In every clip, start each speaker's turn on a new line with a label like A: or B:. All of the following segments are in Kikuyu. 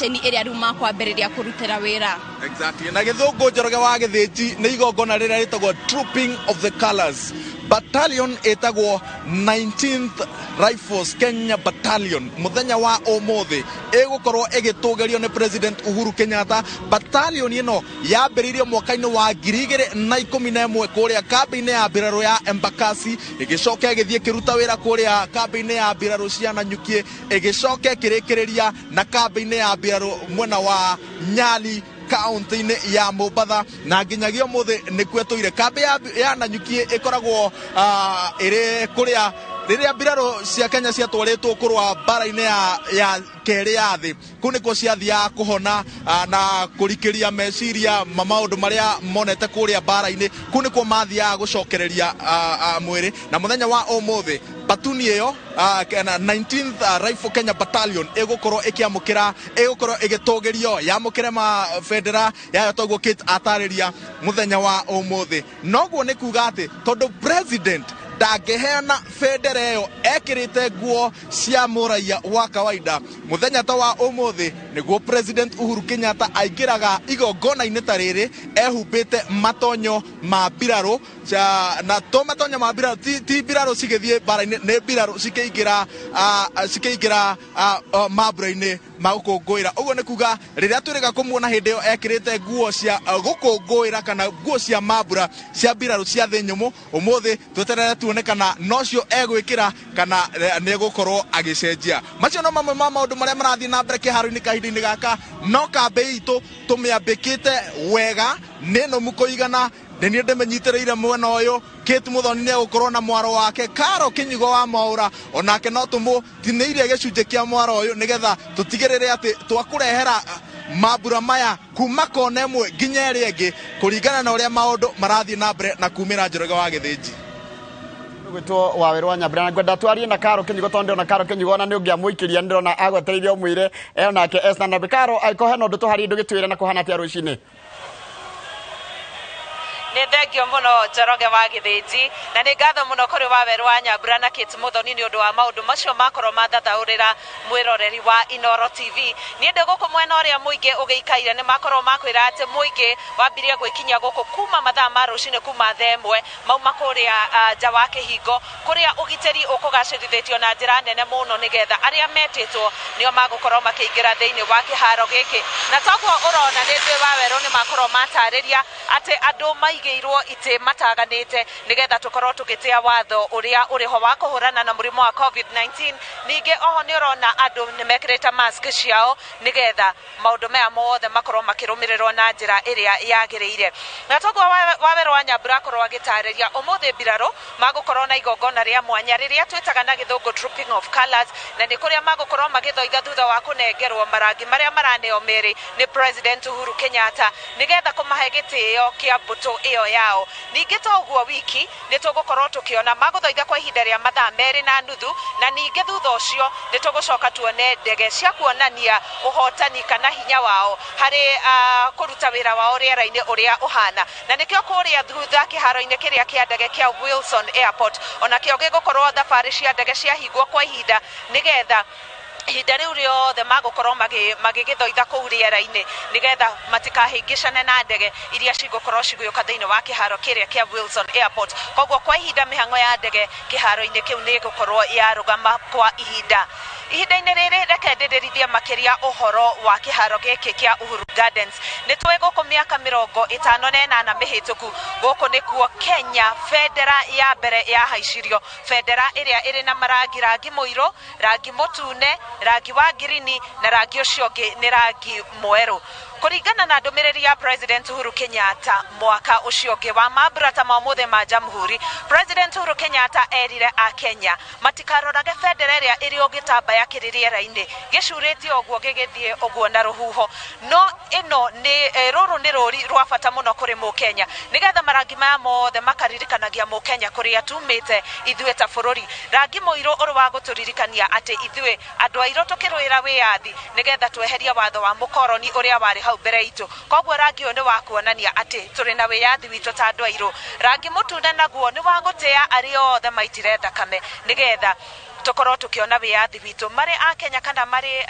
A: Station ĩrĩa rĩu makwambĩrĩria kũrutĩra wĩra.
B: Exactly. Na gĩthũngũ, Njoroge wa Gĩthĩnji, nĩ igongona rĩrĩa rĩtagwo Trooping of the Colors. Battalion ĩtagwo 19th Rifles Kenya Battalion. Mũthenya wa ũmũthĩ ĩgũkorwo ĩgĩtũgĩrio nĩ President Uhuru Kenyatta. Battalion ĩno yambĩrĩirio mwaka-inĩ wa 2011 kũrĩa kambĩ-inĩ ya mbirarũ ya Embakasi, ĩgĩcoka ĩgĩthiĩ ĩkĩruta wĩra kũrĩa kambĩ-inĩ ya mbirarũ cia Nanyuki, ĩgĩcoka ĩkĩrĩkĩrĩria na kambĩ-inĩ ya mbirarũ mwena wa Nyali, kaunti-inĩ ya Mombatha, na nginyagia ũmũthĩ nĩkuo ĩtũire. Kambĩ ya Nanyuki ĩkoragwo ĩrĩ kũrĩa rĩrĩa mbirarũ cia Kenya ciatwarĩtwo kũrũa mbara-inĩ ya kerĩ ya thĩ. Kũu nĩkuo ciathiaga kũhona na kũrikĩria meciria ma maũndũ marĩa monete kũrĩa mbara-inĩ. Kũu nĩkuo mathiaga gũcokereria mwĩrĩ. Na mũthenya wa ũmũthĩ batuni ĩyo 19th Rifle Kenya Battalion ĩgũkorwo ĩkĩamũkĩra, ĩgũkorwo ĩgĩtũgĩrio, yamũkĩre ma bendera yayo toguo Kate atarĩria mũthenya wa ũmũthĩ. Noguo nĩ kuga atĩ tondũ president ndangĩheana bendera ĩyo ekĩrĩte nguo cia mũraia wa kawaida, mũthenya ta wa ũmũthĩ nĩguo President Uhuru Kenyatta aingĩraga igongona-inĩ ta rĩrĩ ehumbĩte matonyo ma mbirarũ. Na to matonyo ma mbirarũ, ti mbirarũ cigĩthiĩ mbara-inĩ, nĩ mbirarũ cikĩingĩra mambura-inĩ ma gũkũngũĩra. Ũguo nĩ kuga rĩrĩa twĩrĩga kũmuona hĩndĩ ĩyo ekĩrĩte nguo cia gũkũngũĩra kana nguo cia mambura cia mbirarũ cia thĩ nyũmũ, ũmũthĩ tweterere tuone kana nocio egwĩkĩra kana nĩ egũkorwo agĩcenjia. Macio no mamwe ma maũndũ marĩa marathiĩ na mbere kĩharo-inĩ kahinda-inĩ gaka. No kambĩ itũ tũmĩambĩkĩte wega, nĩ nũmu kũigana. Nĩ niĩ ndĩmĩnyitĩrĩire mwena ũyũ. Kate Muthoni nĩ egũkorwo na mwaro wake Karo Kĩnyigo wa Mwaũra, onake no tũmũtinĩirie gĩcunjĩ kĩa mwaro ũyũ nĩgetha tũtigĩrĩre atĩ twakũrehera mambura maya kuma kona ĩmwe nginya ĩrĩa ĩngĩ kũringana na ũrĩa maũndũ marathiĩ na mbere na kumĩra. Njoroge wa Gĩthĩnji.
C: Gwĩtwo Wawerũ wa Nyambura, na ngwenda twarie na Karo Kĩnyigo tondũ ndĩrona Karo Kĩnyigo ona nĩ ũngĩamũikĩria, ndĩrona agwetereire ũmwĩre onake Esther na Karo angĩkorwo hena ũndũ tũharie ndũgĩtwĩre na kũhana atĩa rũcinĩ.
D: Nĩ thengio mũno, Njoroge wa Gĩthĩnji, na nĩ ngatho mũno kũrĩ Wawerũ wa Nyambura na Kate Mũthoni nĩ ũndũ wa maũndũ macio makorwo mathathaũrĩra mwĩroreri wa Inoro TV. Niĩ ndĩ gũkũ mwena ũrĩa mũingĩ ũgĩikaire, nĩ makorwo makwĩra atĩ mũingĩ wambirie gwĩkinyia gũkũ kuma mathaa ma rũcinĩ, kuma thaa 1, mauma kũrĩa nja wa kĩhingo kũrĩa ũgitĩri ũkũgacĩrithĩtio na njĩra nene mũno nĩgetha arĩa metĩtwo nĩo magũkorwo makĩingĩra thĩinĩ wa kĩharo gĩkĩ. Na toguo ũrona nĩ njũĩ Wawerũ nĩ makorwo matarĩria atĩ andũ maigĩirwo itĩ mataganĩte nĩgetha tũkorwo tũgĩtĩa watho ũrĩa ũrĩho wa kũhũrana na mũrimũ wa COVID-19. Ningĩ oho nĩ ũrona andũ nĩ mekĩrĩte mask ciao nĩgetha maũndũ maya mothe makorwo makĩrũmĩrĩrwo na njĩra ĩrĩa yagĩrĩire. Na toguo Wawerũ wa Nyambura akorwo agĩtarĩria, ũmũthĩ mbirarũ magũkorwo na igongona rĩa mwanya rĩrĩa twĩtaga na gĩthũngũ Trooping of Colors, na nĩ kũrĩa magũkorwo magĩthoitha thutha wa kũnengerwo marangi marĩa maraneo merĩ nĩ President Uhuru Kenyatta nĩgetha kũmahe gĩtĩo kĩa mbũtũ ĩyo yao. Ningĩ to ũguo wiki, nĩ tũgũkorwo tũkĩona magũthoitha kwa ihinda rĩa mathaa 2.5, na ningĩ thutha ũcio nĩ tũgũcoka tuone ndege cia kuonania ũhotani kana hinya wao harĩ kũruta wĩra wao rĩera-inĩ ũrĩa ũhana. Na nĩkĩo kũrĩa thutha kĩharo-inĩ kĩrĩa kĩa ndege kĩa Wilson Airport onakĩo gĩgũkorwo thabarĩ cia ndege ciahingwo kwa ihinda nĩgetha ihinda rĩu rĩothe magũkorwo magĩgĩthoitha kũu rĩera-inĩ nĩgetha matikahĩngĩcane na ndege iria cigũkorwo cigĩũka thĩinĩ wa kĩharo kĩrĩa kĩa Wilson Airport. Koguo kwa ihinda mĩhang'o ya ndege kĩharo-inĩ kĩu nĩ ĩgũkorwo yarũgama kwa ihinda. Ihinda-inĩ rĩrĩ reke ndĩrĩrithie makĩria ũhoro wa kĩharo gĩkĩ kĩa Uhuru Gardens. Nĩ tũĩ gũkũ mĩaka 58 mĩhĩtũku gũkũ nĩkuo Kenya bendera ya mbere yahaicirio, bendera ĩrĩa ĩrĩ na marangi: rangi mũirũ, rangi mũtune, rangi wa ngirini na rangi ũcio ũngĩ nĩ rangi mwerũ. Kũringana na ndũmĩrĩri ya President Uhuru Kenyatta mwaka ũcio ũngĩ wa mambura ta ma ũmũthĩ ma Jamhuri, President Uhuru Kenyatta erire Akenya matikarorage bendera ĩrĩa ĩrĩ o gĩtambaya kĩrĩ rĩera-inĩ gĩcurĩtie ũguo gĩgĩthiĩ ũguo na rũhuho. No ĩno nĩ rũrũ nĩ rũri rwa bata mũno kũrĩ mũkenya nĩgetha marangi maya mothe makaririkanagia mũkenya kũrĩa tumĩte ithuĩ ta bũrũri. Rangi mũirũ ũrĩ wa gũtũririkania atĩ ithuĩ andũ airũ tũkĩrũĩra wĩyathi nĩgetha tweherie watho wa mũkoroni ũrĩa warĩ hau mbere itũ. Koguo rangi ũyũ nĩ wa kuonania atĩ tũrĩ na wĩyathi witũ ta andũ airũ. Rangi mũtune naguo nĩ wa gũtĩa arĩa othe maitire thakame nĩgetha Tũkorwo tũkĩona wĩyathi witũ marĩ a Kenya kana marĩ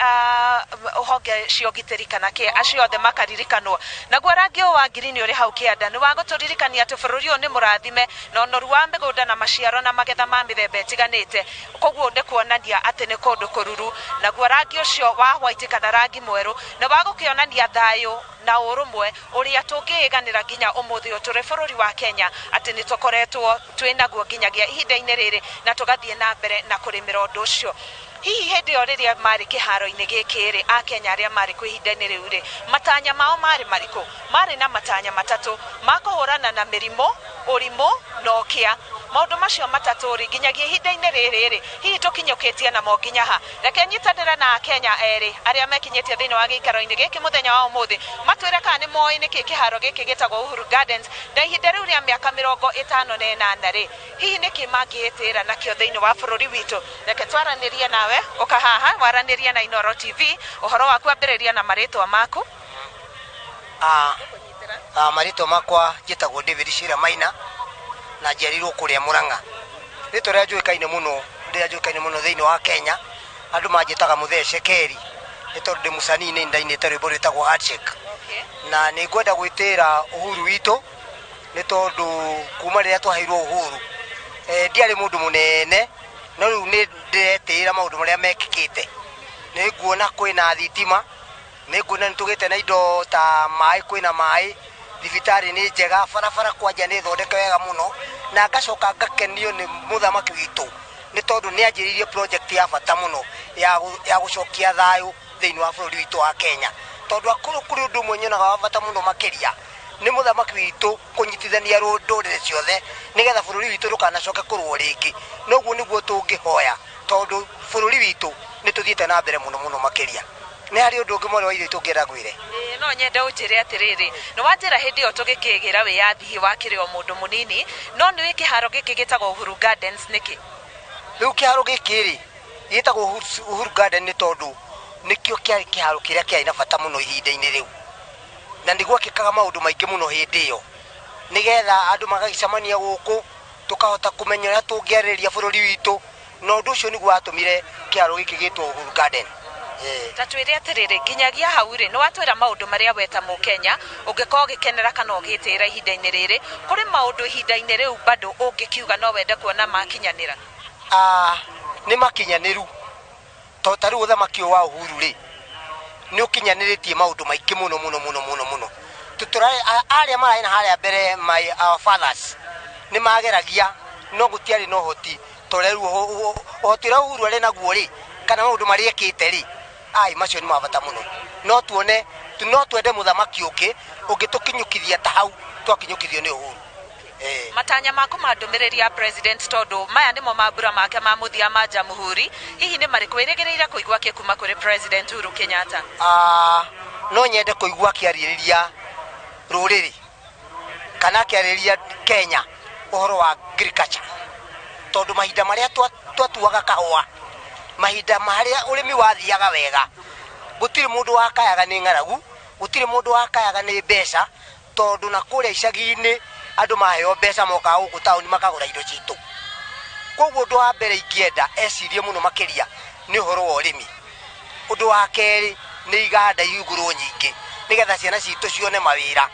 D: honge cia ũgitĩri kana kĩ, acio othe makaririkanwo. Naguo rangi ũyũ wa ngirini ũrĩ hau kĩanda nĩ wa gũtũririkania atĩ bũrũri ũyũ nĩ mũrathime na ũnoru wa mĩgũnda na maciaro na magetha ma mĩthemba ĩtiganĩte, koguo nĩ kuonania atĩ nĩ kũndũ kũruru. Naguo rangi ũcio wa white kana rangi mwerũ nĩ wa gũkĩonania thayũ na ũrũmwe ũrĩa tũngĩĩganĩra nginya ũmũthĩ ũyũ tũrĩ bũrũri wa Kenya, atĩ nĩ tũkoretwo twĩ naguo nginyagia ihinda-inĩ rĩrĩ na tũgathiĩ na mbere na kũrĩmĩra ũndũ ũcio. Hihi hĩndĩ ĩyo rĩrĩa marĩ kĩharo-inĩ gĩkĩ rĩ, Akenya arĩa marĩ kuo ihinda-inĩ rĩu rĩ, matanya mao marĩ marĩkũ? Marĩ na matanya matatũ ma kũhũrana na mĩrimũ, ũrimũ na ũkĩa. Maũndũ macio matatũ rĩ, nginyagia ihinda-inĩ rĩrĩ rĩ, hihi tũkinyũkĩtie namo nginya ha? Reke nyitanĩre na Akenya erĩ arĩa mekinyĩtie thĩinĩ wa gĩikaro-inĩ gĩkĩ mũthenya wa ũmũthĩ, matwĩre kana nĩ moĩ nĩkĩ kĩharo gĩkĩ gĩtagwo Uhuru Gardens, na ihinda rĩu rĩa mĩaka 58 rĩ, hihi nĩkĩ mangĩĩtĩĩra nakĩo thĩinĩ wa bũrũri witũ. Reke twaranĩrie nawe, ũka haha waranĩrie na Inooro TV. Ũhoro waku ambĩrĩria na marĩtwa maku.
E: Marĩtwa makwa njĩtagwo David Shira Maina na njiarirwo kũrĩa Murang'a. Rĩtwa rĩrĩa njũĩkaine mũno, rĩrĩa njũĩkaine mũno thĩinĩ wa Kenya, andũ manjĩtaga Mũthee Cekeri nĩ tondũ ndĩ mũcanii, nĩ ndainĩte rwĩmbo rwĩtagwo Handshake. Na nĩ ngwenda gwĩtĩĩra uhuru witũ nĩ tondũ kuma rĩrĩa twaheirwo uhuru, ndiarĩ mũndũ mũnene, no rĩu nĩ ndĩretĩĩra maũndũ marĩa mekĩkĩte. Nĩ nguona kwĩna thitima, nĩ nguona nĩ tũgĩte na indo ta maĩ, kwĩna maĩ, thibitarĩ nĩ njega, barabara kwanja nĩ thondeke wega mũno, na ngacoka ngakenio nĩ mũthamaki witũ nĩ tondũ nĩ anjĩrĩirie project ya bata mũno ya gũcokia thayũ thĩinĩ wa bũrũri witũ wa Kenya. Tondũ akorwo kũrĩ ũndũ ũmwe nyonaga wa bata mũno makĩria nĩ mũthamaki witũ kũnyitithania ndũrĩrĩ ciothe nĩgetha bũrũri witũ ndũkanacoke kũrũo rĩngĩ. Noguo nĩguo tũngĩhoya, tondũ bũrũri witũ nĩ tũthiĩte na mbere mũno mũno makĩria. Nĩ harĩ ũndũ ũngĩ mwarĩ wa ithe witũ ũngĩenda ngwĩre?
D: Ĩĩ, no nyende ũnjĩre atĩrĩrĩ, nĩ wanjĩra hĩndĩ ĩyo tũgĩkĩgĩra wĩyathi wakĩrĩ o mũndũ mũnini, no nĩ kĩharo gĩkĩ gĩtagwo Uhuru Gardens nĩkĩ?
E: Rĩu kĩharo gĩkĩ rĩ, gĩtagwo Uhuru Garden nĩ tondũ nĩkĩo kĩarĩ kĩharo kĩrĩa kĩarĩ na bata mũno ihinda-inĩ rĩu, na nĩ gwekĩkaga maũndũ maingĩ mũno hĩndĩ ĩyo, nĩgetha andũ magagĩcemania gũkũ tũkahota kũmenya ũrĩa tũngĩarĩrĩria bũrũri witũ, na ũndũ ũcio nĩguo watũmire kĩharo gĩkĩ gĩtwo Uhuru Garden.
D: Ta twĩre atĩrĩrĩ, nginyagia hau rĩ, nĩ watwĩra maũndũ marĩa we ta Mũkenya ũngĩkorwo ũgĩkenera kana ũgĩtĩĩra ihinda-inĩ rĩrĩ. Kũrĩ maũndũ ihinda-inĩ rĩu bado ũngĩkiuga no wende kuona makinyanĩra?
E: Nĩ makinyanĩru, tondũ ta rĩu ũthamaki ũyũ wa Uhuru rĩ, nĩ ũkinyanĩrĩtie maũndũ maingĩ mũno mũno mũno mũno mũno. Arĩa mararĩ na harĩa mbere, my our fathers, nĩ mageragia no gũtiarĩ na ũhoti ta ũrĩa rĩu ũhoti ũrĩa Uhuru arĩ naguo rĩ, kana maũndũ marĩa ekĩte rĩ, ai macio nĩ ma bata mũno. No tuone, no twende mũthamaki ũngĩ ũngĩtũkinyũkithia ta hau twakinyũkithio nĩ Uhuru.
D: Matanya maku ma ndũmĩrĩri ya president, tondũ maya nĩmo mambura make ma mũthia ma jamhuri, hihi nĩ marĩkũ wĩrĩgĩrĩire kũigua kĩ kuma kũrĩ President Uhuru Kenyatta?
E: No nyende kũigua akĩarĩrĩria rũrĩrĩ kana akĩarĩrĩria Kenya ũhoro wa agriculture, tondũ mahinda marĩa twatuaga kahũa, mahinda marĩa ũrĩmi wathiaga wega, gũtirĩ mũndũ wakayaga nĩ ng'aragu, gũtirĩ mũndũ wakayaga nĩ mbeca, tondũ na kũrĩa icagi-inĩ andũ maheo mbeca mokaga gũkũ taũni makagũra indo citũ. Koguo ũndũ wa mbere ingĩenda ecirie mũno makĩria nĩ ũhoro wa ũrĩmi. Ũndũ wa kerĩ nĩ iganda ihingũrwo nyingĩ nĩgetha ciana citũ cione mawĩra.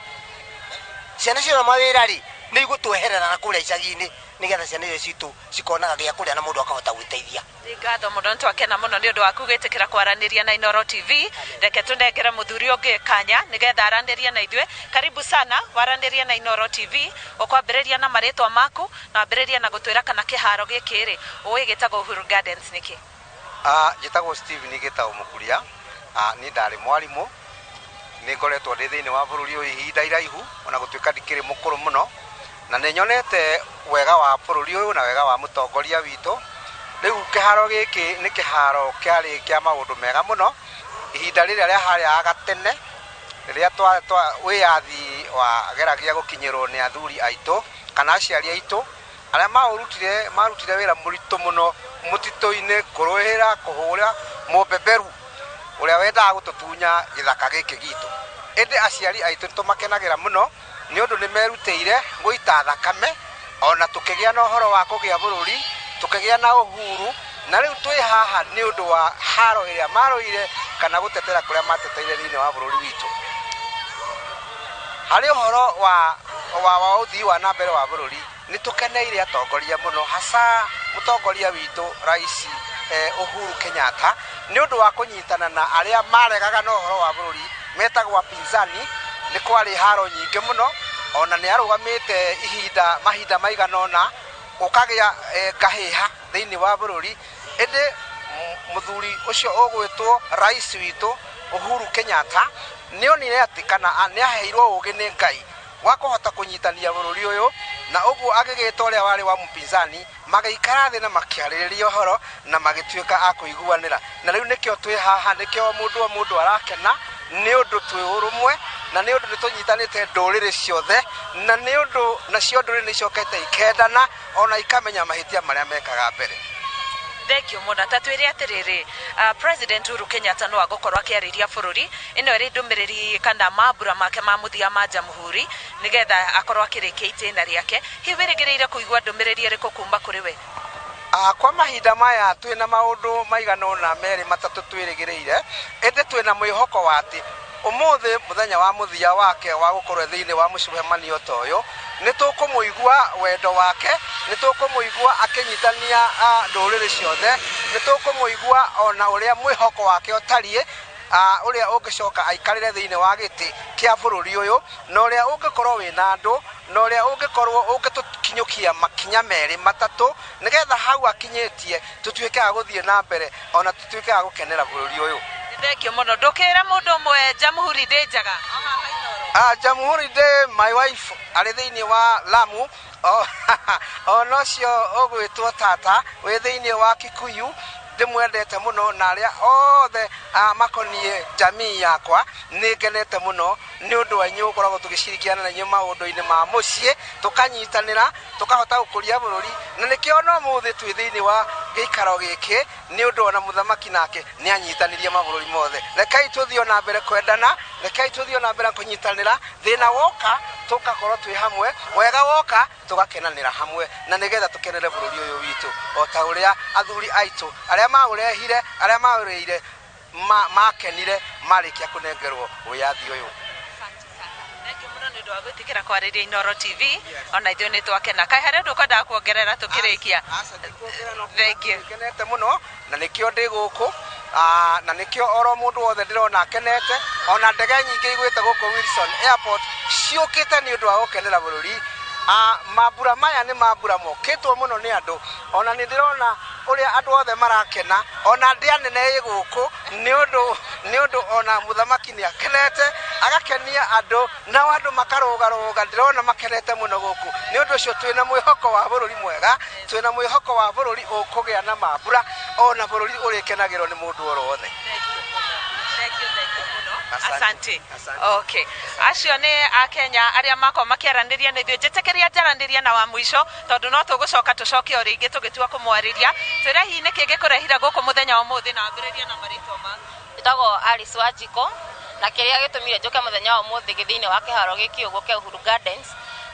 E: Ciana ciona mawĩra rĩ, nĩ igũtweherera na kũrĩa icagi-inĩ nĩgetha ciana icio citũ cikonaga gĩa kũrĩa na mũndũ akahota gwĩteithia.
D: Nĩ ngatho mũno, nĩtwakena mũno nĩ ũndũ waku gwĩtĩkĩra kwaranĩria na Inooro TV. Reke tũnengere mũthuri ũngĩ kanya nĩgetha aranĩrie na ithuĩ. Karibu sana waranĩrie na Inooro TV. Ũkwambĩrĩria na marĩtwa maku na wambĩrĩrie na gũtwĩra kana kĩharo gĩkĩ rĩ, ũĩ gĩtagwo Uhuru Gardens nĩkĩ?
F: Njĩtagwo Steve Gĩtaũ Mũkuria. Niĩ ndarĩ mwarimũ, nĩ ngoretwo ndĩ thĩinĩ wa bũrũri ũyũ ihinda iraihu, ona gũtuĩka ndikĩrĩ mũkũrũ mũno, na nĩ nyonete wega wa bũrũri ũyũ na wega wa mũtongoria witũ. Rĩu kĩharo gĩkĩ nĩ kĩharo kĩarĩ kĩa maũndũ mega mũno ihinda rĩrĩa rĩa harĩa gatene, rĩrĩa wĩyathi wageragia gũkinyĩrwo nĩ athuri aitũ kana aciari aitũ arĩa marutire wĩra mũritũ mũno mũtitũ-inĩ, kũrũĩra kũhũra mũbeberu ũrĩa wendaga gũtũtunya gĩthaka gĩkĩ gitũ. Ĩndĩ aciari aitũ nĩtũmakenagĩra mũno nĩ ũndũ nĩ merutĩire gũita thakame, ona tũkĩgĩa na ũhoro wa kũgĩa bũrũri, tũkĩgĩa na uhuru, Na rĩu twĩ haha nĩ ũndũ wa haro ĩrĩa marũire kana gũtetera kũrĩa mateteire thĩinĩ wa bũrũri witũ. Harĩ ũhoro wa ũthii wa na mbere wa bũrũri, nĩ tũkeneire atongoria mũno, hasa mũtongoria witũ Rais Uhuru Kenyatta, nĩ ũndũ wa kũnyitana na arĩa maregaga na ũhoro wa bũrũri metagwo apinzani. Nĩ kwarĩ haro nyingĩ mũno, ona nĩ arũgamĩte ihinda mahinda maigana ũna ũkagĩa ngahĩha thĩinĩ wa bũrũri. Ĩndĩ mũthuri ũcio ũgwĩtwo rais witũ Uhuru Kenyatta nĩ onire atĩ kana nĩ aheirwo ũgĩ nĩ Ngai wa kũhota kũnyitania bũrũri ũyũ, na ũguo agĩgĩta ũrĩa warĩ wa mpinzani, magĩikara thĩ na makĩarĩrĩria ũhoro na magĩtuĩka a kũiguanĩra. Na rĩu nĩkĩo twĩ haha, nĩkĩo mũndũ o mũndũ arakena, nĩ ũndũ twĩ ũrũmwe, na nĩ ũndũ nĩ tũnyitanĩte ndũrĩrĩ ciothe, na nĩ ũndũ nacio ndũrĩrĩ nĩ icokete ikendana ona ikamenya mahĩtia marĩa mekaga mbere.
D: Thengio mũno. Ta twĩre atĩrĩrĩ, President Uhuru Kenyatta no agũkorwo akĩarĩria bũrũri, ĩno ĩrĩ ndũmĩrĩri kana mambura make ma mũthia ma jamhuri, nĩgetha akorwo akĩrĩkia itĩna rĩake. Hihi wĩrĩgĩrĩire kũigua ndũmĩrĩri ĩrĩkũ kuma kũrĩ we?
F: Kwa mahinda maya twĩna maũndũ maigana ũna merĩ matatũ twĩrĩgĩrĩire, ĩndĩ twĩna mwĩhoko wa atĩ ũmũthĩ mũthenya wa mũthia wake wa gũkorwo thĩinĩ wa mũcemanio ta ũyũ, nĩ tũkũmũigua wendo wake, nĩ tũkũmũigua akĩnyitania ndũrĩrĩ ciothe, nĩ tũkũmũigua ona ũrĩa mwĩhoko wake ũtariĩ, ũrĩa ũngĩcoka aikarĩre thĩinĩ wa gĩtĩ kĩa bũrũri ũyũ, na ũrĩa ũngĩkorwo wĩna andũ, na ũrĩa ũngĩkorwo ũngĩtũkinyũkia makinya merĩ matatũ, nĩgetha hau akinyĩtie tũtuĩke a gũthiĩ na mbere ona tũtuĩke a gũkenera bũrũri ũyũ.
D: Thengio mũno. Ndũkĩre mũndũ ũmwe Jamhuri Day njega.
F: Jamhuri Day, my wife arĩ thĩinĩ wa Lamu, ona ũcio ũgwĩtwo tata wĩ thĩinĩ wa Kikuyu, ndĩmwendete mũno, na arĩa othe makoniĩ jamii yakwa nĩ ngenete mũno nĩ ũndũ wa inyuĩ gũkoragwo tũgĩcirikiana na inyuĩ maũndũ-inĩ ma mũciĩ, tũkanyitanĩra, tũkahota gũkũria bũrũri, na nĩkĩo no mũthĩ twĩ thĩinĩ wa gĩikaro gĩkĩ, nĩ ũndũ ona mũthamaki nake nĩ anyitanirie mabũrũri mothe. Rekei tũthiĩ na mbere kwendana, rekei tũthiĩ na mbere kũnyitanĩra, thĩna woka tũgakorwo twĩ hamwe, wega woka tũgakenanĩra hamwe, na nĩgetha tũkenere bũrũri ũyũ witũ o ta ũrĩa athuri aitũ arĩa maũrehire, arĩa maũrĩire makenire marĩkia kũnengerwo wĩyathi ũyũ.
D: Nĩ ũndũ wa gwĩtĩkĩra kwarĩria Inooro TV, ona ithuĩ nĩ twakena. Kaĩ harĩ ũndũ ũkwendaga kuongerera tũkĩrĩkia? Thengiũ.
F: Ngenete mũno na nĩkĩo ndĩ gũkũ, na nĩkĩo oro mũndũ wothe ndĩrona akenete, ona ndege nyingĩ igwĩte gũkũ Wilson Airport ciũkĩte nĩ ũndũ wa gũkenera bũrũri. Mambura maya nĩ mambura mokĩtwo mũno nĩ andũ, ona nĩ ndĩrona ũrĩa andũ othe marakena, ona ndĩa nene ĩ gũkũ nĩ ũndũ ona mũthamaki nĩ akenete, agakenia andũ, nao andũ makarũgarũga, ndĩrona makenete mũno gũkũ. Nĩ ũndũ ũcio twĩna mwĩhoko wa bũrũri mwega, twĩna mwĩhoko wa bũrũri ũkũgĩa na mambura, ona bũrũri ũrĩkenagĩrwo nĩ mũndũ oro wothe.
D: Asante. Okay. Acio nĩ akenya arĩa makorwo makĩaranĩria na ithuĩ. Njĩtĩkĩria njaranĩria na wa mũico, tondũ no tũgũcoka tũcoke o rĩngĩ tũgĩtua kũmwarĩria. Twĩre hihi nĩkĩ gĩkũrehire gũkũ mũthenya wa ũmũthĩ, na wambĩrĩrie na marĩtwa maku.
G: Njĩtagwo Alice Wanjikũ, na kĩrĩa gĩtũmire njũke mũthenya wa ũmũthĩ thĩinĩ wa kĩharo gĩkĩ ũguo kĩa Uhuru Gardens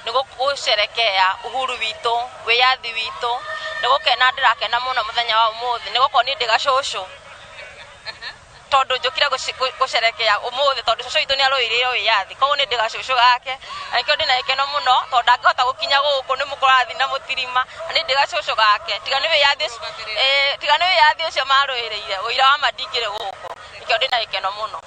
G: nĩ gũcerekea uhuru witũ, wĩyathi witũ. Nĩ gũkena ndĩrakena mũno mũthenya wa ũmũthĩ, nĩ gũkorwo niĩ ndĩ gacũcũ, tondũ njũkire gũcerekea ũmũthĩ tondũ cũcũ witũ nĩ arũĩrĩire wĩyathi, koguo nĩ ndĩ gacũcũ gake, na nĩkĩo ndĩna gĩkeno mũno tondũ ndangĩhota gũkinya gũkũ nĩ mũkũrathiĩ na mũtirima, na nĩ ndĩ gacũcũ gake. Tiga nĩ wĩyathi ũcio marũĩrĩire, ũira wa ma ndingĩrĩ gũkũ, nĩkĩo ndĩna gĩkeno mũno.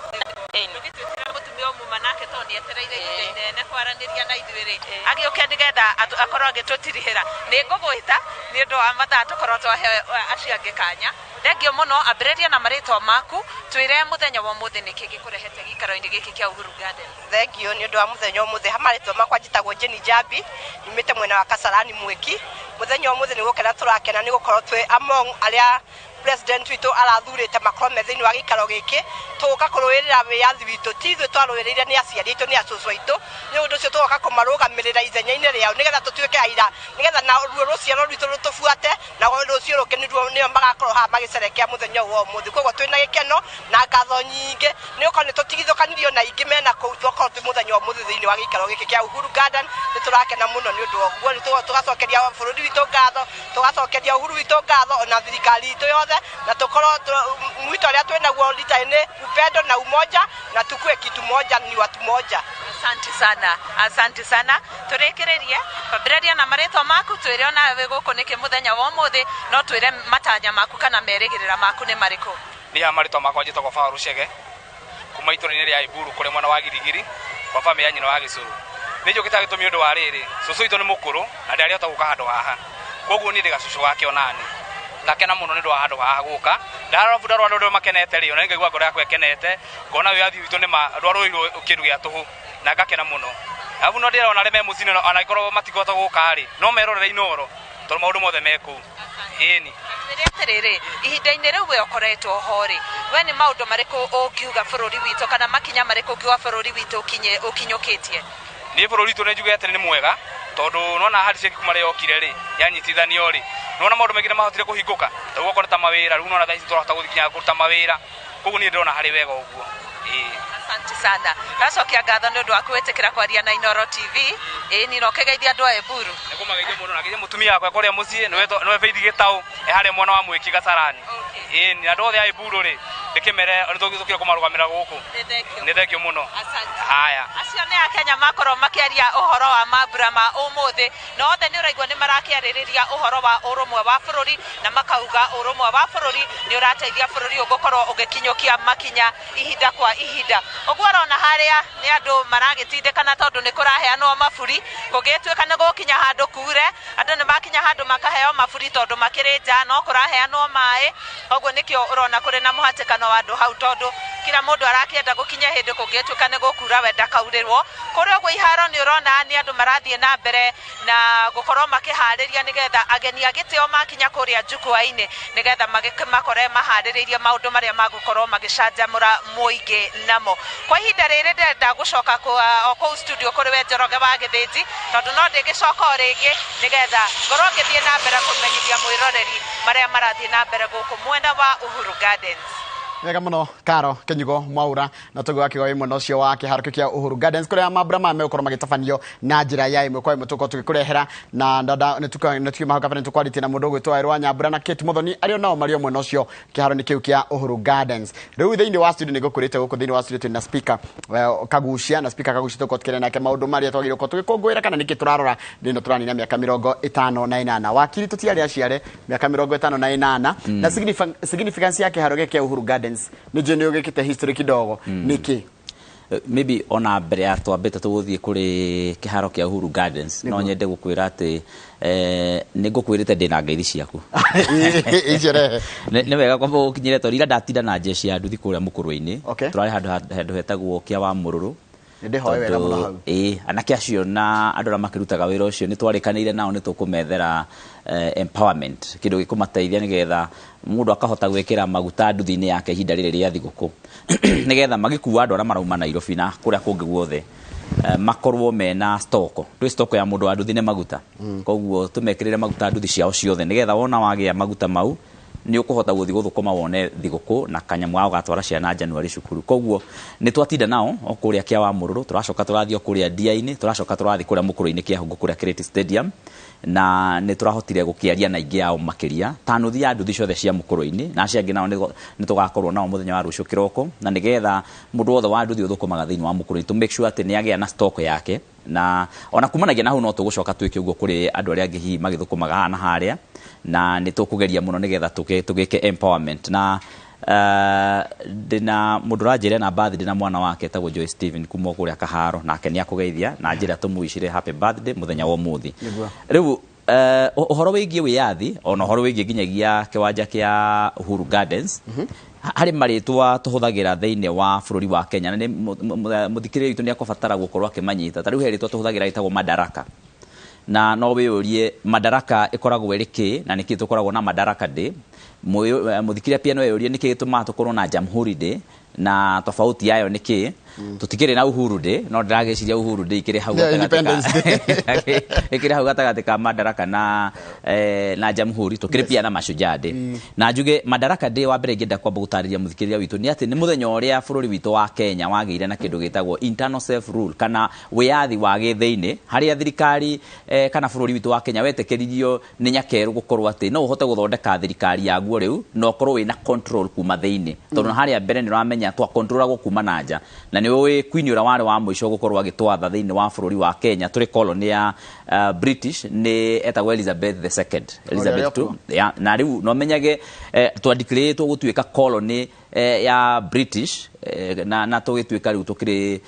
D: Mũtumia ũmwe nake tondũ nĩ etereire ihinda inene kwaranĩria na ithuĩ rĩ, agĩũke nĩgetha akorwo agĩtũtirihĩra. Nĩ ngũgwĩta nĩ ũndũ wa mathaa tũkorwo twahe acio angĩ kanya. Thengio mũno. Ambĩrĩria na marĩtwa maku, twĩre mũthenya wa ũmũthĩ nĩkĩ gĩkũrehete gĩikaro-inĩ gĩkĩ kĩa Uhuru Gardens.
H: Thengio nĩ ũndũ wa mũthenya ũmũthĩ. Ha marĩtwa makwa njĩtagwo Jenny Njambi, nyumĩte mwena wa Kasarani Mwĩki. Mũthenya wa ũmũthĩ nĩ gũkena tũrakena nĩ gũkorwo twĩ among arĩa President witũ arathurĩte makorwo me thĩinĩ wa gĩikaro gĩkĩ. Tũgũka kũrũĩrĩra wĩyathi witũ, ti ithuĩ twarũĩrĩire, nĩ aciari aitũ, nĩ acũcũ aitũ. Nĩ ũndũ ũcio tũgoka kũmarũgamĩrĩra ithenya-inĩ rĩao, nĩgetha tũtuĩke aira, nĩgetha na ruo rũciaro rwitũ rũtũbuate, na rũciũ rũngĩ nĩruo nĩo magakorwo haha magĩcerekea mũthenya ũyũ wa ũmũthĩ. Koguo twĩna gĩkeno na ngatho nyingĩ, nĩ gũkorwo nĩ tũtigithũkanirio na ingĩ mena kũu. Twakorwo twĩ mũthenya wa ũmũthĩ thĩinĩ wa gĩikaro gĩkĩ kĩa Uhuru Garden, nĩ tũrakena mũno nĩ ũndũ wa ũguo. Nĩ tũgacokeria bũrũri witũ ngatho, tũgacokeria uhuru witũ ngatho, ona thirikari itũ yothe, na tũkorwo mwito ũrĩa twĩnaguo rita-inĩ, upendo na umoja, na tukue kitu moja, ni watu moja.
D: Asante sana, asante sana. Tũrĩkĩrĩrie, twambĩrĩria na marĩtwa maku, twĩre ona wĩ gũkũ nĩkĩ mũthenya wa ũmũthĩ, no twĩre matanya maku kana merĩgĩrĩra maku nĩ marĩkũ.
I: Niĩ marĩtwa makwa njĩtagwo Paul Chege, kuma itũra-inĩ rĩa Iburu, kũrĩa mwena wa Girigiri, kwa bamĩrĩ ya nyina wa Gĩcũrũ. Nĩ njũkĩte gĩtũmi ũndũ wa rĩrĩ, cũcũ witũ nĩ mũkũrũ na ndarĩhota gũka handũ haha, koguo niĩ ndĩ gacũcũ gake. Onani ndakena mũno nĩ ũndũ wa handũ haha gũka. Ndarora ndarora andũ ũrĩa makenete rĩ, ona ngaigua ngoro yakwa ĩkenete, ngona wĩyathi witũ nĩ ma ndwarũĩirwo kĩndũ gĩa tũhũ, na ngakena mũno. Arabu no ndĩrona arĩa me mũciĩ, ona angĩkorwo matikũhota gũka rĩ, no merorere Inooro, tondũ maũndũ mothe me kũu. Ĩni.
D: Twĩre atĩrĩrĩ, ihinda-inĩ rĩu we ũkoretwo ho rĩ, we nĩ maũndũ marĩkũ ũngiuga bũrũri witũ, kana makinya marĩkũ ũngiuga bũrũri witũ ũkinyũkĩtie?
I: Niĩ bũrũri witũ nĩ njuge atĩrĩ, nĩ mwega, tondũ nona handshake kuma rĩ yokire rĩ, yanyitithanio rĩ, nona maũndũ maingĩ nĩ mahotire kũhingũka. Rĩu okorwo ta mawĩra, rĩu nona thaa ici tũrahota gũthiĩ nginya kũruta mawĩra. Koguo niĩ ndĩrona harĩ wega ũguo, ĩĩ.
D: Asante sana, ndacokia ngatho nĩ ũndũ wa kwĩtĩkĩra kwaria na Inooro TV. Ĩĩ, ni no ũkĩgeithia andũ a Eburu.
I: Nĩkũmageithia mũno, na ngeithie mũtumia wakwa kũrĩa mũciĩ, nĩwe Faith Gĩtaũ, e harĩa mwena wa Mwĩki Gasarani. Ĩĩ, na andũ othe a Eburu rĩ, ndĩkĩmere nĩ tũgĩũkire kũmarũgamĩra gũkũ.
D: Nĩ thengio.
I: Nĩ thengio mũno.
D: Asante.
I: Haya.
D: Acio nĩ Akenya makorwo makĩaria ũhoro wa mambura ma ũmũthĩ, na othe nĩ ũraigua nĩ marakĩarĩrĩria ũhoro wa ũrũmwe wa bũrũri, na makauga ũrũmwe wa bũrũri nĩ ũrateithia bũrũri ũyũ gũkorwo ũgĩkinyũkia makinya ihinda kwa ihinda. Ũguo ũrona harĩa nĩ andũ maragĩtindĩkana, tondũ nĩ kũraheanwo maburi. Kũngĩtuĩka nĩ gũkinya handũ kure, andũ nĩ makinya handũ makaheo maburi, tondũ makĩrĩ nja no kũraheanwo maĩ. Koguo nĩkĩo ũrona kũrĩ na mũhatĩkano wa andũ hau, tondũ kila mũndũ arakĩenda gũkinya hĩndĩ kũngĩtuĩka nĩ gũkura we ndakaurĩrwo. Kũrĩa ũguo iharo nĩ ũrona nĩ andũ marathiĩ na mbere na gũkorwo makĩharĩria, nĩgetha ageni a gĩtĩo makinya kũrĩa jukwaa-inĩ, nĩgetha makore maharĩrĩirie maũndũ marĩa magũkorwo magĩcanjamũra mũingĩ namo. Kwa ihinda rĩrĩ ndĩrenda gũcoka o kũu studio kũrĩ we Njoroge wa Gĩthĩnji, tondũ no ndĩgĩcoka o rĩngĩ, nĩgetha ngorwo ngĩthiĩ na mbere kũmenyithia mwĩroreri marĩa marathiĩ na mbere gũkũ mwena wa Uhuru Gardens.
C: Wega muno, Karo Kinyugo Mwaura, na tugu akigo wi mwena ucio wa kiharo kiu kia Uhuru Gardens, kuria mambura maya megukorwo magitabanio na njira ya imwe kwa imwe. Tukorwo tugikurehera na ndanda nĩ hau kabere nĩtũkwarĩtie na mũndũ ũgwĩtwo Werũ wa Nyambura na Kate Muthoni, arĩa nao marĩ o mwena ũcio kĩharo-inĩ kĩu kĩa Uhuru Gardens. Rĩu thĩinĩ wa studio nĩ ngũkwĩrĩte, gũkũ thĩinĩ wa studio twĩna speaker Kagucia, na speaker Kagucia tũkorwo tũkĩaria nake maũndũ marĩa twagĩrĩirwo gũkorwo tũgĩkũngũĩra, kana nĩkĩ tũrarora thĩinĩ tũranina mĩaka 58. Wakiri, tũtiarĩ aciare mĩaka 58, na significance ya kĩharo gĩkĩ kĩa Uhuru Gardens, nĩ njũĩ nĩ ũgĩkĩte history kidogo, nĩkĩ?
J: Maybe ona mbere ya twambĩte tũgũthiĩ kũrĩ kĩharo kĩa Uhuru Gardens, no nyende gũkwĩra atĩ nĩ ngũkwĩrĩte ndĩna ngeithi ciaku.
C: Icio rehe.
J: Nĩ wega kwamba gũkinyĩre, tondũ ira ndatinda na jeshi ya nduthi kũrĩa mũkũrwe-inĩ. Tũrarĩ handũ hetagwo Kĩa wa Mũrũrũ.
C: Nĩ ndĩhoe wega mũno hau.
J: Ĩĩ, anake acio na andũ arĩa makĩrutaga wĩra ũcio, nĩ twarĩkanĩire nao nĩ tũkũmethera empowerment, kĩndũ gĩkũmateithia nĩgetha mũndũ akahota gwĩkĩra maguta nduthi-inĩ yake ihinda rĩrĩ rĩa thigũkũ, nĩgetha magĩkua andũ arĩa marauma Nairobi na kũrĩa kũngĩ guothe, makorwo mena stock. Ndũĩ stock ya mũndũ wa nduthi nĩ maguta. Koguo tũmekĩrĩre maguta nduthi ciao ciothe, nĩgetha wona wagĩa maguta mau, nĩ ũkũhota gũthiĩ gũthũkũma wone thigũkũ na kanyamũ ga gũgatwara ciana January cukuru. Koguo nĩ twatinda nao o kũrĩa Kĩa wa Mũrũrũ, tũracoka tũrathiĩ o kũrĩa Ndia-inĩ, tũracoka tũrathiĩ kũrĩa mũkũrũ-inĩ Kĩahũngũ, kũrĩa Creative Stadium, na nĩ tũrahotire gũkĩaria na aingĩ ao makĩria ta nuthu ya nduthi ciothe cia mũkũrũ-inĩ, na acio angĩ nao nĩ tũgakorwo nao mũthenya wa rũciũ kĩroko, na nĩgetha mũndũ wothe wa nduthi ũthũkũmaga thĩinĩ wa mũkũrũ-inĩ to make sure atĩ nĩ agĩa na stock yake. Na ona kumanagia na hau, no tũgũcoka twĩke ũguo kũrĩ andũ arĩa angĩ hihi magĩthũkũmaga haha na harĩa, na nĩ tũkũgeria mũno nĩgetha tũgĩke empowerment. Na ndĩna mũndũ ũranjĩra na birthday na mwana wake etagwo Joy Steven kuma kũrĩa Kaharo, nake nĩ akũgeithia na njĩra tũmũicire happy birthday mũthenya wa ũmũthĩ. Rĩu ũhoro wĩgiĩ wĩyathi, ona ũhoro wĩgiĩ nginyagia kĩwanja kĩa Uhuru Gardens, harĩ marĩtwa tũhũthagĩra thĩinĩ wa bũrũri wa Kenya, na nĩ mũthikĩrĩria witũ nĩ akũbatara gũkorwo akĩmanyita. Ta rĩu he rĩtwa tũhũthagĩra rĩtagwo Madaraka. Na no wĩyũrie Madaraka ĩkoragwo ĩrĩ kĩ, na nĩkĩ tũkoragwo na Madaraka Day. Mũthikĩrĩria pia no eyũrie nĩkĩ gĩtũmaga tũkorwo na Jamhuri Day, na tofauti yayo nĩ kĩ. Tũtikĩrĩ na Uhuru Day, no ndĩragĩciria Uhuru Day ikĩrĩ hau gatagatĩ, ĩkĩrĩ hau gatagatĩ ka Madaraka na Jamhuri. Tũkĩrĩ pia na Mashujaa Day. Na njuge Madaraka Day, wa mbere ingĩenda kwamba gũtarĩria mũthikĩrĩria witũ nĩ atĩ nĩ mũthenya ũrĩa bũrũri witũ wa Kenya wagĩire na kĩndũ gĩtagwo internal self rule, kana wĩyathi wa gĩthĩinĩ, harĩa thirikari kana bũrũri witũ wa Kenya wetĩkĩririo nĩ nyakerũ gũkorwo atĩ no ũhote gũthondeka thirikari yaguo rĩu na ũkorwo wĩna control kuma thĩinĩ, tondũ harĩa mbere nĩ ũramenya twakontrolagwo kuma na nja. Na nĩ ũĩ Queen ũrĩa warĩ wa mũico gũkorwo agĩtwatha thĩinĩ wa bũrũri wa Kenya tũrĩ colony ya British nĩ etagwo Elizabeth the Second, Elizabeth II. Ya, na rĩu no menyage twandikĩrĩtwo gũtuĩka colony ya British, na tũgĩtuĩka rĩu tũkĩrĩ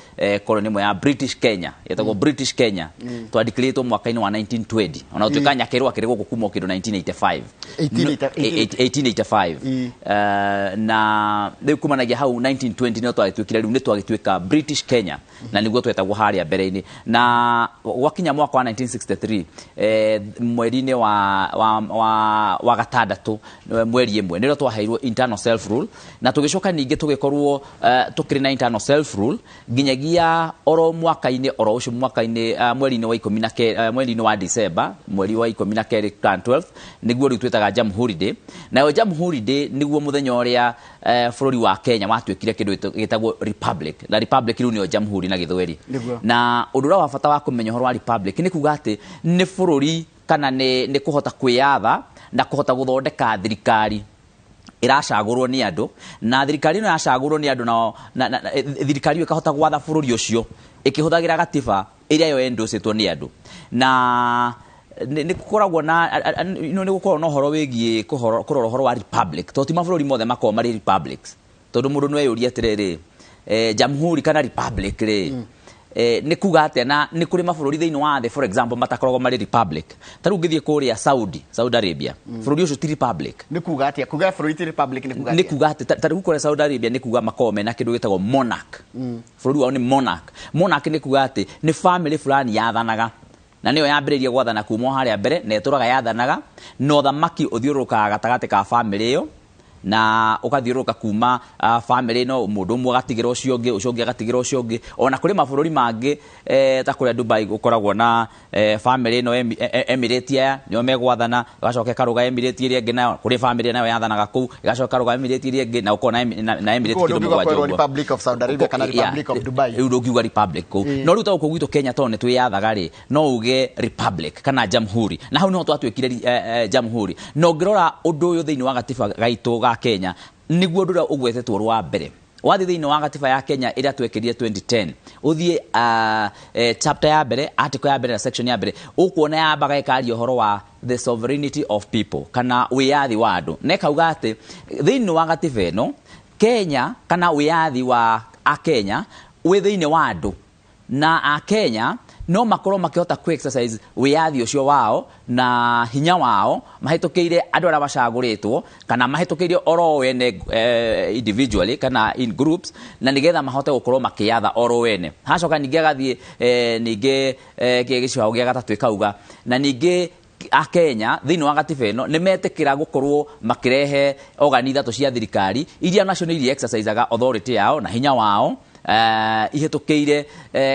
J: colony ĩmwe ya British Kenya, yetagwo British Kenya. Twandikĩrĩtwo mwaka-inĩ wa 1920, ona gũtuĩka nyakerũ akĩrĩ gũkũ kuma kĩndũ 1985. 1885. Na rĩu kumanagia hau 1920 nĩo twagĩtuĩkire rĩu nĩ twagĩtuĩka British Kenya, na nĩguo twetagwo harĩa mbere-inĩ. Na gwakinya mwaka wa 1963, mweri-inĩ wa gatandatũ, mweri ĩmwe, nĩrĩo twaheirwo internal self rule. Na tũgĩcoka ningĩ tũgĩkorwo tũkĩrĩ na internal self rule nginyagia oro mwaka-inĩ oro ũcio, mwaka-inĩ mweri-inĩ wa ikũmi na mweri-inĩ wa December, mweri wa 12, 12, nĩguo rĩu twĩtaga Jamhuri Day. Nayo Jamhuri Day nĩguo mũthenya ũrĩa bũrũri wa Kenya watuĩkire kĩndũ gĩtagwo republic, na republic rĩu nĩyo jamhuri na gĩthweri. Na ũndũ ũrĩa wa bata wa kũmenya ũhoro wa republic nĩ kuga atĩ nĩ bũrũri kana nĩ kũhota kwĩyatha na kũhota gũthondeka thirikari ĩracagũrwo nĩ andũ, na thirikari ĩno yacagũrwo nĩ andũ na thirikari ĩyo ĩkahota gwatha bũrũri ũcio ĩkĩhũthagĩra gatiba ĩrĩa yo endocĩtwo nĩ andũ. Na nĩ gũkoragwo na nĩ gũkoragwo na ũhoro wĩgiĩ kũrora ũhoro wa republic, tondũ ti mabũrũri mothe makoragwo marĩ republics, tondũ mũndũ no eyũrie atĩrĩrĩ, jamhuri kana republic rĩ, nĩ kuga atĩa? Na nĩ kũrĩ mabũrũri thĩinĩ wa thĩ, for example, matakoragwo marĩ republic. Ta rĩu ũngĩthiĩ kũrĩa Saudi Arabia, bũrũri ũcio ti republic.
C: Nĩ kuga atĩa kuga bũrũri ti republic? Nĩ kuga
J: Nĩ kuga atĩ ta rĩu kũrĩa Saudi Arabia nĩ kuga makoragwo mena kĩndũ gĩtagwo monarch. Bũrũri wao nĩ monarch. Monarch nĩ kuga atĩ nĩ family fulani yathanaga, na nĩyo yambĩrĩirie gwathana kuma o harĩa mbere, na ĩtũraga yathanaga, na ũthamaki ũthiũrũrũkaga gatagatĩ ka family ĩyo na ũgathiũrũrũka kuma family ĩno, mũndũ ũmwe agatigĩra ũcio ũngĩ, ũcio ũngĩ agatigĩra ũcio ũngĩ. Ona kũrĩ mabũrũri mangĩ, ta kũrĩa Dubai gũkoragwo na family ĩno, emirate aya nĩo megwathana, ĩgacoka ĩkarũga emirate ĩrĩa ĩngĩ, nayo kũrĩ family nayo yathanaga kũu, ĩgacoka ĩkarũga emirate ĩrĩa ĩngĩ, na ũkona na emirate
C: Koguo
J: kĩndũ
C: ndũngiuga
J: mũgwanja
C: kwĩrwo
J: ũguo.
C: Republic of Saudi Arabia kana Republic of Dubai.
J: Rĩu ndũngiuga republic kũu. No rĩu ta gũkũ gwitũ Kenya, tondũ nĩ twĩyathaga rĩ, no uge republic kana jamhuri, na hau niho twatuĩkire jamhuri. Na ũngĩrora ũndũ ũyũ thĩinĩ wa gatiba gaitũ ga Kenya, nĩguo ũndũ ũrĩa ũgwetetwo ũrĩ wa mbere. Wathiĩ thĩinĩ wa gatiba ya Kenya ĩrĩa twekĩrire 2010, ũthiĩ chapter ya mbere, article ya mbere na section ya mbere, ũkuona yambaga ĩkaria ũhoro wa the sovereignty of people, kana wĩyathi wa andũ, na ĩkauga atĩ thĩinĩ wa gatiba ĩno Kenya, kana wĩyathi wa akenya wĩ thĩinĩ wa andũ, na akenya no makorwo makĩhota ku exercise wĩyathi ũcio wao na hinya wao mahĩtũkĩire andũ arĩa macagũrĩtwo, kana mahĩtũkĩire oro wene individually kana in groups, na nĩgetha mahote gũkorwo makĩyatha oro wene. Hacoka ningĩ agathiĩ ningĩ gĩcigo gĩa gatatũ ĩkauga na ningĩ akenya thĩinĩ wa gatiba ĩno nĩ metĩkĩra gũkorwo makĩrehe organi ithatũ cia thirikari, iria nacio nĩ iria exercisaga authority yao na hinya wao ihĩtũkĩire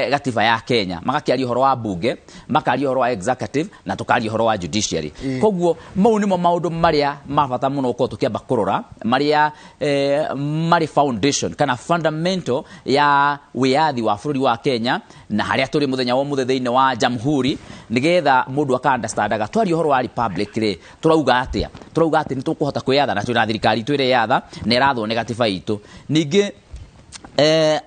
J: gatiba ya Kenya. Magakĩaria ũhoro wa bunge, makaria ũhoro wa executive, na tũkaria ũhoro wa judiciary. Koguo mau nĩmo maũndũ marĩa ma bata mũno gũkorwo tũkĩamba kũrora, marĩa marĩ foundation kana fundamental ya wĩyathi wa bũrũri wa Kenya, na harĩa tũrĩ mũthenya wa ũmũthĩ thĩinĩ wa jamhuri, nĩgetha mũndũ aka understandaga twaria ũhoro wa republic rĩ, tũrauga atĩa. Tũrauga atĩ nĩ tũkũhota kwĩyatha na twĩna thirikari twĩreyatha na ĩrathwo nĩ gatiba itũ. Ningĩ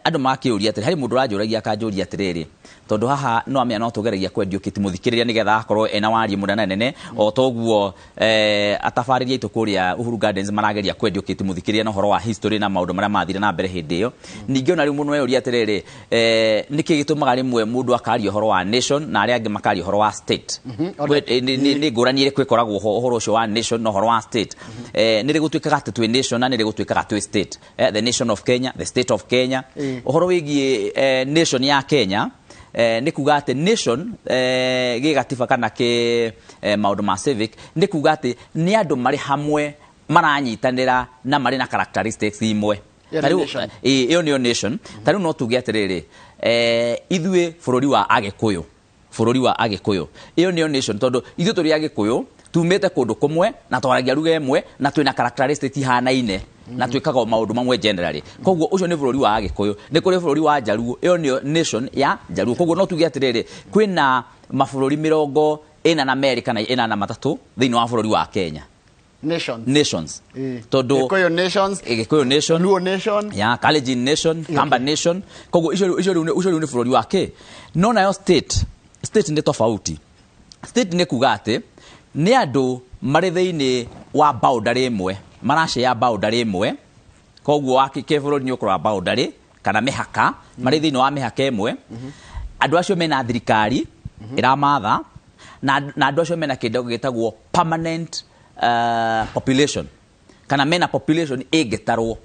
J: andũ makĩũria atĩrĩ, harĩ mũndũ ũranjũragia akanjũria atĩrĩrĩ, tondũ haha no amenya no tũgeragia kwendiũkĩti mũthikĩrĩria nĩgetha akorwo ena warie mũnene nene, o toguo atabarĩri aitũ kũrĩa Uhuru Gardens marageria kwendiũkĩti mũthikĩrĩria na ũhoro wa history na maũndũ marĩa mathire na mbere hĩndĩ ĩyo. Ningĩ ona rĩu mũndũ eyũria atĩrĩrĩ, nĩkĩ gĩtũmaga rĩmwe mũndũ akaria ũhoro wa nation na arĩa angĩ makaria ũhoro wa state? Nĩ ngũrani ĩrĩkũ ĩkoragwo ho ũhoro ũcio wa nation na ũhoro wa state? Nĩ rĩ gũtuĩkaga atĩ twĩ nation na nĩ rĩ gũtuĩkaga twĩ state? The nation of Kenya, the state of Kenya. Ũhoro wĩgiĩ nation ya Kenya Nĩ kuga atĩ nation gĩ gatiba kana kĩ maũndũ ma civic nĩ kuga atĩ nĩ andũ marĩ hamwe maranyitanĩra na marĩ na characteristics imwe.
C: Ĩyo nĩ
J: Ta rĩu-
C: nation.
J: Ĩĩ, ĩyo nĩyo nation. Ta rĩu no tuge atĩrĩrĩ, ithuĩ bũrũri wa Agĩkũyũ, bũrũri wa Agĩkũyũ, ĩyo nĩyo nation, tondũ ithuĩ tũrĩ Agĩkũyũ, tumĩte kũndũ kũmwe na twaragia lugha ĩmwe na twĩna characteristics ihanaine na twĩkaga o maũndũ mamwe generally. Koguo ũcio nĩ bũrũri wa Agĩkũyũ. Nĩ kũrĩ bũrũri wa Njaruo, ĩyo nĩyo nation ya Njaruo. Koguo no tuge atĩrĩrĩ, kwĩna mabũrũri 42 kana 43 thĩinĩ wa bũrũri wa Kenya.
C: Nations.
J: Nations, tondũ
C: Gĩkũyũ nations.
J: Gĩkũyũ nation.
C: Luo nation.
J: Ya Kalenjin nation, Kamba nation. Koguo icio rĩu, ũcio rĩu nĩ bũrũri wa kĩ. No nayo state nĩ tofauti. State nĩ kuga atĩ nĩ andũ marĩ thĩinĩ wa boundary ĩmwe, marashare boundary ĩmwe. Koguo wa kĩbũrũri nĩ ũkũrora boundary kana mĩhaka, marĩ thĩinĩ wa mĩhaka ĩmwe. Andũ acio mena thirikari ĩramatha na andũ acio mena kĩndũ gĩtagwo permanent population, kana mena population ĩngĩtarwo.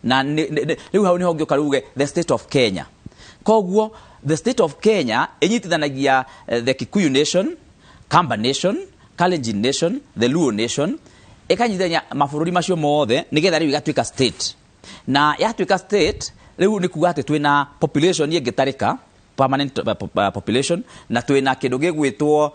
J: Na rĩu hau nĩho ngĩũka ruge the state of Kenya. Koguo the state of Kenya ĩnyitithanagia the Kikuyu nation, Kamba nation, Kalenjin nation, the Luo nation, ĩkanyitithania mabũrũri macio mothe nĩgetha rĩu igatuĩka state. Na yatuĩka state rĩu nĩ kuga atĩ twĩna population ĩngĩtarĩka, permanent population, na twĩna kĩndũ gĩgwĩtwo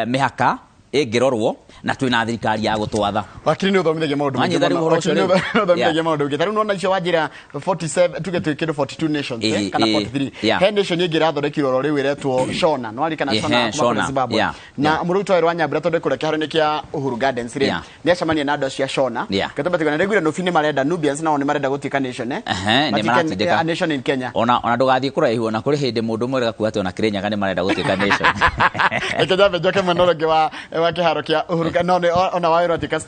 J: mĩhaka ĩngĩrorwo, na twĩna thirikari ya gũtwatha.
C: Wakiri, nĩ ũthomithagia maũndũ maingĩ
J: Wanyita rĩu
C: mũno.
J: ũhoro ũcio
C: Wakiri,
J: rĩu?
C: nĩ ũthomithagia maũndũ maingĩ. Ta rĩu nona icio wanjĩra 47, tuge twĩ kĩndũ 42 nations, kana 43. He nation ĩngĩ ĩrathondekirwo oro rĩu ĩretwo Shona. Nĩ warikana Shona kuma kũrĩ
J: Shona,
C: Zimbabwe? Na mũrutwo werũ wa Nyambura, tondũ kũrĩa kĩharo-inĩ kĩa Uhuru Gardens rĩ, nĩ acemania na andũ acio a Shona. Gĩtũma tigana nĩguire Nubi nĩ marenda, Nubians nao nĩ marenda gũtuĩka nation, eh?
J: Ehe, nĩ
C: Matuĩke
J: maratindĩka.
C: a nation in Kenya.
J: Ona ndũgathiĩ kũraihu, ona kũrĩ hĩndĩ mũndũ ũmwe erĩga kuga atĩ ona Kĩrĩnyaga nĩ marenda gũtuĩka nation.
C: Reke nyambe njoke mwena ũrĩa ũngĩ wa kĩharo kĩa Uhuru, no nĩ ona wawĩrwo atuĩka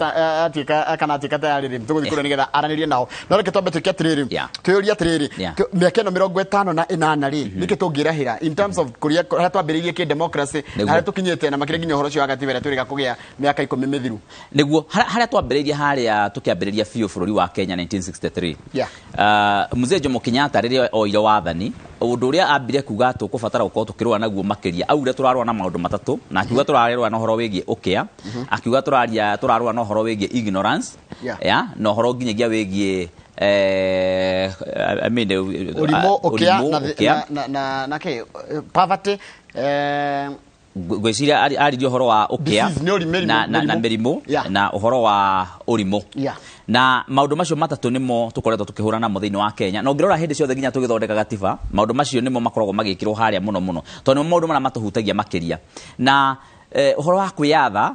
C: atuĩka kana atuĩka tayarĩ rĩ, tũgũthiĩ kũrĩa nĩgetha aranĩrie nao. No reke twambe twĩke atĩrĩrĩ, twĩyũrie atĩrĩrĩ, mĩaka ĩno 58 rĩ, nĩkĩ tũngĩrahĩra in terms of kũrĩa harĩa twambĩrĩirie kĩ democracy na harĩa tũkinyĩte, na makĩria nginya ũhoro ũcio wa gatiba ĩrĩa twĩrĩga kũgĩa mĩaka 10 mĩthiru?
J: Nĩguo harĩa twambĩrĩirie, harĩa tũkĩambĩrĩria biũ bũrũri wa Kenya 1963, Mzee Jomo Kenyatta rĩrĩa oire wathani, ũndũ ũrĩa ambire kuga tũkũbatara gũkorwo tũkĩrũa naguo makĩria, augire tũrarũa na maũndũ matatũ, na akiuga tũrarũa na ũhoro wĩgiĩ ũkĩa, akiuga tũraria tũrarũa na ũhoro wĩgiĩ ignorance, ya na ũhoro nginyagia wĩgiĩ I mean,
C: ũrimũ, ũkĩa,
J: ũrimũ,
C: na
J: ũkĩa.
C: na kĩ, poverty,
J: Ngwĩciria aririe ũhoro wa ũkĩa
C: Disease, nĩ ũrimũ,
J: na
C: mĩrimũ.
J: mĩrimũ na ũhoro wa ũrimũ. Na maũndũ macio matatũ nĩmo tũkoretwo tũkĩhũra namo thĩinĩ wa Kenya. Na ũngĩrora hĩndĩ ciothe nginya tũgĩthondeka gatiba, maũndũ macio nĩmo makoragwo magĩkĩrwo harĩa mũno mũno, tondũ nĩmo maũndũ marĩa matũhutagia makĩria. Na ũhoro wa kwĩyatha,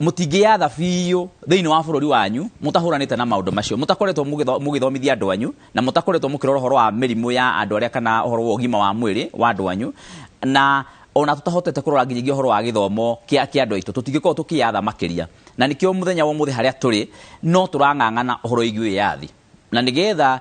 J: mũtingĩyatha biũ thĩinĩ wa bũrũri wanyu mũtahũranĩte na maũndũ macio, mũtakoretwo mũgĩthomithia andũ anyu, na mũtakoretwo mũkĩrora ũhoro wa mĩrimũ ya andũ arĩa kana ũhoro wa ũgima wa mwĩrĩ wa andũ anyu, na ona tũtahotete kũrora nginyagia ũhoro wa gĩthomo kĩa andũ aitũ, tũtingĩkorwo tũkĩyatha makĩria. Na nĩkĩo mũthenya wa ũmũthĩ harĩa tũrĩ no tũrang'ang'ana ũhoro wĩgiĩ wĩyathi, na nĩgetha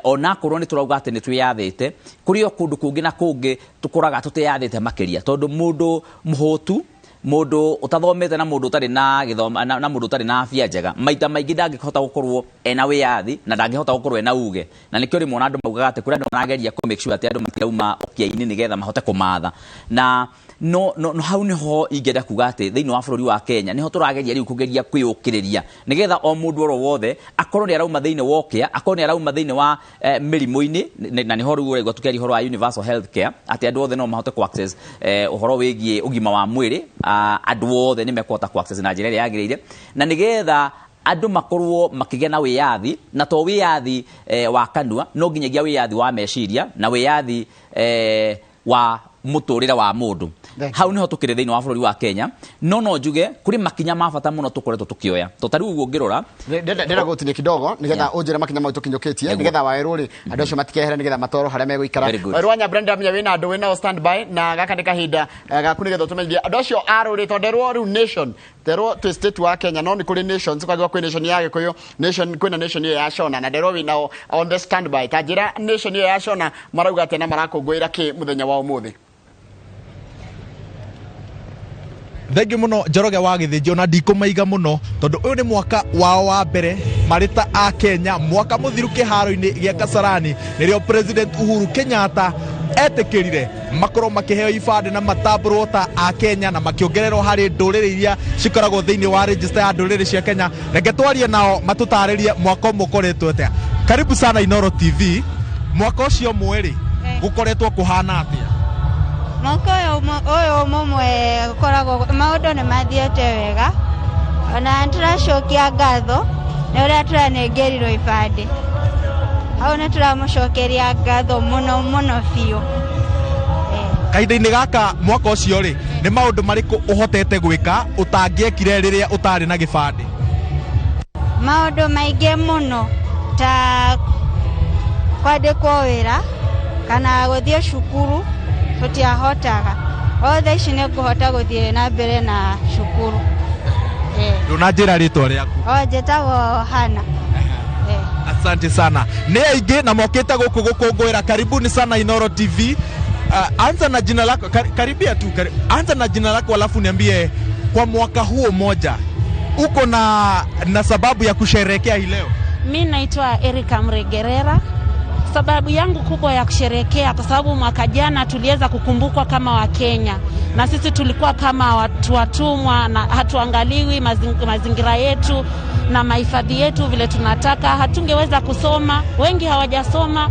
J: onakorwo nĩ tũrauga atĩ nĩ twĩyathĩte, kũrĩ o kũndũ kũngĩ na kũngĩ tũkoraga tũteyathĩte makĩria, tondũ mũndũ mũhũtu, mũndũ ũtathomete, na mũndũ ũtarĩ na gĩthomo na mũndũ ũtarĩ na afya njega, maita maingĩ ndangĩhota gũkorwo ena wĩyathi na ndangĩhota gũkorwo ena uge. Na nĩkĩo rĩmwe ona andũ maugaga atĩ kũrĩ andũ marageria kũ make sure atĩ andũ matirauma ũkĩa-inĩ nĩgetha mahote kũmatha. Na no hau nĩho ingĩenda kuga atĩ thĩinĩ wa bũrũri wa Kenya nĩho tũrageria rĩu kũgeria kwĩyũkĩrĩria, nĩgetha o mũndũ oro wothe akorwo nĩ arauma thĩinĩ wa ũkĩa, akorwo nĩ arauma thĩinĩ wa mĩrimũ-inĩ. Na nĩho rĩu ũraigua tũkĩaria ũhoro wa universal health care, atĩ andũ othe no mahote kũ access ũhoro wĩgiĩ ũgima wa mwĩrĩ. Andũ othe nĩ mekũhota kũ access na njĩra ĩrĩa yagĩrĩire, na nĩgetha andũ makorwo makĩgĩa na wĩyathi, na to wĩyathi wa kanua, no nginyagia wĩyathi wa meciria na wĩyathi wa mũtũrĩre wa mũndũ.
C: Thank
J: Hau niho tũkĩrĩ thĩinĩ wa bũrũri wa Kenya. No njuge kũrĩ makinya ma bata mũno tũkoretwo tũkĩoya, to ta rĩu ũguo ũngĩrora
C: Ndĩrenda gũtinia kidogo nigetha ũnjĩre makinya mau tũkinyũkĩtie, nigetha waerwo rĩ, andũ acio matikehere, nigetha matwarwo harĩa megũikara.
J: Very good.
C: Waerwo wa Nyambura, ndamenya wĩna andũ wĩnao standby, na gaka nĩ kahinda gaku nigetha ũtũmenyithie andũ acio a rũrĩ, tondũ nderwo rĩu nation, nderwo twĩ state wa Kenya, no nĩ kũrĩ nations, kwagĩrwo kwĩ nation ya Gĩkũyũ nation, kwĩna nation ĩyo ya Shona, na nderwo wĩnao on the standby. Ta njĩra nation ĩyo ya Shona marauga atĩa na marakũngũĩra kĩ mũthenya wa ũmũthĩ?
B: Thengiũ mũno, Njoroge wa Gĩthĩnji. Ona ndikũmaiga mũno, tondũ ũyũ nĩ mwaka wao wa mbere marĩ ta a Kenya. Mwaka mũthiru kĩharo-inĩ gĩa Kasarani nĩrĩo President Uhuru Kenyatta Etĩkĩrire makorwo makĩheo ibandĩ na matambũrwo ta a Kenya na makĩongererwo harĩ ndũrĩrĩ iria cikoragwo thĩinĩ wa register ya ndũrĩrĩ cia Kenya. Reke twarie nao matũtarĩrie mwaka ũmwe ũkoretwo atĩa. Karibu sana Inoro TV. Mwaka ũcio ũmwe rĩ, gũkoretwo kũhana atĩa?
K: Mwaka ũyũ mũmwe gũkoragwo maũndũ nĩ mathiĩte wega, ona nĩtũracokia ngatho nĩ ũrĩa tũranengerirwo ibandĩ. Hau nĩ tũramũcokeria ngatho mũno mũno biũ.
B: Kahinda-inĩ gaka mwaka ũcio rĩ, nĩ maũndũ marĩkũ ũhotete gwĩka ũtangĩekire rĩrĩa ũtarĩ na gĩbandĩ?
K: Maũndũ maingĩ mũno ta kwandĩkwo wĩra kana gũthiĩ cukuru tũtiahotaga. O thaa ici nĩ ngũhota gũthiĩ na mbere na cukuru.
B: Ndũnanjĩra rĩtwa rĩaku?
K: O njĩtagwo Hana.
B: Asante sana. Nĩ aingĩ na mokĩte gũkũ gũkũngũĩra. Karibuni sana Inoro TV. Anza na jina lako, karibia tu, anza na jina lako alafu niambie kwa mwaka huo moja uko na sababu ya kusherehekea hii leo?
L: Mi naitwa Erika Mregerera. Sababu yangu kubwa ya kusherehekea kwa sababu mwaka jana tuliweza kukumbukwa kama Wakenya, na sisi tulikuwa kama watu watumwa na hatuangaliwi mazingira yetu na mahifadhi yetu vile tunataka. Hatungeweza kusoma, wengi hawajasoma,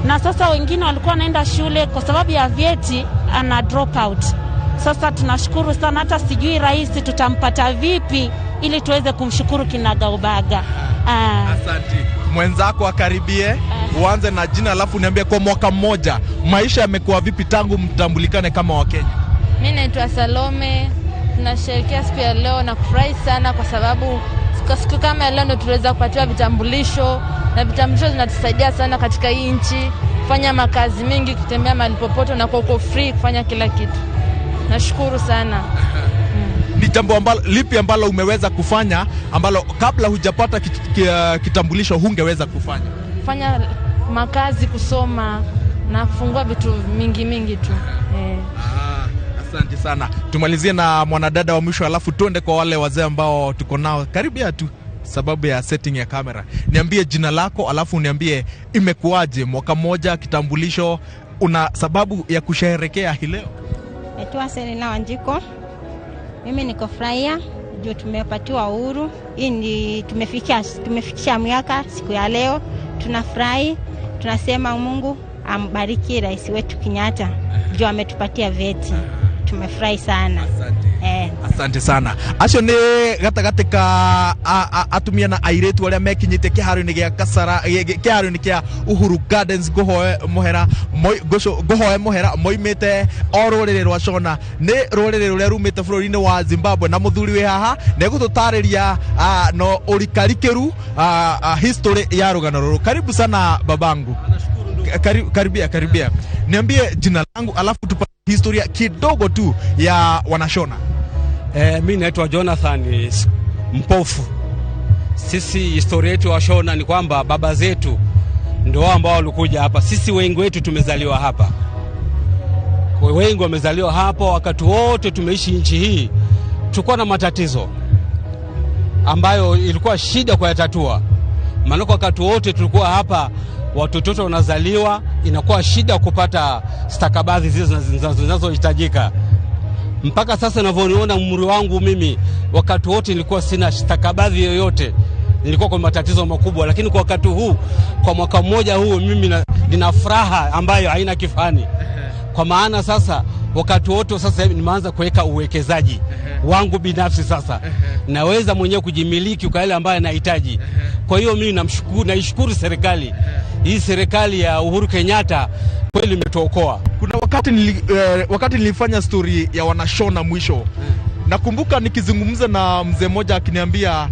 L: na sasa wengine walikuwa wanaenda shule kwa sababu ya vyeti ana drop out. Sasa tunashukuru sana, hata sijui rais tutampata vipi ili tuweze kumshukuru kinagaubaga.
B: Asante. Mwenzako akaribie, uanze na jina alafu niambie kwa mwaka mmoja maisha yamekuwa vipi tangu mtambulikane kama Wakenya?
M: Mimi naitwa Salome. Tunasherehekea siku ya leo na kufurahi sana kwa sababu siku kama ya leo ndio tuliweza kupatiwa vitambulisho, na vitambulisho zinatusaidia sana katika hii nchi kufanya makazi mingi, kutembea mahali popote na uko free kufanya kila kitu. Nashukuru sana.
B: Ni jambo ambalo lipi ambalo umeweza kufanya ambalo kabla hujapata kitambulisho hungeweza kufanya?
M: Kufanya makazi, kusoma na kufungua vitu mingi mingi tu.
B: Asante sana. Tumalizie na mwanadada wa mwisho alafu tuende kwa wale wazee ambao tuko nao karibia tu sababu ya setting ya kamera. Niambie jina lako alafu niambie imekuwaje mwaka mmoja kitambulisho, una sababu ya kusherehekea hii leo?
N: Naitwa Selina Wanjiko. Mimi niko furahia juu tumepatiwa uhuru. Hii ni tumefikisha miaka siku ya leo. Tunafurahi, tunasema Mungu ambariki rais wetu Kenyatta juu ametupatia vyeti. Tumefurahi sana.
B: Asante. Asante sana. Acio nĩ gatagatĩ ka atumia na airĩtu arĩa mekinyĩte kĩharo-inĩ gĩa Kasara, kĩharo-inĩ kĩa Uhuru Gardens ngũhoe mũhera moimĩte o rũrĩrĩ rwa Shona. Nĩ rũrĩrĩ rũrĩa rumĩte bũrũri-inĩ wa Zimbabwe, na mũthuri wĩ haha nĩegũtũtarĩria no ũrikarikĩru history ya rũgano rũrũ. Karibu sana babangu. Karibia, karibia. Niambie jina langu alafu tupate historia kidogo tu ya Wanashona.
O: Mimi naitwa Jonathan Mpofu. Sisi historia yetu Washona ni kwamba baba zetu ndio ambao walikuja hapa. Sisi wengi wetu tumezaliwa hapa. Kwa wengi wamezaliwa hapa, wakati wote tumeishi nchi hii. Tulikuwa na matatizo ambayo ilikuwa shida kuyatatua. Maana wakati wote tulikuwa hapa, watoto wanazaliwa, inakuwa shida kupata stakabadhi zile zinazohitajika. Mpaka sasa ninavyoniona umri wangu mimi, wakati wote nilikuwa sina stakabadhi yoyote. Nilikuwa kwa matatizo makubwa, lakini kwa wakati huu, kwa mwaka mmoja huu, mimi nina furaha ambayo haina kifani. Kwa maana sasa wakati wote sasa nimeanza kuweka uwekezaji wangu binafsi sasa. Naweza mwenyewe kujimiliki kwa yale ambayo nahitaji. Kwa hiyo mimi naishukuru serikali. Hii serikali ya Uhuru Kenyatta kweli imetuokoa.
B: Kuna wakati nilifanya story ya Wanashona mwisho. Nakumbuka nikizungumza na mzee mmoja akiniambia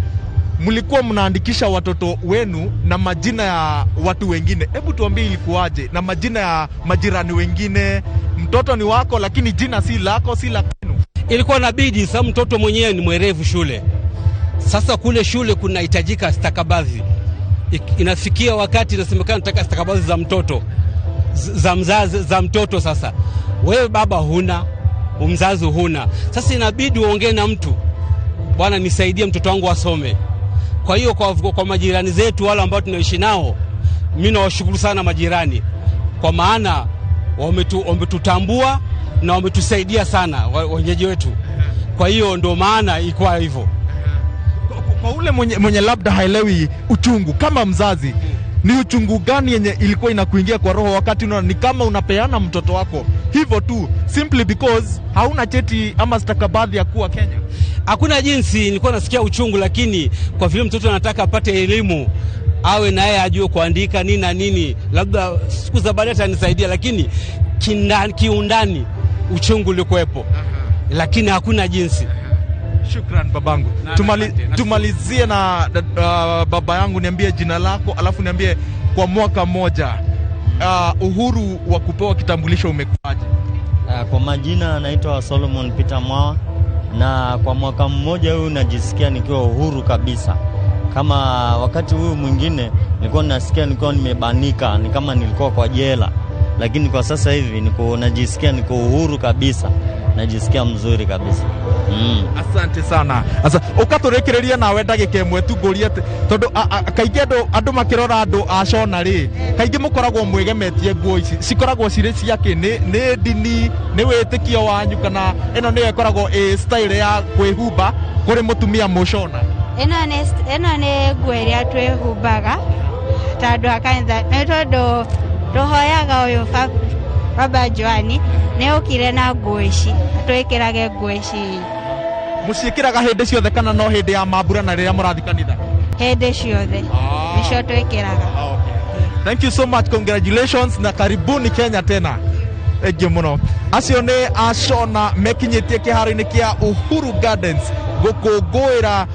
B: mlikuwa mnaandikisha watoto wenu na majina ya watu wengine. Hebu tuambie ilikuwaje na majina ya majirani wengine? Mtoto ni wako lakini jina si lako, si la kwenu.
O: Ilikuwa inabidi sababu mtoto mwenyewe ni mwerevu shule. Sasa kule shule kunahitajika stakabadhi. Inafikia wakati inasemekana nataka stakabadhi za mtoto, za mzazi, za mtoto. Sasa wewe baba huna, mzazi huna. Sasa inabidi uongee na mtu, bwana nisaidie mtoto wangu asome. Kwa hiyo kwa majirani zetu wale ambao tunaishi nao, mimi nawashukuru sana majirani. Kwa maana Wametutambua na wametusaidia sana wenyeji wetu. Kwa hiyo ndio maana ikuwa hivyo.
B: Kwa ule mwenye labda haelewi uchungu kama mzazi, ni uchungu gani yenye ilikuwa inakuingia kwa roho wakati unaona ni kama unapeana mtoto wako hivyo tu simply because hauna cheti ama stakabadhi ya kuwa Kenya?
O: Hakuna jinsi, nilikuwa nasikia uchungu, lakini kwa vile mtoto anataka apate elimu, awe na yeye ajue kuandika nini na nini, labda siku za baadaye atanisaidia, lakini kiundani uchungu ulikuwepo, lakini hakuna jinsi.
B: Shukran babangu. Tumalizie na baba yangu, niambie jina lako alafu niambie kwa mwaka mmoja uhuru wa kupewa kitambulisho umekuwaje?
P: Kwa majina naitwa Solomon Peter Mwawa, na kwa mwaka mmoja huu najisikia nikiwa uhuru kabisa. Kama wakati huu mwingine nilikuwa nasikia nilikuwa nimebanika, ni kama nilikuwa kwa jela, lakini kwa sasa hivi najisikia niko uhuru kabisa, najisikia mzuri kabisa.
B: Asante sana. Asa ukaturekereria nawe ndagika ĩmwe tu ngũrie atĩ tondũ kaingĩ andũ makĩrora andũ a Shona rĩ, kaingĩ mũkoragwo mwĩgemetie nguo ici cikoragwo cirĩ cia kĩ? Nĩ ndini, nĩ wĩtĩkio wanyu, kana ĩno nĩyo ĩkoragwo ĩ style ya kwĩhumba kũrĩ mũtumia mũshona?
K: Ĩno nĩ nguo ĩrĩa twĩhumbaga ta andũ a kanitha, nĩ tondũ tũhoyaga ũyũ Baba Joani nĩ okire na nguo ici, twĩkĩrage nguo ici.
B: Mũciĩkĩraga hĩndĩ ciothe kana no hĩndĩ ya mambura na rĩrĩa mũrathiĩ kanitha?
K: Hĩndĩ ciothe nĩcio twĩkĩraga.
B: Thank you so much, congratulations na karibuni Kenya tena. Thank you mũno. Acio nĩ Ashona mekinyĩtie kĩharo-inĩ kĩa Uhuru Gardens gũkũngũĩra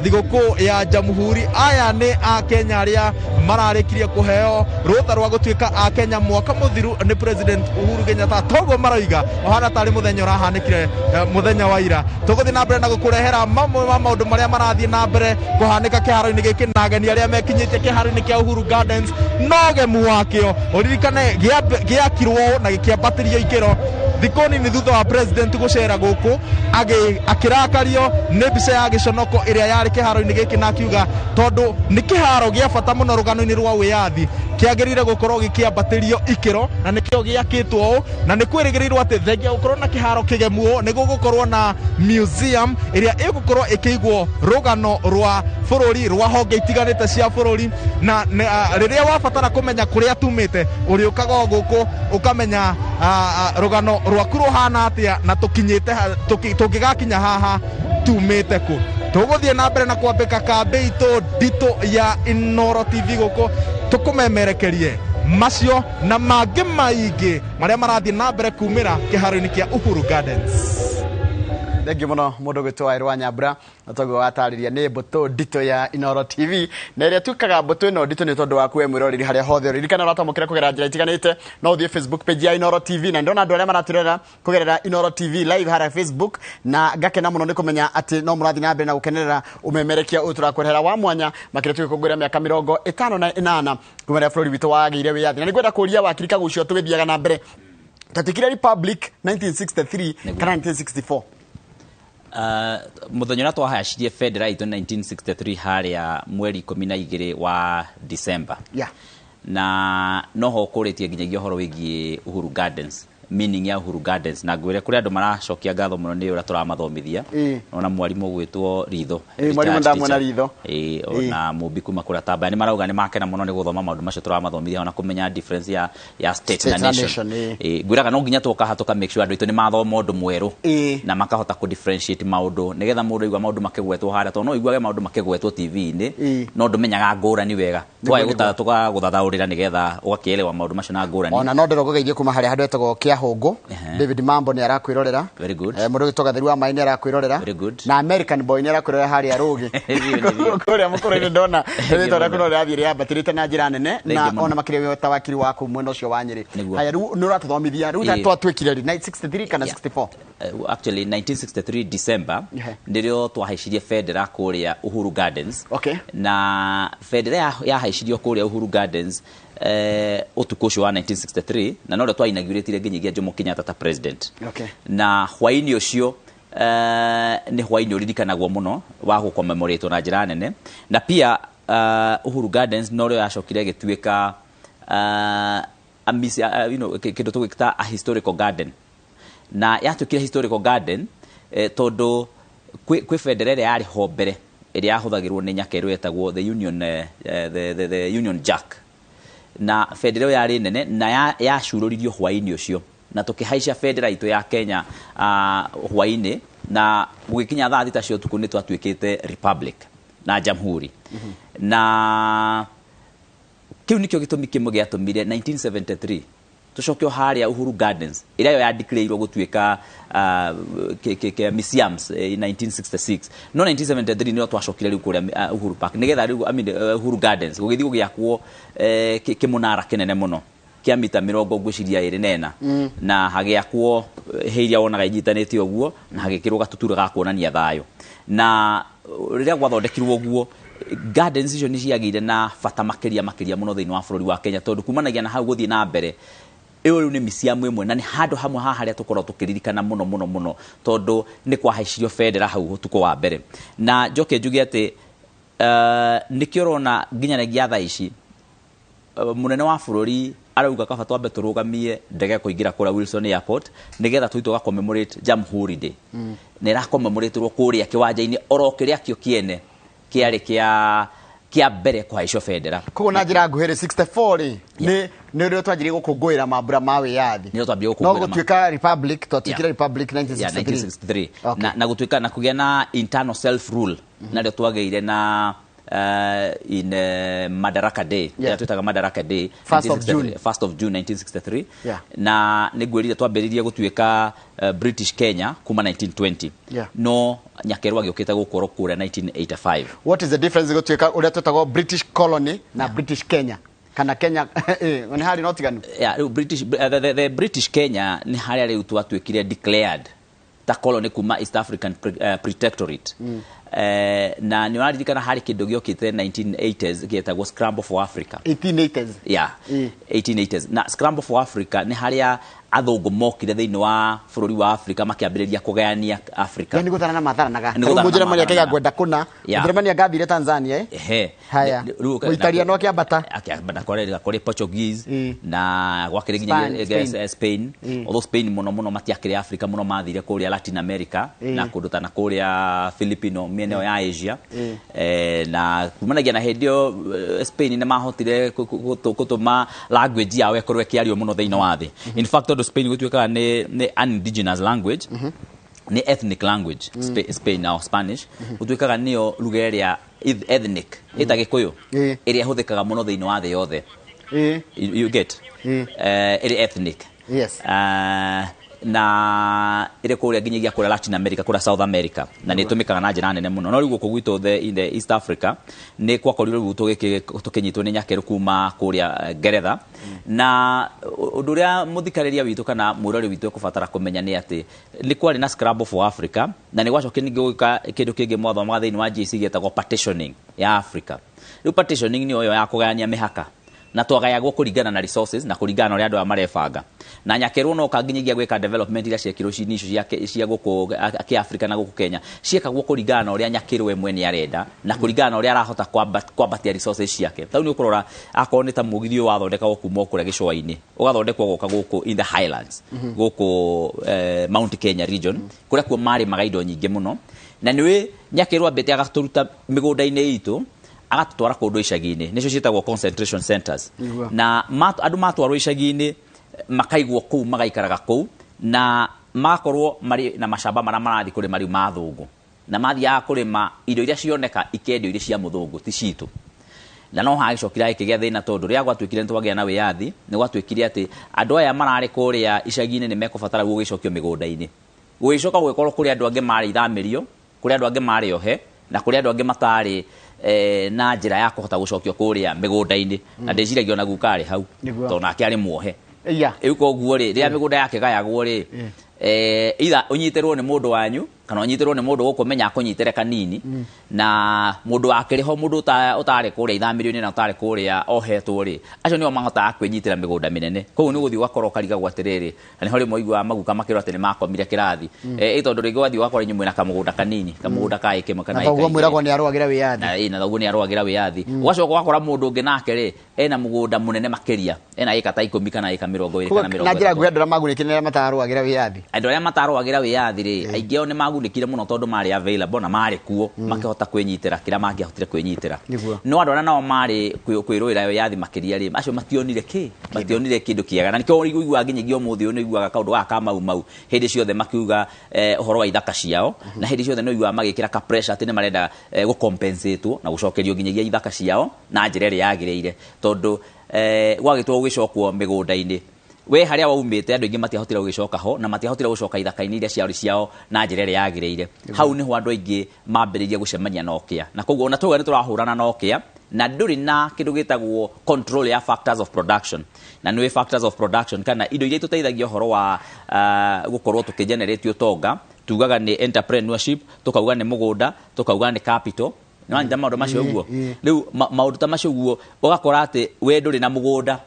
B: thigũkũ ya Jamhuri. Aya nĩ Akenya arĩa mararĩkirie kũheo rũtha rwa gũtuĩka Akenya mwaka mũthiru nĩ President Uhuru Kenyatta. Toguo maroiga ũhana tarĩ mũthenya ũrahanĩkire mũthenya wa ira. Tũgũthiĩ na mbere na gũkũrehera mamwe ma maũndũ marĩa marathiĩ na mbere kũhanĩka kĩharo-inĩ gĩkĩ na ageni arĩa mekinyĩtie kĩharo-inĩ kĩa Uhuru Gardens no gemu wakĩo. Ũririkane gĩakirwo na gĩkĩambatĩrio ikĩro thikũ nini thutha wa president gũcera gũkũ, akĩrakario nĩ mbica ya gĩconoko ĩrĩa yarĩ kĩharo-inĩ gĩkĩ na akiuga tondũ nĩ kĩharo gĩa bata mũno rũgano-inĩ rwa wĩyathi kĩagĩrĩire gũkorwo gĩkĩambatĩrio ikĩro na nĩkĩo gĩakĩtwo ũũ, na nĩ kwĩrĩgĩrĩirwo atĩ thengia gũkorwo na kĩharo kĩgemu ũũ nĩ gũgũkorwo na museum ĩrĩa ĩgũkorwo ĩkĩigwo rũgano rwa bũrũri rwa honge itiganĩte cia bũrũri, na rĩrĩa wabatara kũmenya kũrĩa tumĩte ũrĩũkaga o gũkũ ũkamenya rũgano rwaku rũhana atĩa na tũkinyĩte tũngĩgakinya haha tumĩte kũ. Tũgũthiĩ na mbere na kwambĩka kambĩ itũ nditũ ya Inooro TV gũkũ tũkũmemerekerie macio na mangĩ maingĩ marĩa marathiĩ na mbere kumĩra kĩharo-inĩ kĩa Uhuru Gardens.
C: Thengiũ mũno mũndũ gwĩtwo Wairũ wa Nyambura, na toguo watarĩria nĩ mbũtũ nditũ ya Inooro TV, na ĩrĩa tuĩkaga mbũtũ ĩno nditũ nĩ tondũ waku we mwĩroreri harĩa hothe ũrĩ. Ririkana ũratwamũkĩra kũgerera njĩra itiganĩte, no ũthiĩ Facebook page ya Inooro TV, na ndĩrona andũ arĩa maratwĩrorera kũgerera Inooro TV live harĩa Facebook, na ngakena mũno nĩ kũmenya atĩ no mũrathiĩ na mbere na gũkenerera ũmemerekia ũyũ tũrakũrehera wa mwanya makĩria tũgĩkũngũĩra mĩaka 58 kuma rĩrĩa bũrũri witũ wagĩire wĩyathi. Na nĩngwenda kũũria wakiri Kagucio tũgĩthiaga na mbere, twatuĩkire Republic 1963 kana 1964?
J: Mũthenya ũrĩa twahacirie bendera itũ 1963 harĩa mweri 12 wa December. Na noho ũkũrĩtie nginyagia ũhoro wĩgiĩ Uhuru Gardens, meaning ya Uhuru Gardens, na ngwĩre kũrĩ andũ maracokia ngatho mũno nĩ ũrĩa tũramathomithia. Ona mwarimũ ũgwĩtwo Ritho,
C: Mwarimũ ndamwona Ritho.
J: Ona mũmbi kuma kũrĩa Tambaya nĩ marauga nĩ makena mũno nĩ gũthoma maũndũ macio tũramathomithia ona kũmenya difference ya state na nation. Ngwĩraga no nginya twoka haha tũka make sure andũ aitũ nĩ mathoma ũndũ mwerũ na makahota kũ differentiate maũndũ nĩgetha mũndũ aigua maũndũ makĩgwetwo harĩa, tondũ no ũiguage maũndũ makĩgwetwo TV-inĩ no ndũmenyaga ngũrani wega. Tũgagũthathaũrĩra nĩgetha ũgakĩelewa maũndũ macio na ngũrani.
C: Ona no ndĩrogũgeithie kuma harĩa handũ hetagwo Kĩahũngũ, David Mambo nĩ arakwĩrorera.
J: Very good.
C: Mũndũ ũgĩtwo Gatheru wa Maĩ nĩ arakwĩrorera.
J: Very good.
C: Na American Boy nĩ arakwĩrorera harĩa Rũgĩ. Kũrĩa mũkũrũ-inĩ ndona rĩtwa rĩaku no rĩrathiĩ rĩambatĩrĩte na njĩra nene, na ona makĩria wĩ ta wakiri waku mwena ũcio wa Nyĩrĩ. Haya, rĩu nĩ ũratũthomithia rĩu twatuĩkire rĩ 1963 kana 64?
J: Actually 1963 December nĩrĩo twahaicirie bendera kũrĩa Uhuru Gardens. Na bendera yahaicirio kũrĩa Uhuru Gardens ũtukũ ũcio wa 1963, na norĩo twainaugurĩtire nginyagia Jomo Kenyatta ta president. Na hwaĩ-inĩ ũcio nĩ hwaĩ-inĩ ũririkanagwo mũno wa gũkomemoratwo na njĩra nene, na pia Uhuru Gardens norĩo yacokire ĩgĩtuĩka a, you know, kĩndũ tũgwĩta a historical garden. Na yatuĩkire historical garden tondũ kwĩ bendera ĩrĩa yarĩ ho mbere, ĩrĩa yahũthagĩrwo nĩ nyakerũ, yetagwo the Union, the Union Jack. Na bendera ĩyo yarĩ nene na yacurũririo hwaĩ-inĩ ũcio, na tũkĩhaica bendera itũ ya Kenya hwaĩ-inĩ, na gũgĩkinya thaa 6 cia ũtukũ nĩ twatuĩkĩte republic na jamhuri. Na kĩu nĩkĩo gĩtũmi kĩmwe gĩatũmire 1973 tũcoke o harĩa Uhuru Gardens, ĩrĩa yo yandeclarirwo gũtuĩka museums in 1966. No 1973 nĩyo twacokire rĩu kũrĩa Uhuru Park, nĩgetha rĩu, I mean, Uhuru Gardens, gũgĩthiĩ gũgĩakwo kĩmũnara kĩnene mũno kĩa mita mĩrongo, ngwĩciria, 24. Na hagĩakwo hĩ iria wonaga inyitanĩte ũguo, na hagĩkĩrwo gatutura ga kuonania thayũ. Na rĩrĩa gwathondekirwo ũguo, gardens icio nĩ ciagĩire na bata makĩria makĩria mũno thĩinĩ wa bũrũri wa Kenya, tondũ kumanagia na hau gũthiĩ na mbere, ĩyo rĩu nĩ museum ĩmwe na nĩ handũ hamwe haha harĩa tũkoragwo tũkĩririkana mũno mũno mũno, tondũ nĩ kwahaicirio bendera hau ũtukũ wa mbere. Na njoke njuge atĩ nĩkĩo ũrona nginyanagia thaa ici mũnene wa bũrũri arauga kaba twambe tũrũgamie ndege kũingĩra kũrĩa Wilson Airport, nĩgetha tũthiĩ tũga commemorate Jamhuri Day. Na ĩra commemoratewo kũrĩa kĩwanja-inĩ oro kĩrĩa kĩo kĩene kĩarĩ kĩa mbere kũhaicio bendera.
C: Koguo na njĩra nguhĩ rĩ, 64 rĩ, nĩ rĩo twanjirie gũkũngũĩra mambura ma wĩyathi.
J: Nĩrĩo twambire
C: no
J: gũkũngũĩra
C: gũtuĩka republic, twatuĩkire republic 1963.
J: 1963. Na gũtuĩka na kũgĩa na internal self rule narĩo twagĩire na in Madaraka Day, twĩtaga Madaraka Day.
C: 1st of
J: 1963.
C: June.
J: 1st of June 1963. Na nĩ ngwĩrire twambĩrĩrie gũtuĩka British Kenya kuma 1920. No nyakerũ agĩũkĩte gũkorwo kũrĩa 1985.
C: What is the difference gũtuĩka ũrĩa twĩtagwo British colony na British Kenya, kana Kenya nĩ harĩ na ũtiganu?
J: Yeah, rĩu British, the British Kenya nĩ harĩa rĩu twatuĩkire declared ta colony kuma East African Protectorate. Na nĩ ũraririkana harĩ kĩndũ gĩokĩte 1980s gĩetagwo Scramble for Africa.
C: 1880s.
J: Yeah, 1880s. Na Scramble for Africa nĩ harĩa athũngũ mokire thĩinĩ wa bũrũri wa Africa, makĩambĩrĩria kũgayania Africa.
C: Yani gũtharana matharanaga.
J: Nĩ gũtharana.
C: Mũnjeremani akaiga
J: matharanaga.
C: ngwenda kũna. Mũnjeremani angathire Tanzania, eh?
J: Ehe.
C: Haya. Mũitaliano akĩambata.
J: Akĩambata kũrĩ Portuguese na gwakĩrĩ nginya
C: Spain.
J: Spain. Although Spain mũno mũno matiakĩrĩ Africa mũno, mathire kũrĩa Latin America na kũndũ ta na kũrĩa Filipino, mĩena ĩyo ya Asia. Na kumanagia na hĩndĩ ĩyo Spain nĩ mahotire gũtũma language yao ĩkorwo ĩkĩario mũno thĩinĩ wa thĩ. In fact, tondũ Spain gũtuĩkaga nĩ an indigenous language, nĩ ethnic language. Spain now Spanish gũtuĩkaga nĩyo lugha ĩrĩa ethnic ĩta Gĩkũyũ ĩrĩa ĩhũthĩkaga mũno thĩinĩ wa thĩ yothe. You get ĩrĩ ethnic. Na ĩrĩ kũrĩa nginyagia kũrĩa Latin America, kũrĩa South America, na nĩ ĩtũmĩkaga na njĩra nene mũno. No rĩu gũkũ gwitũ in the East Africa nĩ gwakorirwo rĩu tũkĩnyitwo nĩ nyakerũ kuma kũrĩa Ngeretha. Na ũndũ ũrĩa mũthikĩrĩria witũ kana mwĩrori witũ ekũbatara kũmenya nĩ atĩ nĩ kwarĩ na Scramble for Africa, na nĩ gwacokire ningĩ gũgĩũka kĩndũ kĩngĩ mwathomaga thĩinĩ wa GC gĩtagwo partitioning ya Africa. Rĩu partitioning nĩ ĩyo ya kũgayania mĩhaka, na twagayagwo kũringana na resources na kũringana na ũrĩa andũ aya marebanga. Na nyakerwo no kanginyagia gwĩka development iria ciekirwo icio cia gũkũ kĩafrika na gũkũ Kenya ciekagwo kũringana na ũrĩa nyakĩrwo we mwene arenda na kũringana na ũrĩa arahota kwambatia resources ciake. Tau nĩ ũkũrora akorwo nĩ ta mũgithi ũyũ wathondekagwo kuma o kũrĩa gĩcũa-inĩ, ũgathondekwo gũka gũkũ in the highlands, gũkũ Mount Kenya region, kũrĩa kuo marĩmaga indo nyingĩ mũno. Na nĩwĩ nyakĩrwo ambĩte agatũruta mĩgũnda-inĩ itũ, agatũtwara kũndũ icagi-inĩ, nĩcio ciĩtagwo concentration centers. Na andũ matwarwo icagi-inĩ makaigwo kũu, magaikaraga kũu na magakorwo marĩ na macamba marĩa marathiĩ kũrĩma rĩu ma thũngũ, na mathiaga kũrĩma indo iria cioneka ikendio irĩ cia mũthũngũ, ti citũ. Na no hagĩcokire hagĩkĩgĩa thĩna, tondũ rĩrĩa gwatuĩkire nĩ twagĩa na wĩyathi, nĩ gwatuĩkire atĩ andũ aya mararĩ kũrĩa icagi-inĩ nĩ mekũbatara gũgĩcokio mĩgũnda-inĩ. Gũgĩcoka gũgĩkorwo kũrĩ andũ angĩ marĩ ithamĩrio, kũrĩ andũ angĩ marĩ ohe, na kũrĩ andũ angĩ matarĩ na njĩra ya kũhota gũcokio kũrĩa mĩgũnda-inĩ. Na ndĩciragia ona guka arĩ hau, tondũ nake arĩ muohe. Rĩu koguo rĩ, rĩrĩa mĩgũnda yake gayagwo rĩ, either ũnyitĩrwo nĩ mũndũ wanyu. Kana ũnyitĩrwo nĩ mũndũ gũkũmenya akũnyitĩre kanini. Na mũndũ akĩrĩ ho, mũndũ ũtarĩ kũrĩa ithamĩrio-inĩ na ũtarĩ kũrĩa ohetwo rĩ, acio nĩo mahotaga kwĩnyitĩra mĩgũnda mĩnene. Koguo nĩ ũgũthiĩ ũgakora ũkarigagwo atĩrĩrĩ, na nĩho rĩmwe ũiguaga maguka makĩrwo atĩ nĩ makomire kĩrathi. Ĩ tondũ rĩngĩ wathiĩ ũgakora inyuĩ mwĩna kamũgũnda kanini, kamũgũnda ka ĩka ĩmwe kana
C: Na thoguo
J: ĩka igĩrĩ.
C: Mwĩragwo nĩ arũagĩra wĩyathi.
J: Na ĩ na thoguo nĩ arũagĩra wĩyathi. Ũgacoka ũgakora mũndũ ũngĩ nake rĩ, ena mũgũnda mũnene makĩria, ena ĩka ta 10 kana ĩka 20 kana
C: Na njĩra
J: 30.
C: nguhĩ, andũ arĩa magunĩkire nĩ arĩa matarũagĩra wĩyathi.
J: Andũ arĩa matarũagĩra wĩyathi rĩ, aingĩ ao nĩ magunĩkire mũno tondũ marĩ available na marĩ kuo, makĩhota kwĩnyitĩra kĩrĩa mangĩahotire kwĩnyitĩra. No andũ arĩa nao marĩ kwĩrũĩra wĩyathi makĩria rĩ, acio mationire kĩ, mationire kĩndũ kĩega. Na nĩkĩo ũiguaga nginyagia ũmũthĩ ũyũ nĩ ũiguaga kaũndũ gaka ka Mau Mau hĩndĩ ciothe makiuga ũhoro wa ithaka ciao, na hĩndĩ ciothe nĩ ũiguaga magĩkĩra ka pressure atĩ nĩ marenda gũcompensatwo na gũcokerio nginyagia ithaka ciao na njĩra ĩrĩa yagĩrĩire, tondũ gwagĩtwo gũgĩcokwo mĩgũnda-inĩ we harĩa waumĩte, andũ aingĩ matiahotire gũgĩcoka ho na matiahotire gũcoka ithaka-inĩ iria ciarĩ ciao na njĩra ĩrĩa yagĩrĩire. Hau nĩho andũ aingĩ mambĩrĩirie gũcemania na ũkĩa, na koguo ona twauga nĩ tũrahũrana na ũkĩa na ndũrĩ na kĩndũ gĩtagwo control ya factors of production. Na nĩũĩ factors of production kana indo iria itũteithagia ũhoro wa gũkorwo tũkĩgenerate ũtonga, tugaga nĩ entrepreneurship, tukauga nĩ mũgũnda, tukauga nĩ capital. Nĩwanyita maũndũ macio ũguo? Rĩu maũndũ ta macio ũguo, ũgakora atĩ we ndũrĩ na mũgũnda,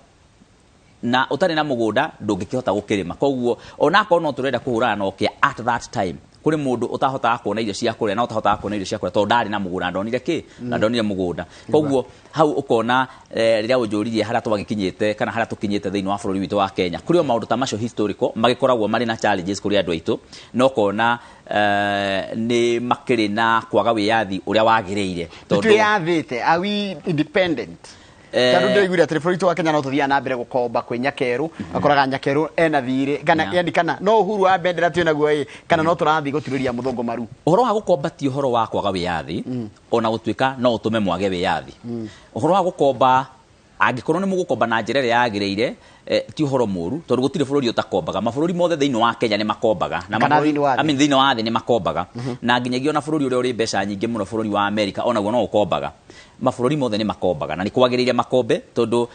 J: na ũtarĩ na mũgũnda ndũngĩkĩhota gũkĩrĩma. Koguo onakorwo no tũrenda kũhũrana na ũkĩa, at that time kũrĩ mũndũ ũtahotaga kuona irio cia kũrĩa na ũtahotaga kuona irio cia kũrĩa tondũ ndarĩ na mũgũnda, ndonire kĩ, na ndonire mũgũnda. Koguo hau ũkona rĩrĩa ũnjũririe harĩa twagĩkinyĩte kana harĩa tũkinyĩte thĩinĩ wa bũrũri witũ wa Kenya, kũrĩ o maũndũ ta macio historical magĩkoragwo marĩ na challenges kũrĩ andũ aitũ, no ũkona nĩ makĩrĩ na kwaga wĩyathi ũrĩa wagĩrĩire.
C: Twĩyathĩte? Are we independent? Tondũ ndĩraiguire atĩ bũrũri witũ wa Kenya no tũthiaga na mbere gũkomba kwĩ nyakerũ, akoraga nyakerũ ena thirĩ kana yani kana no uhuru wa bendera twĩ naguo ĩ, kana no tũrathiĩ gũturĩria mũthũngũ maru.
J: Ũhoro wa gũkomba ti ũhoro wa kwaga wĩyathi, ona gũtuĩka no ũtũme mwage wĩyathi. Ũhoro wa gũkomba, angĩkorwo nĩ mũgũkomba na njĩra ĩrĩa yagĩrĩire, ti ũhoro mũru, tondũ gũtirĩ bũrũri ũtakombaga. Mabũrũri mothe thĩinĩ wa Kenya nĩ makombaga na
C: Kana thĩinĩ wa thĩ.
J: I mean, thĩinĩ wa thĩ nĩ makombaga, na nginyagia ona bũrũri ũrĩa ũrĩ mbeca nyingĩ mũno, bũrũri wa Amerika, onaguo no ũkombaga. Mabũrũri mothe nĩ makombaga na nĩ kwagĩrĩire makombe, tondũ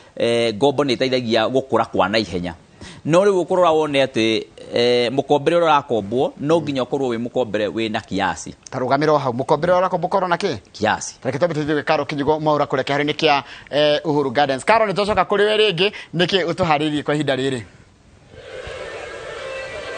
J: ngombo nĩ ĩteithagia gũkũra kwa naihenya. No rĩu ũkũrora wone atĩ mũkombere ũrĩa ũrakombwo no nginya ũkorwo wĩ mũkombere wĩna kiasi.
C: Ta rũgamĩra o hau, mũkombere ũrĩa ũrakomba ũkorwo na kĩ?
J: Kiasi.
C: Reke twambe tũthiĩ gwĩ Karo Kinyugo Mwaura kũrĩa kĩharo-inĩ kĩa Uhuru Gardens. Karo, nĩ twacoka kũrĩ we rĩngĩ, nĩkĩ ũtũharĩirie kwa ihinda rĩrĩ?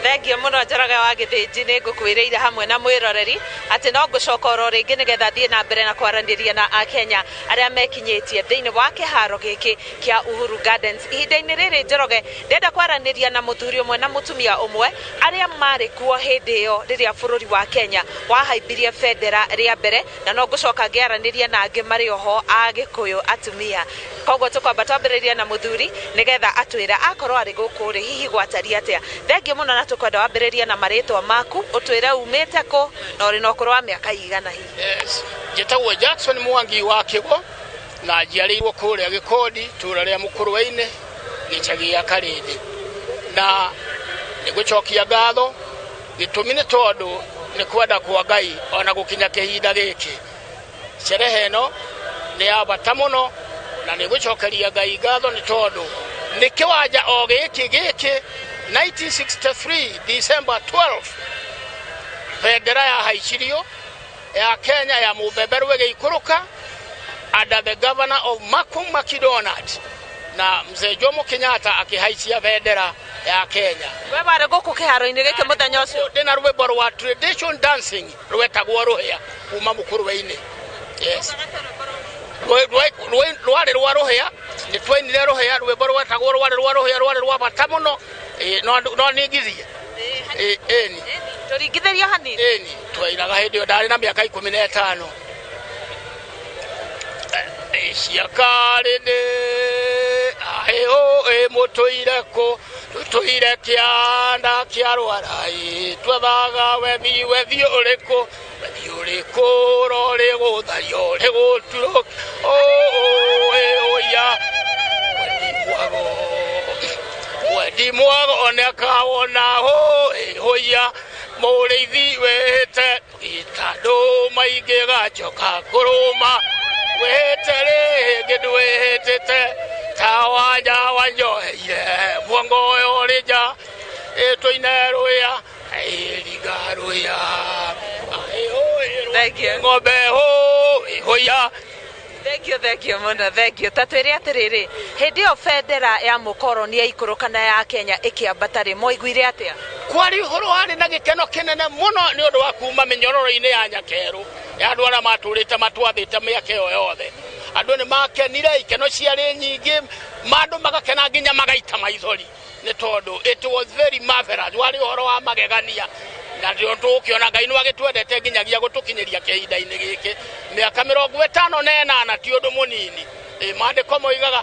D: Thengio mũno, Njoroge wa Gĩthĩnji. Nĩ ngũkwĩrĩire hamwe na mwĩroreri atĩ no ngũcoka oro rĩngĩ nĩgetha thiĩ na mbere na kwaranĩria na akenya arĩa mekinyĩtie thĩinĩ wa kĩharo gĩkĩ kĩa Uhuru Gardens. Ihinda-inĩ rĩrĩ, Njoroge, ndĩrenda kwaranĩria na mũthuri ũmwe na mũtumia ũmwe arĩa marĩ kuo hĩndĩ ĩyo rĩrĩa bũrũri wa Kenya wahaimbirie bendera rĩa mbere, na no ngũcoka ngĩaranĩria na angĩ marĩ oho a Gĩkũyũ atumia. Koguo tũkwamba twambĩrĩria na mũthuri nĩgetha atwĩre akorwo arĩ gũkũ rĩ, hihi gwatariĩ atĩa. Thengio mũno, na tũkwenda wambĩrĩrie na marĩtwa maku, ũtwĩre umĩte kũ na ũrĩ na ũkũrũ wa mĩaka igana hihi.
Q: Yes. Njĩtagwo Jackson Mwangi wa Kĩgo na njiarĩirwo kũrĩa Gĩkondi, tũra rĩa Mũkũrwe-inĩ, gĩcagi gĩa Karĩndĩ. Na nĩ gũcokia ngatho, gĩtũmi nĩ tondũ nĩ kwenda kwa Ngai ona gũkinya kĩhinda gĩkĩ. Sherehe ĩno nĩ ya bata mũno na nĩ gũcokeria Ngai ngatho nĩ tondũ nĩ kĩwanja o gĩkĩ gĩkĩ 1963 December 12 bendera yahaicirio ya Kenya ya mũbeberũ ĩgĩikũrũka under the governor of Malcolm McDonald, na mzee Jomo Kenyatta akĩhaicia bendera ya Kenya.
D: We warĩ gũkũ kĩharo-inĩ gĩkĩ mũthenya ũcio?
Q: Ndĩna rwĩmbo rwa tradition dancing rwetagwo rũhĩa kuma Mũkũrwe-inĩ. Yes. Rwarĩ rwa rũhĩa, nĩ twainire rũhĩa, rwĩmbo rwetagwo rwarĩ rwa rũhĩa, rwarĩ rwa bata mũno. Ĩ, no ningithie. Ĩ, ĩni.
D: Tũringithĩria hanini.
Q: Ĩni, twainaga hĩndĩ ĩyo ndarĩ na mĩaka 15. Ciakarĩndĩ aĩũ ĩ mũtũire kũ, tũtũire kĩanda kĩa rwarai, twethaga wethi, wethi ũrĩkũ, wethi ũrĩkũ rorĩ gũthario rĩ gũturũ ũ ĩ ũya wendi mwago, wendi mwago nĩakawona hũ ĩ hũya mũrĩithi wĩhĩte gĩtandũ maingĩ gacoka kũrũma wĩhĩte rĩngĩ ndwĩhĩtĩte ta wanja wanjoheire muongo ũyũ ũrĩ nja ĩtũine rũĩa. Irigaruya.
D: Thank you.
Q: Ng'ombe ho hoya.
D: Thank you, thank you mũno, thank you. Ta twĩre atĩrĩrĩ, hĩndĩ ĩyo bendera ya mũkoroni yaikũrũka na ya Kenya ĩkĩambata rĩ, mwaiguire atĩa?
Q: Kwari ũhoro warĩ na gĩkeno kĩnene mũno nĩ ũndũ wa kuma mĩnyororo-inĩ ya nyakerũ ya andũ arĩa matũrĩte matwathĩte mĩaka ĩyo yothe. Andũ nĩ makenire, ikeno ciarĩ nyingĩ, mandũ magakena nginya magaita maithori nĩ tondũ it was very marvelous, warĩ ũhoro wa magegania. Na ndio tũgũkĩona Ngai nĩ agĩtwendete nginyagia gũtũkinyĩria kĩhinda-inĩ gĩkĩ. Mĩaka 58 ti ũndũ mũnini. Maandĩko moigaga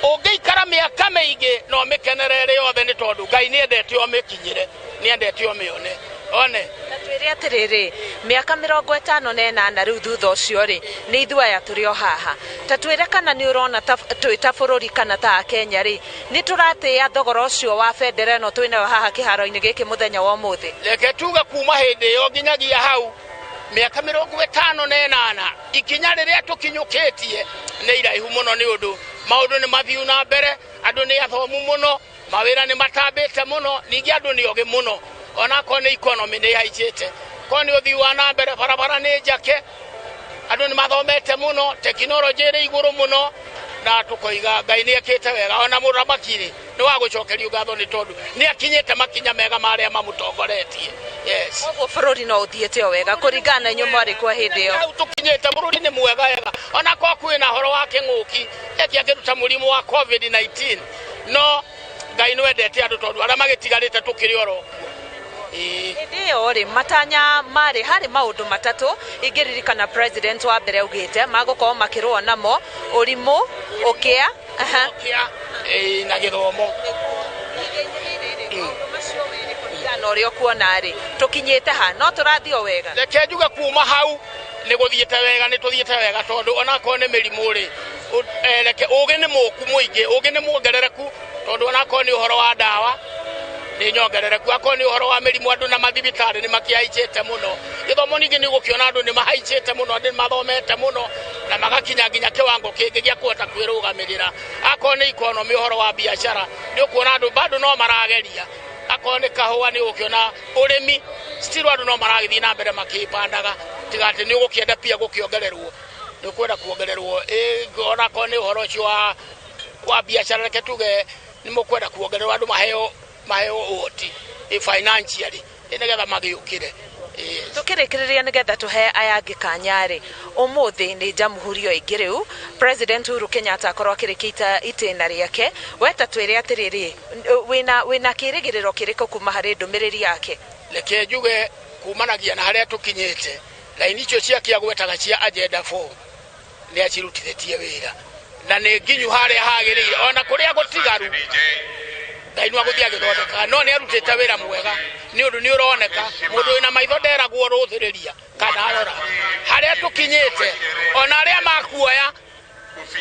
Q: ũngĩikara mĩaka mĩingĩ no mĩkenere ĩrĩ yothe nĩ tondũ Ngai nĩendete ũmĩkinyĩre, nĩendete ũmĩone. One.
D: Ta twĩre atĩrĩrĩ, mĩaka 58 rĩu thutha ũcio rĩ, nĩ ithuĩ aya tũrĩ o haha. Ta twĩre kana nĩ ũrona ta twĩ ta bũrũri kana ta Akenya rĩ, nĩ tũratĩĩa thogora ũcio wa bendera ĩno twĩnayo haha kĩharo-inĩ gĩkĩ mũthenya wa ũmũthĩ?
Q: Reke tuge kuma hĩndĩ ĩyo nginyagia hau mĩaka 58 ikinya rĩrĩa tũkinyũkĩtie nĩ iraihu mũno nĩ ũndũ maũndũ nĩ mathiu na mbere, andũ nĩ athomu mũno, mawĩra nĩ matambĩte mũno, ningĩ andũ nĩ ogĩ mũno. Onakorwo nĩ economy nĩ ĩhaicĩte, korwo nĩ ũthii wa na mbere, barabara nĩ njake, andũ nĩ mathomete mũno, tekinoronjĩ ĩrĩ igũrũ mũno, na tũkoiga Ngai nĩ ekĩte wega. Ona mũthamaki rĩ, nĩ wa gũcokerio ngatho nĩ tondũ nĩ akinyĩte makinya mega marĩa mamũtongoretie. Yes.
D: Koguo bũrũri no ũthiĩte o wega kũringana na inyuĩ mwarĩ kuo hĩndĩ ĩyo.
Q: Hau tũkinyĩte bũrũri nĩ mwega wega, onakorwo kwĩna ũhoro wa kĩng'ũki gĩkĩ akĩruta mũrimũ wa COVID-19, no Ngai nĩ wendete andũ tondũ arĩa magĩtigarĩte tũkĩrĩ oro kuo.
D: Hĩndĩ ĩyo rĩ, matanya marĩ harĩ maũndũ matatũ ingĩririkana president wa mbere augĩte magũkorwo makĩrũa namo: ũrimũ, ũkĩa,
Q: ũkĩa na gĩthomo.
D: Na ũrĩa ũkuona rĩ, tũkinyĩte ha? No tũrathiĩ o wega?
Q: Reke njuge kuma hau nĩ gũthiĩte wega, nĩ tũthiĩte wega tondũ onakorwo nĩ mĩrimũ rĩ, reke ũgĩ nĩ mũku mũingĩ, ũgĩ nĩ muongerereku tondũ onakorwo nĩ ũhoro wa ndawa nĩ nyongerereku, akorwo nĩ ũhoro wa mĩrimũ andũ na mathibitarĩ nĩ makĩhaicĩte mũno. Gĩthomo ningĩ nĩ ũgũkĩona andũ nĩ mahaicĩte mũno, andũ nĩ mathomete mũno na magakinya nginya kĩwango kĩngĩ gĩa kũhota kwĩrũgamĩrĩra. Akorwo nĩ economy, ũhoro wa biacara, nĩ ũkuona andũ bado no marageria. Akorwo nĩ kahũa, nĩ ũgũkĩona ũrĩmi still andũ no maragĩthiĩ na mbere makĩpandaga, tiga atĩ nĩ ũgũkĩenda pia gũkĩongererwo, nĩ ũkwenda kuongererwo. Onakorwo nĩ ũhoro ũcio wa biacara, reke tuge nĩ mũkwenda kuongererwo andũ maheo ũhoti financially nĩgetha magĩũkĩre.
D: Tũkĩrĩkĩrĩria nĩgetha tũhe aya angĩ kanya rĩ, ũmũthĩ nĩ jamhuri o ĩngĩ rĩu President Uhuru Kenyatta akorwo akĩrĩkia itĩna rĩake. We ta twĩre atĩrĩrĩ, wĩna kĩrĩgĩrĩro kĩrĩkũ kuma harĩ ndũmĩrĩri yake?
Q: Reke njuge kumanagia na harĩa tũkinyĩte, raini icio ciake agwetaga cia agenda 4 nĩ acirutithĩtie wĩra na nĩ nginyu harĩa hagĩrĩire, ona kũrĩa gũtigaru Ngai no agũthiĩ agĩthondeka, no nĩ arutĩte wĩra mwega nĩ ũndũ nĩ ũroneka mũndũ wĩna maitho nderagwo rũthĩrĩria kana arora harĩa tũkinyĩte, ona arĩa makuoya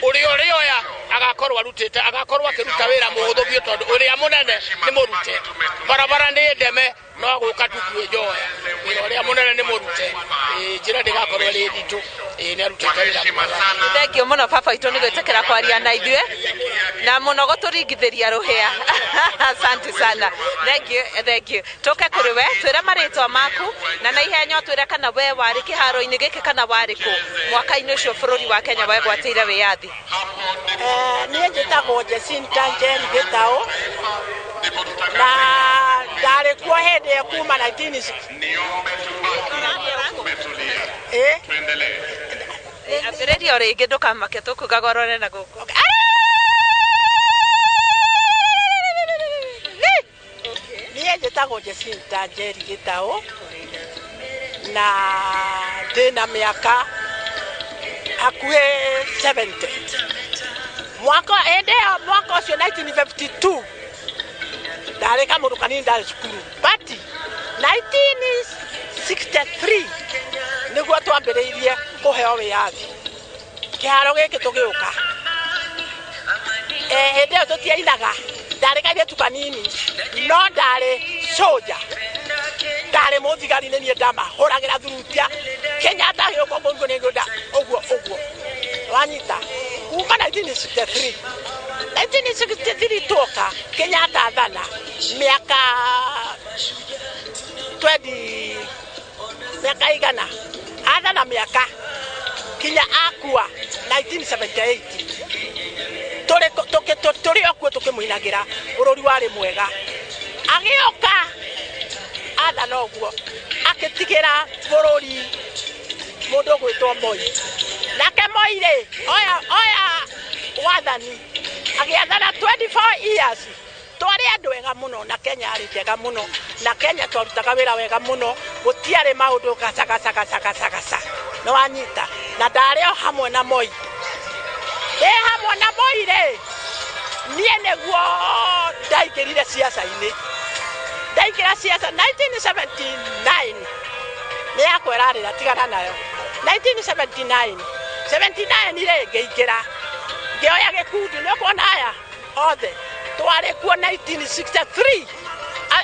Q: ũrĩa ũrĩoya agakorwo arutĩte, agakorwo akĩruta wĩra mũhũthũ biũ tondũ ũrĩa mũnene nĩ mũrute. Barabara nĩ ndeme no gũka tu kwĩnjoya, wĩra ũrĩa mũnene nĩ mũrute, njĩra ndĩgakorwo ĩrĩ nditũ. Nĩ arutĩte wĩra mwega.
D: Thank you mũno baba witũ nĩ gwĩtĩkĩra kwaria na ithuĩ na mũno gũtũringithĩria rũhĩa. Asante sana. Thank you, thank you. Tũke kũrĩ we, twĩre marĩtwa maku na ihenya ũtwĩre kana we warĩ kĩharo-inĩ gĩkĩ kana warĩ kũ mwaka-inĩ ũcio bũrũri wa Kenya wegwatĩire wĩyathi.
H: Niĩ njĩtagwo Jacinta Njeri Gĩtaũ na ndarĩ kuo hĩndĩ ĩyo kuma 19
D: Ambĩrĩria o rĩngĩ, ndũkamake, tũkugaga ũrore na gũkũ.
H: Niĩ njĩtagwo Jacinta Njeri Gĩtaũ na ndĩna mĩaka hakuhĩ 70. Mwaka hĩndĩ ĩyo, mwaka ũcio 1952, ndarĩ kamũndũ kanini, ndarĩ cukuru, but 1963 nĩguo twambĩrĩirie kũheo wĩyathi. Kĩharo gĩkĩ tũgĩũka, hĩndĩ ĩyo tũtiainaga, ndarĩ kairĩtu kanini, no ndarĩ soja, ndarĩ mũthigari, nĩ niĩ ndamahũragĩra thurutia. Kenyatta agĩũka ũguo nĩ ngwenda ũguo ũguo wanyita kuma 1963 tuoka Kenyatta. gwathana mĩaka 20 mĩaka igana athana mĩaka kinya akua 1978 tũrĩ o kuo tũkĩmũinagĩra bũrũri warĩ mwega agĩũka athana ũguo akĩtigĩra bũrũri mũndũ ũgwĩtwo Moi nake Moi rĩ oya wathani agĩathana 24 years twarĩ andũ ega mũno na Kenya yarĩ njega mũno na Kenya twarutaga wĩra wega mũno gũtiarĩ maũndũ gaca gaca gaca gaca gaca nĩ wanyita na ndarĩ o hamwe na Moi ndĩ hamwe na Moi rĩ niĩ nĩguo ndaingĩrire ciaca-inĩ ndaingĩra ciaca 1979 nĩ yakwa ĩrarĩra tigana nayo 1979 79 rĩ ngĩingĩra ngĩoya gĩkundi nĩ ũkuona aya othe twarĩ kuo 1963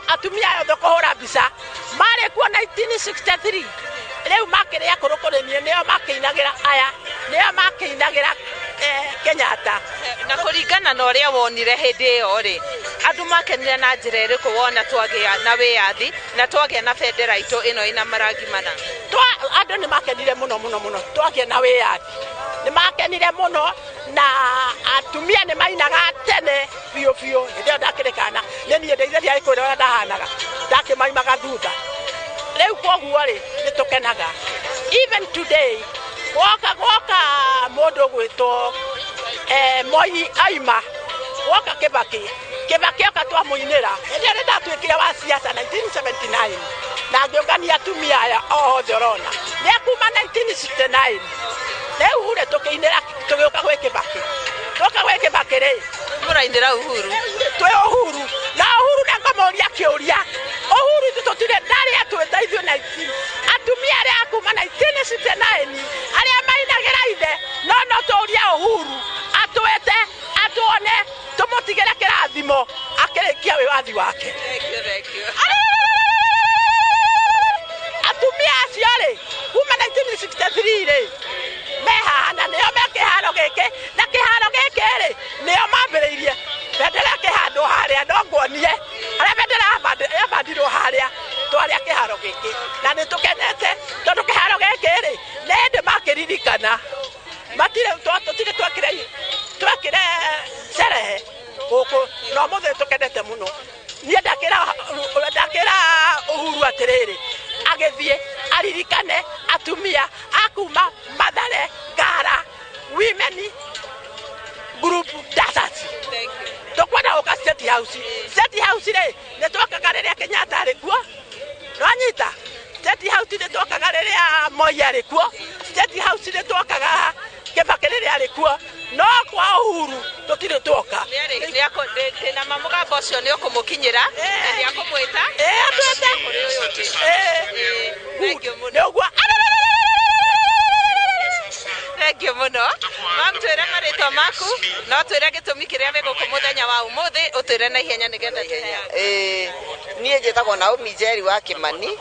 H: atumia aya othe kũhũra mbica marĩ kuo 1963 rĩu makĩrĩ akũrũ kũrĩ niĩ nĩo makĩinagĩra aya nĩo makĩinagĩra Kenyatta
D: na kũringana na ũrĩa wonire hĩndĩ ĩyo rĩ andũ makenire na njĩra ĩrĩkũ wona twagĩa na wĩyathi na twagĩa na bendera itũ ĩno ĩna marangi mana
H: andũ nĩ makenire mũno mũno mũno twagĩa na wĩyathi nĩ makenire mũno na atumia nĩ mainaga tene biũ biũ hĩndĩ ĩyo ndakĩrĩ kana nĩ niĩ ndeitharia kwĩra ũrĩa ndahanaga ndakĩmaimaga thutha rĩu koguo rĩ nĩ tũkenaga even today gwoka gwoka mũndũ ũgwĩtwo Moi aima gwoka Kibaki Kibaki oka twamũinĩra hĩndĩ ĩyo nĩ ndatuĩkire wa siasa 1979 na ngĩũngania atumia aya othe ũrona nĩ akuma 1969 rĩu rĩ tũkĩinĩra tũgĩũka gwĩ Kibaki twoka gwĩ Kibaki rĩ
D: mũrainĩra Uhuru
H: twĩ Uhuru na Uhuru na ngamũria kĩũria Uhuru ithuĩ tũtirĩ ndarĩ atwĩta ithuĩ 19 atumia arĩa akuma 1969 arĩa mainagĩra ithe no no tũrie Uhuru atwĩte atuone tũmũtigĩre kĩrathimo akĩrĩkia wĩwathi wake atumia acio rĩ kuma 1963 rĩ me haha na nĩo me kĩharo gĩkĩ na kĩharo gĩkĩ rĩ nĩo mambĩrĩirie bendera ĩkĩhandwo harĩa no nguonie harĩa bendera yabandirwo harĩa twarĩa kĩharo gĩkĩ na nĩ tũkenete tondũ kĩharo gĩkĩ rĩ nĩ hĩndĩ makĩririkana matirĩ tũtirĩ twekire cerehe gũkũ na ũmũthĩ tũkenete mũno niĩ ndakĩra Uhuru atĩrĩrĩ agĩthiĩ aririkane atumia akuma Mathare Ngara women group dancers tũkwenda gũka State House State House rĩ nĩ twokaga rĩrĩa Kenyatta arĩ kuo nĩwanyita State House nĩ twokaga rĩrĩa Moi arĩ kuo State House nĩ twokaga Kibaki rĩrĩa arĩ kuo no kwa Uhuru tũtirĩ twoka
D: ndĩna ma mũgambo ũcio nĩ ũkũmũkinyĩra na nĩ akũmwĩta
H: atwĩte nĩ ũguo
D: Thengiũ mũno mam twĩre marĩtwa maku no twĩre gĩtũmi kĩrĩa wĩ gũkũ mũthenya wa ũmũthĩ ũtwĩre na ihenya nĩgetha tũheane
R: niĩ njĩtagwo Naomi Njeri wa Kĩmani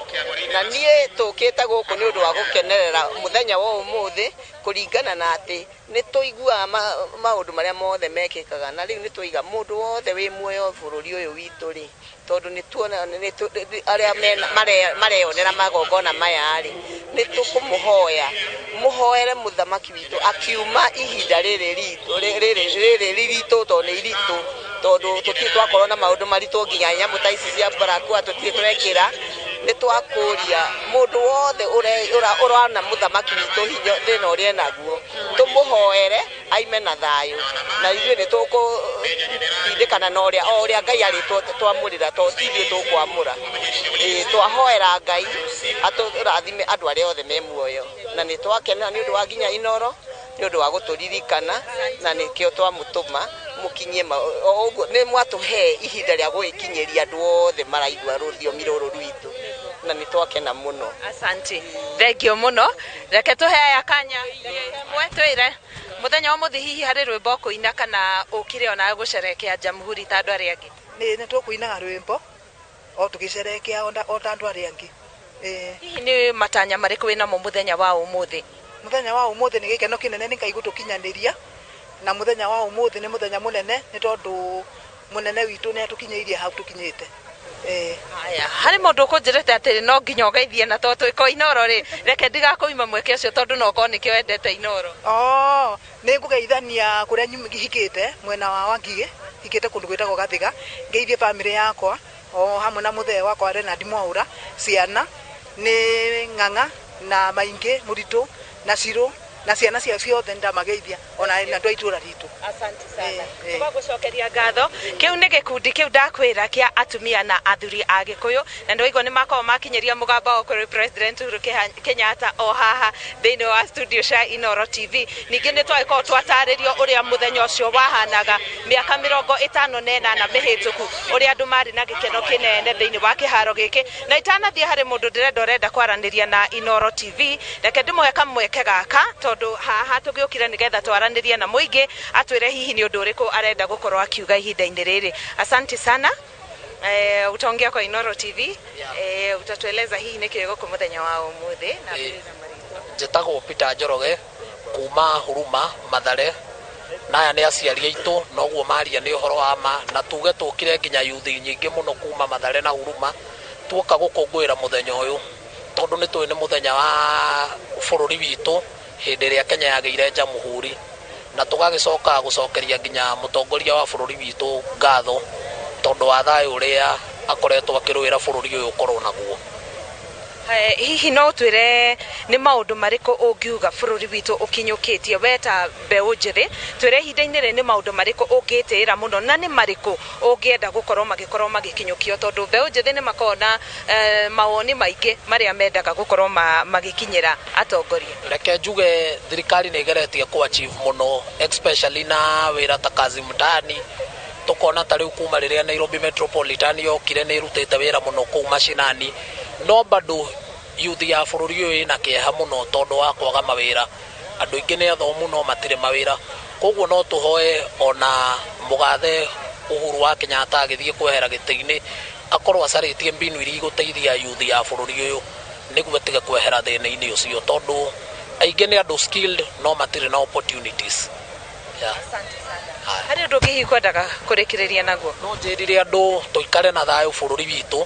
R: na niĩ tũkĩte gũkũ nĩ ũndũ wa gũkenerera mũthenya wa ũmũthĩ kũringana na atĩ nĩ tũiguaga maũndũ marĩa mothe mekĩkaga na rĩu nĩ twaiga mũndũ wothe wĩ muoyo bũrũri ũyũ witũ rĩ tondũ nĩ tuona arĩa mareyonera magongona maya rĩ nĩ tũkũmũhoya mũhoere mũthamaki witũ akiuma ihinda rĩrĩ ritũ tondũ nĩ iritũ tondũ tũtirĩ twakorwo na maũndũ maritũ nginya nyamũ ta ici cia barakoa tũtirĩ twekĩra nĩ twakũria mũndũ wothe ũrona mũthamaki witũ hinya thĩna ũrĩa enaguo tũmũhoere aime na thayũ na ithuĩ nĩ tũkũtindĩkana na ũrĩa o ũrĩa Ngai arĩ twamũrĩra to ti ithuĩ tũkwamũra twahoera Ngai atũrathime andũ arĩa othe me muoyo na nĩ twakena nĩ ũndũ wa nginya Inoro nĩ ũndũ wa gũtũririkana na nĩkĩo twamũtũma mũkinyie ũguo nĩ mwatũhe ihinda rĩa gũgĩkinyĩria andũ othe maraigua rũthiomi rũrũ rwitũ na nĩ twakena mũno
D: asanti thengio mũno reke tũhe aya kanya mwe twĩre mũthenya wa mũthĩ hihi harĩ rwĩmbo ũkũina kana ũkire ona gũcerekea jamhuri ta andũ arĩa angĩ
S: nĩ tũkũinaga rwĩmbo o tũgĩcerekea o ta andũ arĩa angĩ
D: hihi nĩ matanya marĩkũ wĩnamo mũthenya wa ũmũthĩ
S: mũthenya wa ũmũthĩ nĩ gĩkeno kĩnene nĩ Ngai gũtũkinyanĩria na mũthenya wa ũmũthĩ nĩ mũthenya mũnene nĩ tondũ Munene witũ nĩ atũkinyĩirie hau tũkinyĩte.
D: Haya, harĩ mũndũ ũkũnjĩrĩte atĩ no nginya ũgeithie na to twĩko Inoro rĩ, reke ndigakũima mweke ũcio tondũ no ũkorwo nĩkĩo wendete Inoro.
S: Oh, nĩ ngũgeithania kũrĩa hikĩte mwena wa Wangigĩ, hikĩte kũndũ gwĩtagwo Gathiga, ngeithie bamĩrĩ yakwa o hamwe na mũthee wakwa Renard Mwaũra, ciana nĩ Ng'ang'a na Maingĩ Mũritũ na Cirũ na ciana ciao ciothe ndamageithia ona na andũ a itũra ritũ.
D: Asante sana. Tũgagũcokeria ngatho. Kĩu nĩ gĩkundi kĩu ndakwĩra kĩa atumia na athuri a Gĩkũyũ, na nĩwaigua nĩ makoragwo makinyĩria mũgambo wao kũrĩ President Uhuru Kenyatta o haha thĩinĩ wa studio cia Inoro TV. Ningĩ nĩ twagĩkorwo twatarĩrio ũrĩa mũthenya ũcio wahanaga mĩaka 58 mĩhĩtũku, ũrĩa andũ marĩ na gĩkeno kĩnene thĩinĩ wa kĩharo gĩkĩ. Na itanathiĩ harĩ mũndũ ndĩrenda ũrenda kwaranĩria na Inoro TV, reke ndĩmũhe kamweke gaka tondũ haha tũgĩũkire nĩgetha twaranĩrie na mũingĩ atwĩre hihi nĩ ũndũ ũrĩkũ arenda gũkorwo akiuga ihinda-inĩ rĩrĩ. Asante sana. Utaongea kwa Inoro TV. Utatueleza hihi nĩkĩ gũkũ mũthenya wa ũmũthĩ na
T: Njĩtagwo Peter Njoroge kuma Huruma Mathare, na aya nĩ aciari aitũ, noguo maria nĩ ũhoro wa ma, na tuge tũkire nginya yuthi nyingĩ mũno kuma Mathare na Huruma tuoka gũkũngũĩra mũthenya ũyũ tondũ nĩ tũĩ nĩ mũthenya wa bũrũri witũ hĩndĩ ĩrĩa Kenya yagĩire jamhuri, na tũgagĩcoka gũcokeria nginya mũtongoria wa bũrũri witũ ngatho tondũ wa thayũ ũrĩa akoretwo akĩrũĩra bũrũri ũyũ ũkorwo naguo.
D: Hihi no twĩre nĩ maũndũ marĩkũ ũngiuga bũrũri witũ ũkinyũkĩtie we ta mbeũ njĩthĩ? Twĩre ihinda-inĩ rĩrĩ nĩ maũndũ marĩkũ ũngĩtĩĩra mũno na nĩ marĩkũ ũngĩenda gũkorwo magĩkorwo magĩkinyũkio, tondũ mbeũ njĩthĩ nĩ makoragwo na mawoni maingĩ marĩa mendaga gũkorwo magĩkinyĩra atongoria.
T: Reke njuge thirikari nĩ ĩgeretie kũ achieve mũno, especially na wĩra ta kazi mtaani. Tukona ta rĩu kuma rĩrĩa Nairobi Metropolitan yokire nĩ ĩrutĩte wĩra mũno kũu macinani, no bado yuthi ya bũrũri ũyũ ĩna kĩeha mũno tondũ wa kwaga mawĩra. Andũ aingĩ nĩ athomu no matirĩ mawĩra, koguo no tũhoe ona mũgathe Uhuru wa Kenyatta agĩthiĩ kwehera gĩtĩ-inĩ akorwo acarĩtie mbinu iria igũteithia yuthi ya bũrũri ũyũ nĩguo ĩtige kwehera thĩna-inĩ ũcio, tondũ aingĩ nĩ andũ skilled no matirĩ na opportunities.
D: Harĩ ũndũ ũngĩ hihi kwendaga kũrĩkĩrĩria naguo?
T: No njĩrire andũ tũikare na thayũ bũrũri witũ,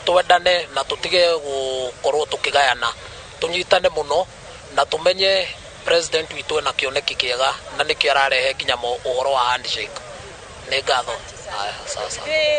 T: twendane na tũtige gũkorwo tũkĩgayana, tũnyitane mũno na tũmenye president witũ ena kĩoneki kĩega na nĩkĩo ararehe nginya ũhoro wa handshake. Nĩ ngatho.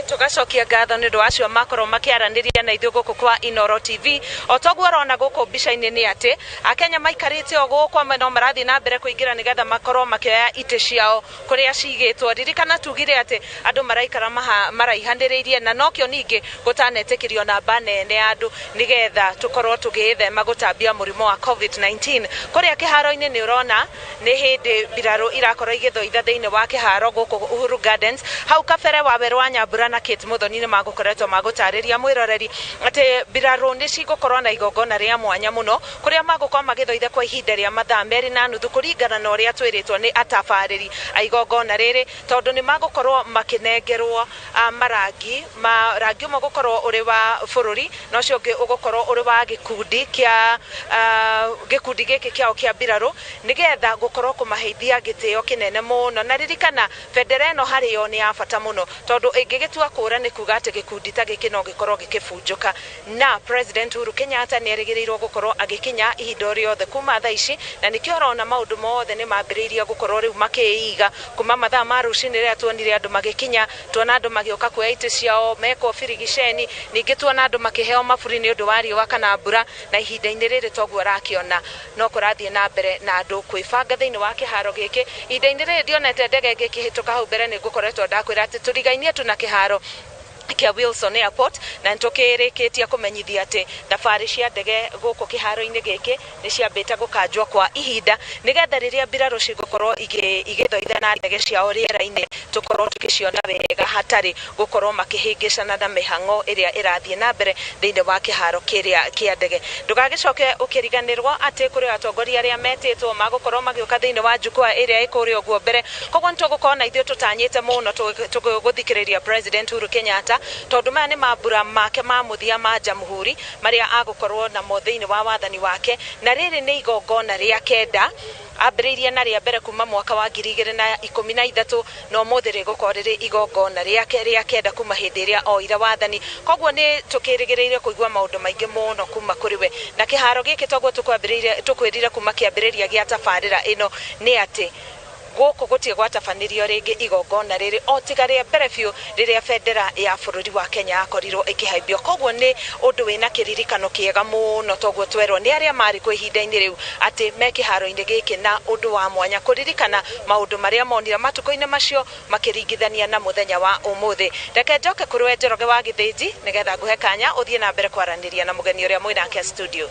D: Tũgacokia ngatho nĩ ũndũ wa acio makorwo makĩaranĩria na ithuĩ gũkũ kwa Inoro TV. O toguo ũrona gũkũ mbica-inĩ nĩ atĩ Akenya maikarĩte o gũkũ, amwe no marathiĩ na mbere kũingĩra nĩgetha makorwo makĩoya itĩ ciao kũrĩa cigĩtwo. Ririkana tugire atĩ andũ maraikara maraihanĩrĩirie, na nokĩo ningĩ gũtanetĩkĩrio namba nene ya andũ nĩgetha tũkorwo tũgĩthema gũtambia mũrimũ wa COVID-19. Kũrĩa kĩharo-inĩ nĩ ũrona nĩ hĩndĩ mbirarũ irakorwo igĩthoitha thĩinĩ wa kĩharo gũkũ Uhuru Gardens. Hau kabere wa Waweru wa Nyambura na Kate Muthoni nĩ magũkoretwo magũtarĩria mwĩroreri atĩ mbirarũ nĩ cigũkorwo na igongona rĩa mwanya mũno kũrĩa magũkorwo magĩthoitha kwa ihinda rĩa mathaa 2.5 kũringana na ũrĩa twĩrĩtwo nĩ atabarĩri a igongona rĩrĩ, tondũ nĩ magũkorwo makĩnengerwo marangi ma rangi ũmwe ũgũkorwo ũrĩ wa bũrũri na ũcio ũngĩ ũgũkorwo ũrĩ wa gĩkundi kĩa gĩkundi gĩkĩ kĩao kĩa mbirarũ nĩgetha gũkorwo kũmaheithia gĩtĩo kĩnene mũno. Na ririkana bendera ĩno harĩ yo nĩ ya bata mũno tondũ ĩngĩgĩtua kũra nĩ kuga atĩ gĩkundi ta gĩkĩ no gĩkorwo gĩkĩbunjũka. Na President Uhuru Kenyatta nĩ erĩgĩrĩirwo gũkorwo agĩkinya ihinda o rĩothe kuma thaa ici, na nĩkĩo ũrona maũndũ mothe nĩ mambĩrĩirie gũkorwo rĩu makĩiga kuma mathaa ma rũcinĩ rĩrĩa tuonire andũ magĩkinya, tuona andũ magĩũka kuoya itĩ ciao mekwo birigiceni, ningĩ tuona andũ makĩheo maburi nĩ ũndũ wa riũa kana mbura, na ihinda-inĩ rĩrĩ toguo ũrakĩona no kũrathiĩ na mbere na andũ kwĩbanga thĩinĩ wa kĩharo gĩkĩ. Ihinda-inĩ rĩrĩ ndionete ndege ĩngĩ ĩkĩhĩtũka hau mbere, nĩ ngũkoretwo ndakwĩra atĩ tũrigainie tu na kĩharo kĩa Wilson Airport, na nĩtũkĩrĩkĩtie kũmenyithia atĩ thabarĩ cia ndege gũkũ kĩharo-inĩ gĩkĩ nĩ ciambĩte gũkanjwo kwa ihinda nĩgetha rĩrĩa mbirarũ cigũkorwo igĩthoitha na ndege ciao rĩera-inĩ tũkorwo tũgĩciona wega hatarĩ gũkorwo makĩhĩngĩcana na mĩhang'o ĩrĩa ĩrathiĩ na mbere thĩinĩ wa kĩharo kĩrĩa kĩa ndege. Ndũgagĩcoke ũkĩriganĩrwo atĩ kũrĩ atongoria arĩa metĩtwo magũkorwo magĩũka thĩinĩ wa jukwaa ĩrĩa ĩkũrĩa ũguo mbere, koguo nĩtũgũkorwo na ithuĩ tũtanyĩte mũno tũgũthikĩrĩria President Uhuru Kenyatta tondũ maya nĩ mambura make ma mũthia ma jamhuri marĩa agũkorwo namo thĩinĩ wa wathani wake, na rĩrĩ nĩ igongona rĩa kenda Ambĩrĩirie na rĩa mbere kuma mwaka wa 2013 na ũmũthĩ rĩgũkorwo rĩrĩ igongona rĩake rĩa kenda kuma hĩndĩ ĩrĩa oire wathani. Koguo nĩ tũkĩrĩgĩrĩire kũigua maũndũ maingĩ mũno kuma kũrĩ we, na kĩharo gĩkĩ toguo tũkwĩrire kuma kĩambĩrĩria gĩa tabarĩra ĩno nĩ atĩ gũkũ gũtirĩ gwatabanĩrio rĩngĩ igongona rĩrĩ o tiga rĩa mbere biũ rĩrĩa bendera ya bũrũri wa Kenya yakorirwo ĩkĩhaimbio. Koguo nĩ ũndũ wĩna kĩririkano kĩega mũno toguo twerwo nĩ arĩa marĩ kuo ihinda-inĩ rĩu atĩ me kĩharo-inĩ gĩkĩ na ũndũ wa mwanya kũririkana maũndũ marĩa monire matukũ-inĩ macio makĩringithania na mũthenya wa ũmũthĩ. Reke njoke kũrĩ we Njoroge wa Gĩthĩnji nĩgetha ngũhe kanya ũthiĩ na mbere kwaranĩria na mũgeni ũrĩa mwĩnake studio.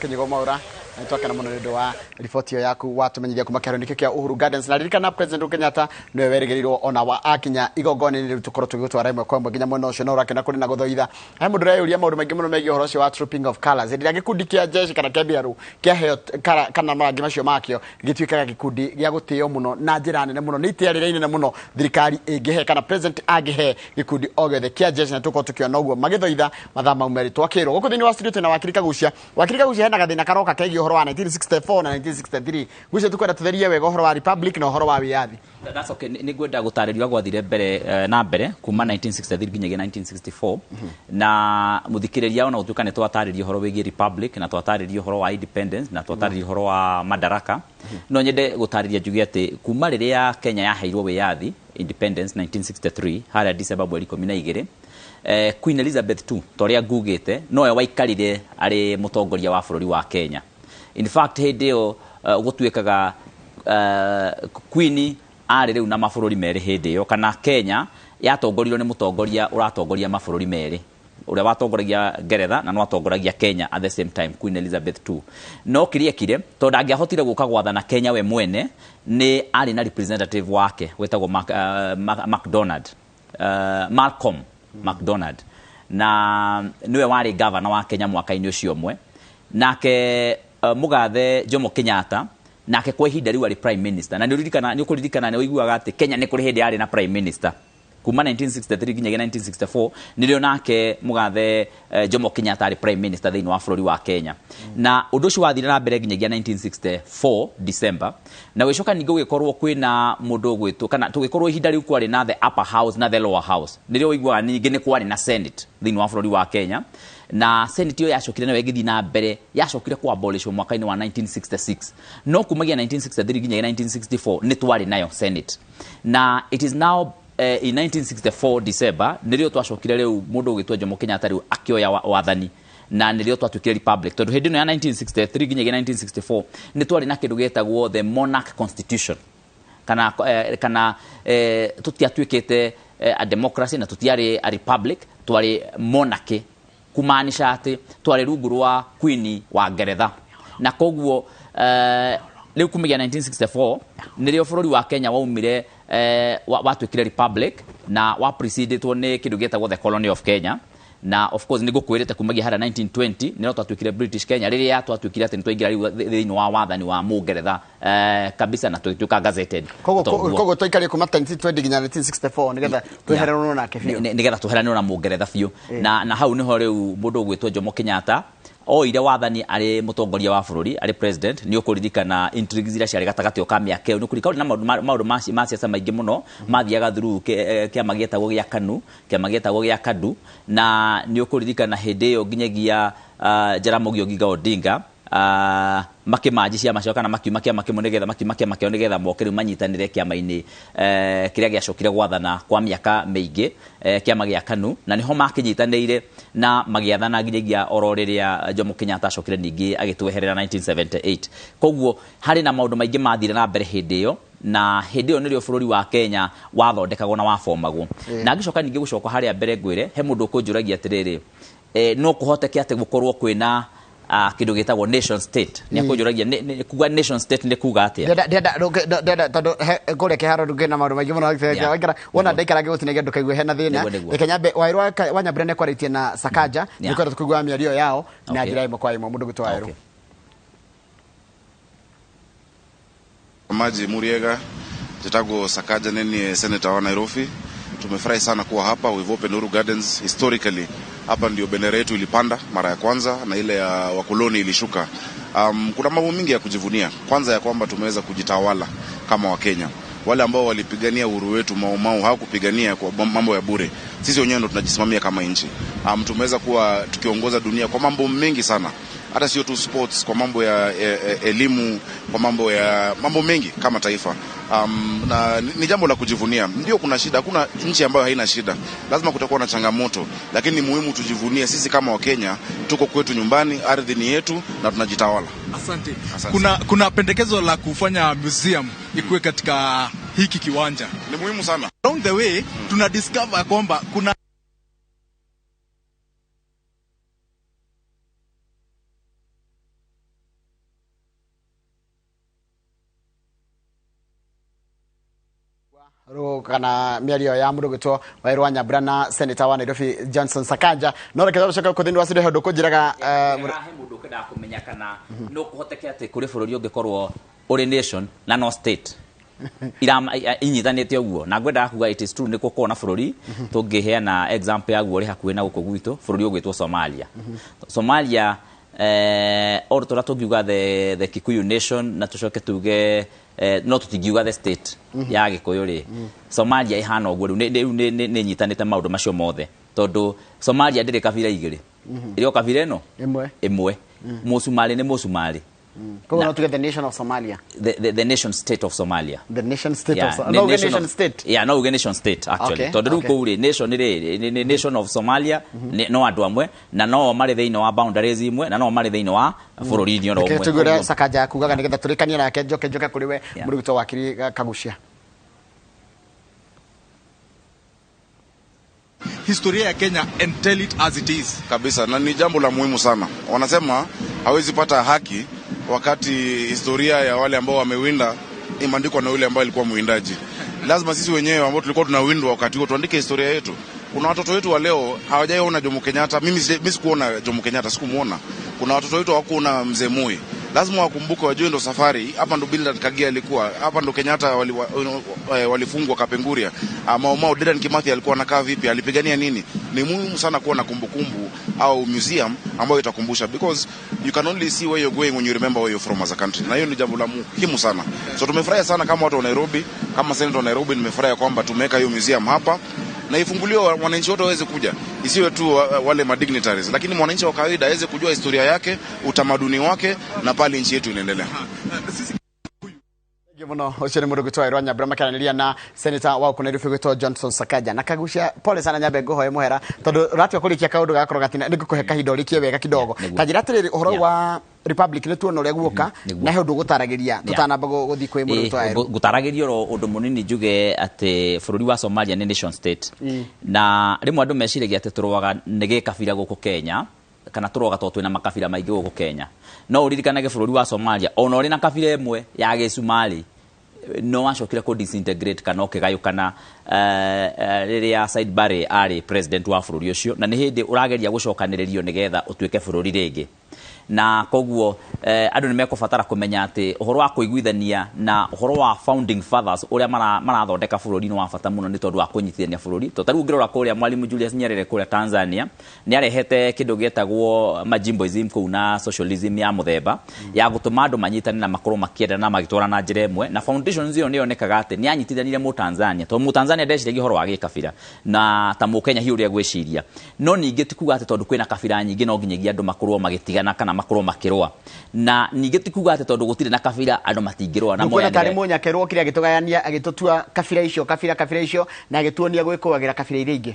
C: Kĩnyigo Mwaura, nĩ twakena mũno nĩ ũndũ wa riboti ĩyo yaku watumenyithia kuma kĩharo-inĩ kĩu kĩa Uhuru Gardens. Na ririkana President Uhuru Kenyatta nĩwe werĩgĩrĩirwo ona wa akinya igongona-inĩ rĩu tũkorwo tũgĩgũtwara ĩmwe kwa ĩmwe nginya mwena ũcio, no ũrakena kũrĩ na gũthoitha. He mũndũ ũreyũria maũndũ maingĩ mũno megiĩ ũhoro ũcio wa trooping of colours. Hĩndĩ ĩrĩa gĩkundi kĩa jeshi kana kĩa mbirarũ kĩaheo kana marangi macio makĩo, gĩtuĩkaga gĩkundi gĩa gũtĩo mũno na njĩra nene mũno. Nĩ itĩa rĩrĩa inene mũno thirikari ĩngĩhe kana president angĩhe gĩkundi o gĩothe kĩa jeshi, na tũkorwo tũkĩona ũguo magĩthoitha mathaa mau merĩ twakĩrwo. Gũkũ thĩinĩ wa studio twĩna Wakiri Kagucia. Wakiri Kagucia hena gathĩna karoka kegiĩ ũhoro wa 1964 na 1963. Gucia tukwenda tutherie wega ũhoro wa republic na ũhoro wa wĩyathi.
J: That's okay. Nĩ ngwenda gũtarĩria gwathire mbere na mbere kuma 1963 nginyagia 1964, na mũthikĩrĩria ona gũtuĩka nĩ twatarĩria ũhoro wĩgiĩ republic na twatarĩria ũhoro wa independence na twatarĩria ũhoro wa madaraka, no nyende gũtarĩria njuge atĩ kuma rĩrĩa Kenya yaheirwo wĩyathi independence 1963 harĩa December mweri 12, Queen Elizabeth II ta ũrĩa ngugĩte nowe waikarire arĩ mũtongoria wa bũrũri wa Kenya. In fact hĩndĩ ĩyo gũtuĩkaga Queen arĩ rĩu na mabũrũri merĩ hĩndĩ ĩyo, kana Kenya yatongorirwo nĩ mũtongoria ũratongoria mabũrũri merĩ, ũrĩa watongoragia Ngeretha na no atongoragia Kenya at the same time, Queen Elizabeth II. No kĩrĩa ekire tondũ ndangĩahotire gũka gwathana Kenya we mwene, nĩ arĩ na representative wake wetagwo Malcolm MacDonald, na nĩwe warĩ governor wa Kenya mwaka-inĩ ũcio ũmwe. Nake mũgathe Jomo Kenyatta nake kwa ihinda rĩu arĩ prime minister, na nĩ ũkũririkana nĩ ũiguaga atĩ Kenya nĩ kũrĩ hĩndĩ yarĩ na prime minister kuma 1963 nginyagia 1964, nĩrĩo nake mũgathe Jomo Kenyatta arĩ prime minister thĩinĩ wa bũrũri wa Kenya. Na ũndũ ũcio wathire na mbere nginyagia 1964 December, na gũgĩcoka ningĩ gũgĩkorwo kwĩna mũndũ ũgwĩtwo kana tũgĩkorwo ihinda rĩu kwarĩ na the upper house na the lower house, nĩrĩo ũiguaga ningĩ nĩ kwarĩ na Senate thĩinĩ wa bũrũri wa Kenya. Na Senate ĩyo yacokire nayo ĩgĩthiĩ na mbere, yacokire ku abolish mwaka-inĩ wa 1966, no kumagia 1963 nginyagia 1964 nĩ twarĩ nayo Senate. Na it is now in 1964 December nĩrĩo twacokire rĩu mũndũ ũgĩtwo Jomo Kenyatta rĩu akĩoya wathani, na nĩrĩo twatuĩkire republic, tondũ hĩndĩ ĩno ya 1963 nginyagia 1964 nĩ twarĩ na kĩndũ gĩtagwo the monarch constitution, kana tũtiatuĩkĩte a democracy na tũtiarĩ a republic, twarĩ monarchy, kumaanisha atĩ twarĩ rungu rwa Queen wa Ngeretha. Na koguo rĩu kumagia 1964 nĩrĩo bũrũri wa Kenya waumire watuĩkire republic na wa precedetwo nĩ kĩndũ gĩtagwo the colony of Kenya. Na of course nĩ ngũkwĩrĩte kumagia harĩa 1920 nĩrĩo twatuĩkire British Kenya, rĩrĩa twatuĩkire atĩ nĩ twaingĩra rĩu thĩinĩ wa wathani wa Mũngeretha kabisa na tũgĩtuĩka gazetted.
C: Koguo twaikarire kuma 1920 nginya 1964 nĩgetha tweheranwo nake biũ,
J: nĩgetha tweheranwo na Mũngeretha biũ. Na hau nĩho rĩu mũndũ ũgwĩtwo Jomo Kenyatta oire wathani arĩ mũtongoria wa bũrũri, arĩ president. Nĩ ũkũririkana intrigues iria ciarĩ gatagatĩ ka mĩaka ĩyo, nĩ ũkũririkana na maũndũ ma siasa maingĩ mũno mathiaga through kĩama gĩetagwo gĩa KANU, kĩama gĩetagwo gĩa KADU. Na nĩ ũkũririkana hĩndĩ ĩyo nginyagia Jaramogi Oginga Odinga makĩmanji ciama ciao kana makiuma kĩama kĩmwe nĩgetha makiuma kĩama kĩao nĩgetha moke rĩu manyitanĩre kĩama-inĩ kĩrĩa gĩacokire gwathana kwa mĩaka mĩingĩ, kĩama gĩa KANU, na nĩho makĩnyitanĩire na magĩathana nginyagia oro rĩrĩa Jomo Kenyatta acokire ningĩ agĩtweherera 1978. Koguo harĩ na maũndũ maingĩ mathire na mbere hĩndĩ ĩyo, na hĩndĩ ĩyo nĩrĩo bũrũri wa Kenya wathondekagwo na wabomagwo. Na ngĩcoka ningĩ gũcoka harĩa mbere ngwĩre, he mũndũ ũkũnjũragia atĩrĩrĩ, no kũhoteke atĩ gũkorwo kwĩna kĩndũ gĩtagwo nation state. Nĩ akũnjũragia kuga nation state nĩ kuga atĩa?
C: Ndĩrenda tondũ kũrĩa kĩharo ndũkĩna maũndũ maingĩ mũno, wona ndaikara ngĩgũtinagia ndũkaigue hena thĩna. Reke nyambe Wairũ wa Nyambura nĩ kwarĩtie na Sakaja, nĩ kwenda tũkũigua mĩario yao na njĩra ĩmwe kwa ĩmwe. Mũndũ gwĩtwo Wairũ.
U: Maji Muriega, njĩtagwo Sakaja, nini senator wa Nairobi. Tumefurahi sana kuwa hapa. We've opened Uhuru Gardens. Historically hapa ndio bendera yetu ilipanda mara ya kwanza na ile ya wakoloni ilishuka. Kuna mambo mingi ya kujivunia. Kwanza ya kwamba tumeweza kujitawala kama Wakenya. Wale ambao walipigania uhuru wetu Mau Mau hawakupigania kwa mambo ya bure. Sisi wenyewe ndo tunajisimamia kama nchi. Tumeweza kuwa tukiongoza dunia kwa mambo mengi sana. Hata sio tu sports, kwa mambo ya elimu, kwa mambo ya mambo mengi kama taifa. Na ni jambo la kujivunia. Ndio kuna shida, hakuna nchi ambayo haina shida. Lazima kutakuwa na changamoto, lakini ni muhimu tujivunie sisi kama Wakenya, tuko kwetu nyumbani, ardhi ni yetu na tunajitawala.
B: Asante. Kuna pendekezo la kufanya museum ikuwe katika hiki kiwanja.
U: Ni muhimu sana.
B: Along the way tuna discover kwamba kuna
C: kana mĩario ya mũndũ gwĩtwo Waweru wa Nyambura na Senator wa Nairobi Johnson Sakaja. No reke tũcoke gũkũ thĩinĩ wa studio he ũndũ ũkũnjĩraga
J: he mũndũ ũkwendaga kũmenya kana no kũhoteke atĩ kũrĩ bũrũri ũngĩkorwo ũrĩ nation na no state inyitanĩte ũguo, na ngwendaga kuga it is true nĩ gũkorwo na bũrũri tũngĩheana example yaguo ũrĩ hakuhĩ na gũkũ gwitũ, bũrũri ũgwĩtwo Somalia. Somalia oro tũrĩa tũngiuga the Kikuyu nation na tũcoke tuge no tũtingiuga the state ya Gĩkũyũ rĩ, Somalia ĩhana ũguo rĩu nĩ nyitanĩte maũndũ macio mothe, tondũ Somalia ndĩrĩ kabira igĩrĩ, ĩrĩ o kabira ĩno ĩmwe. Mũcumarĩ nĩ mũcumarĩ.
C: Koguo no tuge the nation of Somalia,
J: the nation state of Somalia,
C: the nation state of Somalia, no nation state,
J: yeah, no nation state actually, tondũ rĩu kũu rĩ nation rĩ nation of Somalia no andũ amwe na no marĩ thĩinĩ wa boundaries imwe na no marĩ thĩinĩ wa bũrũri-inĩ oro ũmwe.
C: Tũigure Sakaja kugaga nĩgetha tũrĩkanie nake, njoke kũrĩ we mũrutwo wakiri Kagucia.
B: Historia ya Kenya and tell it as it is.
U: Kabisa, na ni jambo la muhimu sana. Wanasema hawezi pata haki wakati historia ya wale ambao wamewinda imeandikwa na yule ambaye alikuwa mwindaji. Lazima sisi wenyewe ambao tulikuwa tunawindwa wakati huo tuandike historia yetu. Kuna watoto wetu wa leo hawajaiona Jomo Kenyatta. Mimi sikuona Jomo Kenyatta, sikumuona. Kuna watoto wetu hawakuona Mzee Moi. Lazima wakumbuke, wajue ndo safari hapa, ndo Bildad Kagia alikuwa hapa, ndo Kenyatta walifungwa Kapenguria, Mau Mau, Dedan Kimathi alikuwa anakaa vipi, alipigania nini. Ni muhimu sana kuwa na kumbukumbu au museum ambayo itakumbusha, because you can only see where you're going when you remember where you're from as a country. Na hiyo ni jambo la muhimu sana. So tumefurahi sana kama watu wa Nairobi, kama senator wa Nairobi, nimefurahi kwamba tumeweka hiyo museum hapa na ifunguliwe, wananchi wote waweze kuja, isiwe tu wale madignitaries, lakini mwananchi wa kawaida aweze kujua historia yake, utamaduni wake na pale nchi yetu inaendelea.
C: Muno ucio ni mũndũ gwĩtwo Waweru wa Nyambura makĩaranĩria na senator wa gũkũ Nairobi gwĩtwo Johnson Sakaja. Na Kagucia, pole sana nyambe ngũhoe mũhera tondũ ũratua kũrĩkia kaũndũ gagakorwo gatina, nĩngũkũhe kahinda ũrĩkie wega kidogo. Ta njĩra atĩrĩrĩ, ũhoro wa Republic nĩ tuona ũrĩa guoka na he ũndũ ũgũtaragĩria tũtanamba gũthiĩ kwĩ mũndũ gwĩtwo Waweru.
J: Ngũtaragĩria oro ũndũ mũnini njuge atĩ bũrũri wa Somalia nĩ nation state, na rĩmwe andũ meciragia atĩ tũrũaga nĩ gĩkabira gũkũ Kenya, kana tũroga tondũ twĩna makabira maingĩ gũkũ Kenya. No ũririkanage bũrũri wa Somalia ona ũrĩ na kabira ĩmwe ya Gĩcumarĩ no wacokire kũ disintegrate kana ũkĩgayũkana rĩrĩa Said Barre arĩ president wa bũrũri ũcio, na nĩ hĩndĩ ũrageria gũcokanĩrĩrio nĩgetha ũtuĩke bũrũri rĩngĩ. Na koguo andũ nĩ mekũbatara kũmenya atĩ ũhoro wa kũiguithania na ũhoro wa founding fathers ũrĩa marathondeka bũrũri nĩ wa bata mũno nĩ tondũ wa kũnyitithania bũrũri. Tondũ ta rĩu ũngĩrora kũrĩa Mwalimu Julius Nyerere kũrĩa Tanzania nĩ arehete kĩndũ gĩetagwo majimboism kũu na socialism ya mũthemba ya gũtũma andũ manyitane na makorwo makĩenda na magĩtwara na njĩra ĩmwe, na foundations ĩyo nĩ yonekaga atĩ nĩ yanyitithanirie Mũtanzania, tondũ Mũtanzania ndeciragia ũhoro wa gĩkabira na ta Mũkenya hihi ũrĩa gwĩciria. No ningĩ ti kuga atĩ tondũ kwĩna kabira nyingĩ no nginyagia andũ makorwo magĩtigana kana makorwo makĩrũa, na ningĩ ti kuga atĩ tondũ gũtirĩ na kabira andũ matingĩrũa na
C: moyanĩre. Tarĩ Mũnyakerũ okire agĩtũgayania agĩtũtua kabira icio kabira kabira icio na agĩtuonia gwĩkũagĩra kabira iria ingĩ.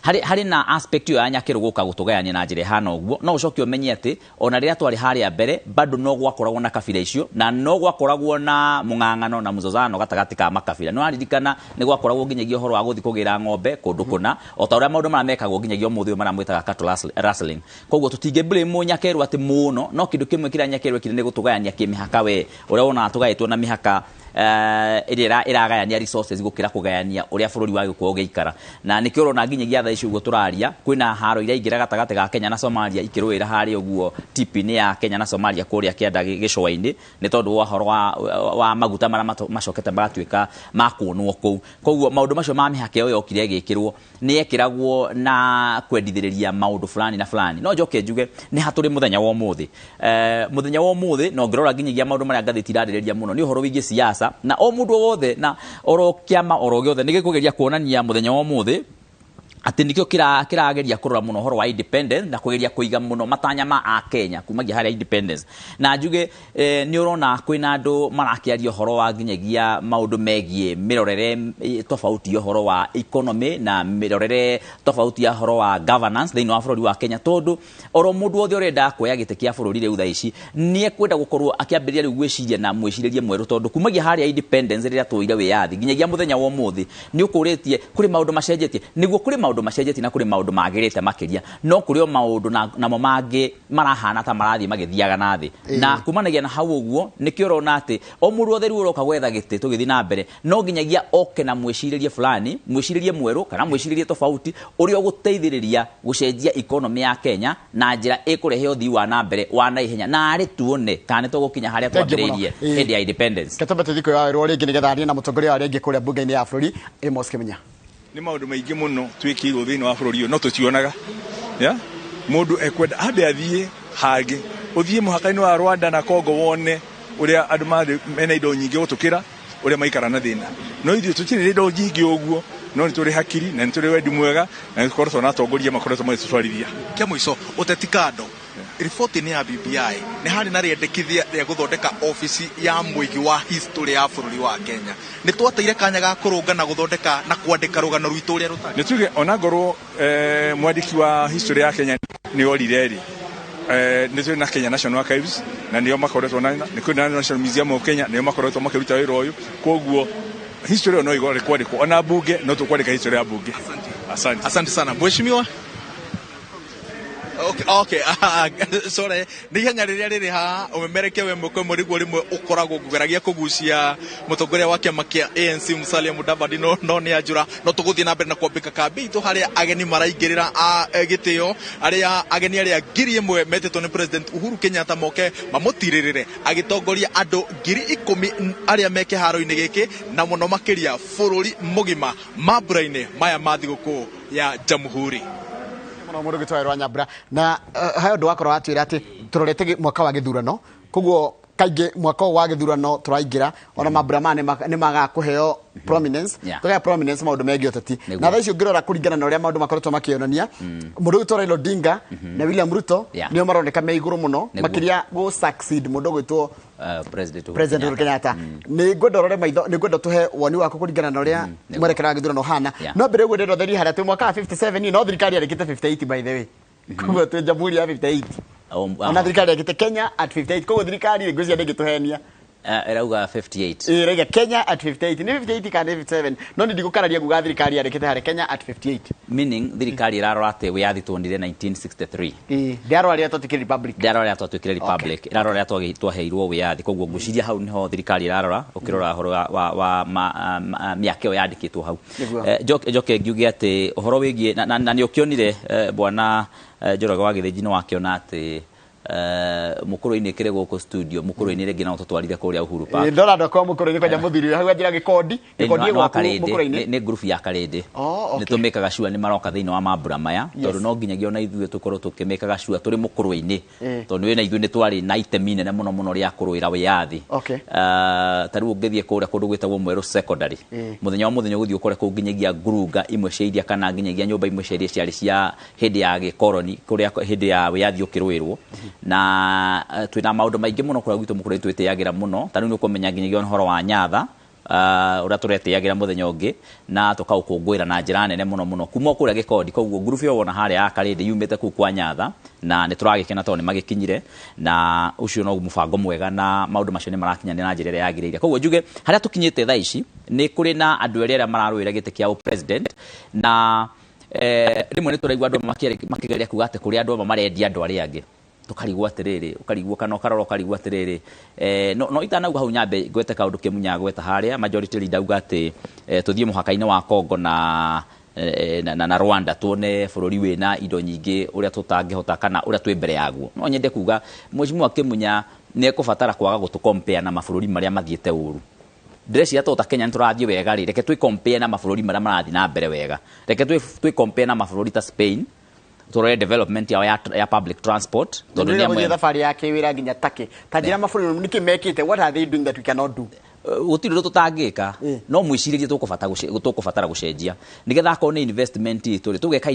J: Harĩ na aspect ĩyo ya Nyakerũ gũka gũtũgayania na njĩra ĩhana ũguo, no ũcoke ũmenye atĩ ona rĩrĩa twarĩ harĩa mbere bado no gwakoragwo na kabira icio na no gwakoragwo na mũng'ang'ano na mzozano gatagatĩ ka makabira. No aririkana nĩ gwakoragwo nginyagia ũhoro wa gũthiĩ kũgĩra ng'ombe kũndũ kũna, o ta ũrĩa maũndũ marĩa mekagwo nginyagia ũmũthĩ ũyũ marĩa mwĩtaga cattle rustling. Koguo tũtingĩ blame Mũnyakerũ atĩ mũno, no kĩndũ kĩmwe kĩrĩa Nyakerũ ekire nĩ gũtũgayania kĩmĩhaka we ũrĩa wonaga tũgaĩtwo na mĩhaka Ĩrĩa ĩragayania resources gũkĩra kũgayania ũrĩa bũrũri wagĩ gũkorwo ũgĩikara. Na nĩkĩo ũrona nginyagia thaa ici ũguo tũraria, kwĩna haro iraingĩra gatagatĩ ga Kenya na Somalia, ikĩrũĩra harĩa ũguo tip-inĩ ya Kenya na Somalia kũrĩa kĩanda gĩcũa-inĩ, nĩ tondũ wa ũhoro wa maguta marĩa macokete magatuĩka ma kuonwo kũu. Koguo maũndũ macio ma mĩhaka ĩyo yokire ĩgĩkĩrwo, nĩ yekĩragwo na kwendithĩrĩria maũndũ fulani na fulani. No njoke njuge nĩ hatũrĩ mũthenya wa ũmũthĩ, mũthenya wa ũmũthĩ, na ũngĩrora nginyagia maũndũ marĩa ngathĩti irarĩrĩria mũno nĩ ũhoro wĩgiĩ siasa, na o mũndũ o wothe na oro kĩama oro gĩothe nĩ gĩkũgeria kuonania mũthenya wa ũmũthĩ atĩ nĩkĩo kĩrageria kũrora mũno ũhoro wa independence na kũgeria kũiga mũno matanya ma Akenya kumagia harĩa independence. Na njuge nĩ ũrona kwĩna andũ marakĩaria ũhoro wa nginyagia maũndũ megiĩ mĩrorere tofauti ya ũhoro wa economy na mĩrorere tofauti ya ũhoro wa governance thĩinĩ wa bũrũri wa Kenya, tondũ oro mũndũ wothe ũrenda kuoya gĩtĩ kĩa bũrũri rĩu thaa ici nĩ ekwenda gũkorwo akĩambĩrĩria rĩu gwĩciria na mwĩcirĩrie mwerũ, tondũ kumagia harĩa independence rĩrĩa twoire wĩyathi nginyagia mũthenya wa ũmũthĩ nĩ ũkũrĩtie kũrĩ maũndũ macenjetie. Nĩguo kũrĩ maũndũ macenjetie na kũrĩ maũndũ magĩrĩte makĩria, no kũrĩ o maũndũ namo mangĩ marahana ta marathiĩ magĩthiaga na thĩ. Na kumanagia na hau ũguo nĩkĩo ũrona atĩ o mũndũ wothe rĩu ũroka gwetha gĩtĩ tũgĩthiĩ na mbere no nginyagia oke na mwĩcirĩrie fulani, mwĩcirĩrie mwerũ kana mwĩcirĩrie tofauti ũrĩa ũgũteithĩrĩria gũcenjia economy ya Kenya na njĩra ĩkũrehe ũthii wa na mbere wa naihenya, na arĩ tuone kana nĩ tũgũkinya harĩa
C: Thank you mũno.
J: twambĩrĩirie hĩndĩ ya independence.
C: Ketombe tũthiĩ kwĩ werũ rĩngĩ nĩgetha arie na mũtongoria wa rĩngĩ kũrĩa mbunge-inĩ ya bũrũri, Amos Kĩmunya.
A: Nĩ maũndũ maingĩ mũno twĩkĩirwo thĩinĩ wa bũrũri ũyũ no tũtionaga. Ya mũndũ ekwenda ambe athiĩ hangĩ, ũthiĩ mũhaka-inĩ wa Rwanda na Congo wone ũrĩa andũ marĩ mena indo nyingĩ gũtũkĩra ũrĩa maikara na thĩna. No ithuĩ tũtirĩ na indo nyingĩ ũguo, no nĩ tũrĩ hakiri na nĩ tũrĩ wendi mwega na nĩ tũkoretwo na atongoria makoretwo magĩtũtwarithia.
B: Kĩa mũico, ũteti kando, riboti-inĩ ya BBI nĩ harĩ na rĩendekithia rĩa gũthondeka obici ya mũigi wa history ya bũrũri wa Kenya. Nĩ twateire kanya ga kũrũnga na gũthondeka na kwandĩka rũgano rwitũ ũrĩa rũtariĩ.
A: Nĩ tuge onangorwo mwandĩki wa history ya Kenya nĩ orire rĩ, nĩ tũrĩ na Kenya National Archives na nĩo makoretwo na nĩ kwĩ na National Museum of Kenya, nĩo makoretwo makĩruta wĩra ũyũ. Koguo history ĩyo no ĩgore kwandĩkwo, ona bunge no tũkwandĩka history ya bunge. Asante.
B: Asante sana mheshimiwa. Okay, sorry, nĩ ihenya rĩrĩa rĩrĩ haha ũmemereke we ĩmwe kwa ĩmwe rĩguo rĩmwe ũkoragwo ngũgeragia kũgucia mũtongoria wa kĩama kĩa ANC Musalia Mudavadi, no nĩ anjũra. No tũgũthiĩ na mbere na kwambĩka kambi itũ harĩa ageni maraingĩrĩra a gĩtĩo, arĩa ageni arĩa 1000 metĩtwo nĩ President Uhuru Kenyatta moke mamũtirĩrĩre agĩtongoria andũ 10,000 arĩa me kĩharo-inĩ gĩkĩ na mũno makĩria bũrũri mũgima mambura-inĩ maya ma thigũkũ ya Jamhuri.
C: Mũno mũndũ gĩtwae rwa Nyambura na hayo ũndũ wakorwo watwĩra atĩ tũrorete mwaka wa gĩthurano, koguo kaingĩ mwaka ũyũ wa gĩthurano tũraingĩra ona mambura maya nĩ magaga kũheo prominence. Tũgaya prominence maũndũ megiĩ ũteti. Na thaa ici ũngĩrora kũringana na ũrĩa maũndũ makoretwo makĩonania, mũndũ ũgwĩtwo Raila Odinga na William Ruto nĩo maroneka me igũrũ mũno makĩria gũ succeed mũndũ ũgwĩtwo
J: President Uhuru
C: President Uhuru Kenyatta. Nĩ ngwenda ũrore maitho, nĩ ngwenda tũhe woni waku kũringana na ũrĩa mwerekera wa gĩthurano ũhana. No mbere ũguo ndĩrenda ũtherie harĩa twĩ mwaka wa 57, no thirikari yarĩkĩte 58 by the way. Koguo twĩ jamhuri ya 58. Ona thirikari yarĩkĩte Kenya at 58, koguo thirikari ngwĩciria ndĩngĩtũhenia.
J: Ĩrauga 58.
C: Ĩĩ, ĩrauga Kenya at 58. Nĩ 58 kana nĩ 57? No nĩ ndigũkararia nguga thirikari yarĩkĩte harĩa Kenya at 58.
J: Meaning thirikari ĩrarora atĩ wĩyathi tuonire 1963.
C: Ĩĩ, ndĩrarora rĩrĩa twatuĩkire republic.
J: Ndĩrarora rĩrĩa twatuĩkire republic. Ĩrarora rĩrĩa twaheirwo wĩyathi. Koguo ngwĩciria hau nĩho thirikari ĩrarora, ũkĩrora ũhoro wa mĩaka ĩyo yandĩkĩtwo hau. Njoke ngiuge atĩ ũhoro wĩgiĩ na nĩ ũkĩonire, bwana Njoroge wa Gĩthĩnji, nĩ wakĩona atĩ mũkũrũ-inĩ kĩrĩ gũkũ studio, mũkũrũ-inĩ rĩngĩ no tũtwarire kũrĩa Uhuru Park.
C: Ĩĩ, ndona andũ akwa mũkũrũ-inĩ kwanja mũthuri hau anjĩra gĩkondi, gĩkondi gwaku mũkũrũ-inĩ.
J: Nĩ group ya Karĩndĩ.
C: Oh,
J: Nĩ
C: okay.
J: tũmĩkaga sure nĩ maroka thĩinĩ wa mambura maya, tondũ no nginyagia ona ithuĩ tũkorwo tũkĩmĩkaga sure tũrĩ mũkũrũ-inĩ. Tondũ wĩna ithuĩ nĩ twarĩ na itemi inene mũno mũno rĩa kũrũĩra wĩyathi. Ta rĩu ũngĩthiĩ kũrĩa kũndũ gwĩtagwo Mwerũ Secondary. Mũthenya wa mũthenya ũgũthiĩ ũkore kũu nginyagia ngurunga imwe cia iria kana nginyagia nyũmba imwe cia iria ciarĩ cia hĩndĩ ya gĩkoroni, kũrĩa hĩndĩ ya wĩyathi ũkĩrũĩrwo. Na twĩna maũndũ maingĩ mũno kũrĩa gwitũ mũkũrũ twĩtĩagĩra mũno. Ta rĩu nĩ ũkũmenya nginyagia ũhoro wa Nyatha, ũrĩa tũretĩagĩra mũthenya ũngĩ na tũkaũkũngũĩra na njĩra nene mũno mũno kuma kũrĩa Gĩkondi. Koguo ngurubu ĩyo wona harĩa ya Karĩndĩ yumĩte kũu kwa Nyatha na nĩ tũragĩkena tondũ nĩ magĩkinyire, na ũcio no mũbango mwega na maũndũ macio nĩ marakinyanĩra na njĩra ĩrĩa yagĩrĩire. Koguo njuge harĩa tũkinyĩte thaa ici nĩ kũrĩ na andũ erĩ arĩa mararũĩra gĩtĩ kĩa president, na rĩmwe nĩ tũraigua andũ amwe makĩgeria kuga atĩ kũrĩ andũ amwe marendia andũ arĩa angĩ. Tukarigwo atiriri, ukarigwo kana ukarora ukarigwo atiriri, no itanauga hau nyambe ngwete kaundu kimunya gweta haria majority leader auga ati tuthie muhaka-ini wa Congo na na Rwanda tuone bururi wina indo nyingi uria tutangihota kana uria twi mbere yaguo. No nyende kuga mheshimiwa Kimunya ni ekubatara kwaga gutukompea na mabũrũri maria mathiĩte ũru. Ndĩreciria to ta Kenya nĩtũrathiĩ wega rĩ, reke twĩ na mabũrũri marĩa marathiĩ na mbere wega, reke twĩ na mabũrũri ta Spain, turore development yao ya public transport.
C: Tondu ni amwe thabarĩ ya kĩwĩra nginya take ta njĩra mabũrũri nĩkĩ mekĩte, what are they doing that we cannot do?
J: Gũtirĩ ũndũ tũtangĩka, no mwĩcirĩrie tũkũbatara gũcenjia nĩgetha akorwo nĩ investment itũ rĩ, tũgeka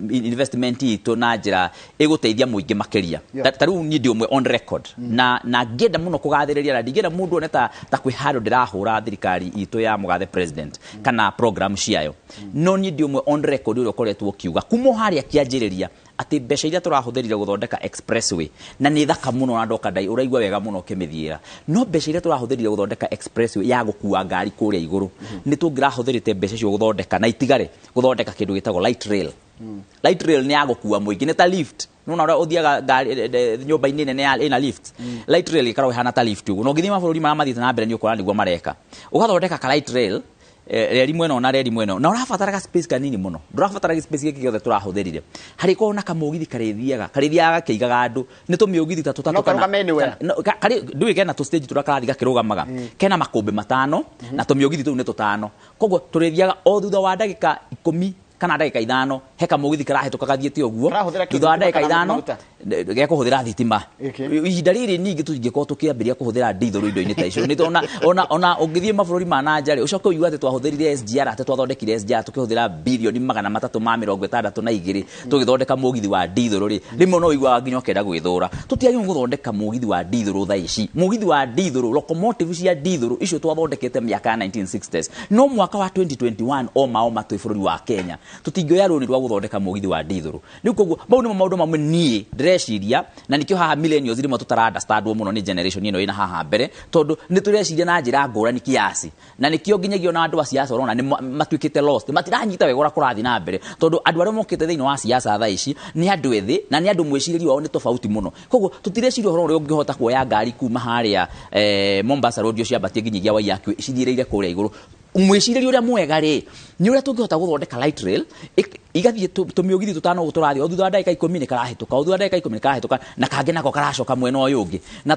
J: investment itũ na njĩra ĩgũteithia mũingĩ makĩria. Ta rĩu niĩ ndĩ ũmwe on record na ngĩenda mũno kũgathĩrĩria, na ndingĩenda mũndũ one ta kwĩ handũ ndĩrahũra thirikari itũ ya mũgathe president kana program ciayo, no niĩ ndĩ ũmwe on record ũrĩa ũkoretwo ũkiuga kuma harĩa kĩanjĩrĩria atĩ mbeca iria tũrahũthĩrire gũthondeka expressway, na nĩ thaka mũno na ndoka ndai ũraigua wega mũno ũkĩmĩthiĩra, no mbeca iria tũrahũthĩrire gũthondeka expressway ya gũkua ngari kũrĩa igũrũ, nĩ tũngĩrahũthĩrĩte mbeca icio gũthondeka na itigare gũthondeka kĩndũ gĩtagwo light rail. Light rail nĩ ya gũkua mũingĩ, nĩ ta lift. Nona ũrĩa ũthiaga ngari nyũmba-inĩ nene ĩna lift. Light rail ĩkoragwo ĩhana ta lift ũguo, na ũngĩthiĩ mabũrũri marĩa mathiĩte na mbere nĩ ũkora nĩguo mareka. Ũgathondeka ka light rail reri mwena na reri mwena, na ũrabatara ga space kanini mũno, ndũrabatara space gĩkĩ gĩothe tũrahũthĩrire. Harĩkorwo na kamũgithi karĩthiaga gakĩigaga andũ, nĩ tũmĩũgithi ta tũtatũ kana ndũĩ kena tũ stage tũrĩa karathiĩ gakĩrũgamaga, kena makũmbĩ matano na tũmĩũgithi tũu nĩ tũtano, koguo tũrĩthiaga o thutha wa ndagĩka 10 kana ndagĩka 5 he kamũgithi karahĩtũka gathiĩte ũguo, thutha wa ndagĩka 5 gekũhũthĩra thitima. Ihinda rĩrĩ ningĩ tũtingĩkorwo tũkĩambĩrĩria kũhũthĩra ndithũrũ indo-inĩ ta icio. Nĩ ona ũngĩthiĩ mabũrũri ma na nja rĩ, ũcoke ũigue atĩ twahũthĩrire SGR, atĩ twathondekire SGR tũkĩhũthĩra birioni 362 tũgĩthondeka mũgithi wa ndithũrũ rĩ, rĩmwe no ũiguaga nginya ũkenda gwĩthũra. Tũtiagĩrĩirwo gũthondeka mũgithi wa ndithũrũ thaa ici. Mũgithi wa ndithũrũ, locomotive cia ndithũrũ icio twathondekete mĩaka ya 1960s, no mwaka wa 2021 o mao matwĩ bũrũri wa Kenya tũtingĩoya rũni rwa gũthondeka mũgithi wa ndithũrũ. Rĩu koguo mau nĩmo maũndũ mamwe niĩ ndĩreciria, na nĩkĩo haha millennials rĩmwe tũtara understandwo mũno nĩ generation ĩno ĩna haha mbere, tondũ nĩ tũreciria na njĩra ngũrani kiasi, na nĩkĩo nginyagia ona andũ a siasa ũrona nĩ matuĩkĩte lost, matiranyita wega ũrĩa kũrathiĩ na mbere, tondũ andũ arĩa mokĩte thĩinĩ wa siasa thaa ici nĩ andũ ethĩ na nĩ andũ mwĩcirĩrie wao nĩ tofauti mũno. Koguo tũtireciria ũhoro ũrĩa ũngĩhota kuoya ngari kuma harĩa Mombasa Road ciambatie nginyagia Waiyaki cithiĩrĩire kũrĩa igũrũ. Mwĩcirĩrie ũrĩa mwega rĩ nĩ ũrĩa tũngĩhota gũthondeka light rail igathiĩ tũmĩũgithi tũtano ũguo tũrathiĩ o thutha wa ndagĩka 10 nĩ karahĩtũka, o thutha wa ndagĩka 10 nĩ karahĩtũka, na kangĩ nako karacoka mwena ũyũ ũngĩ, na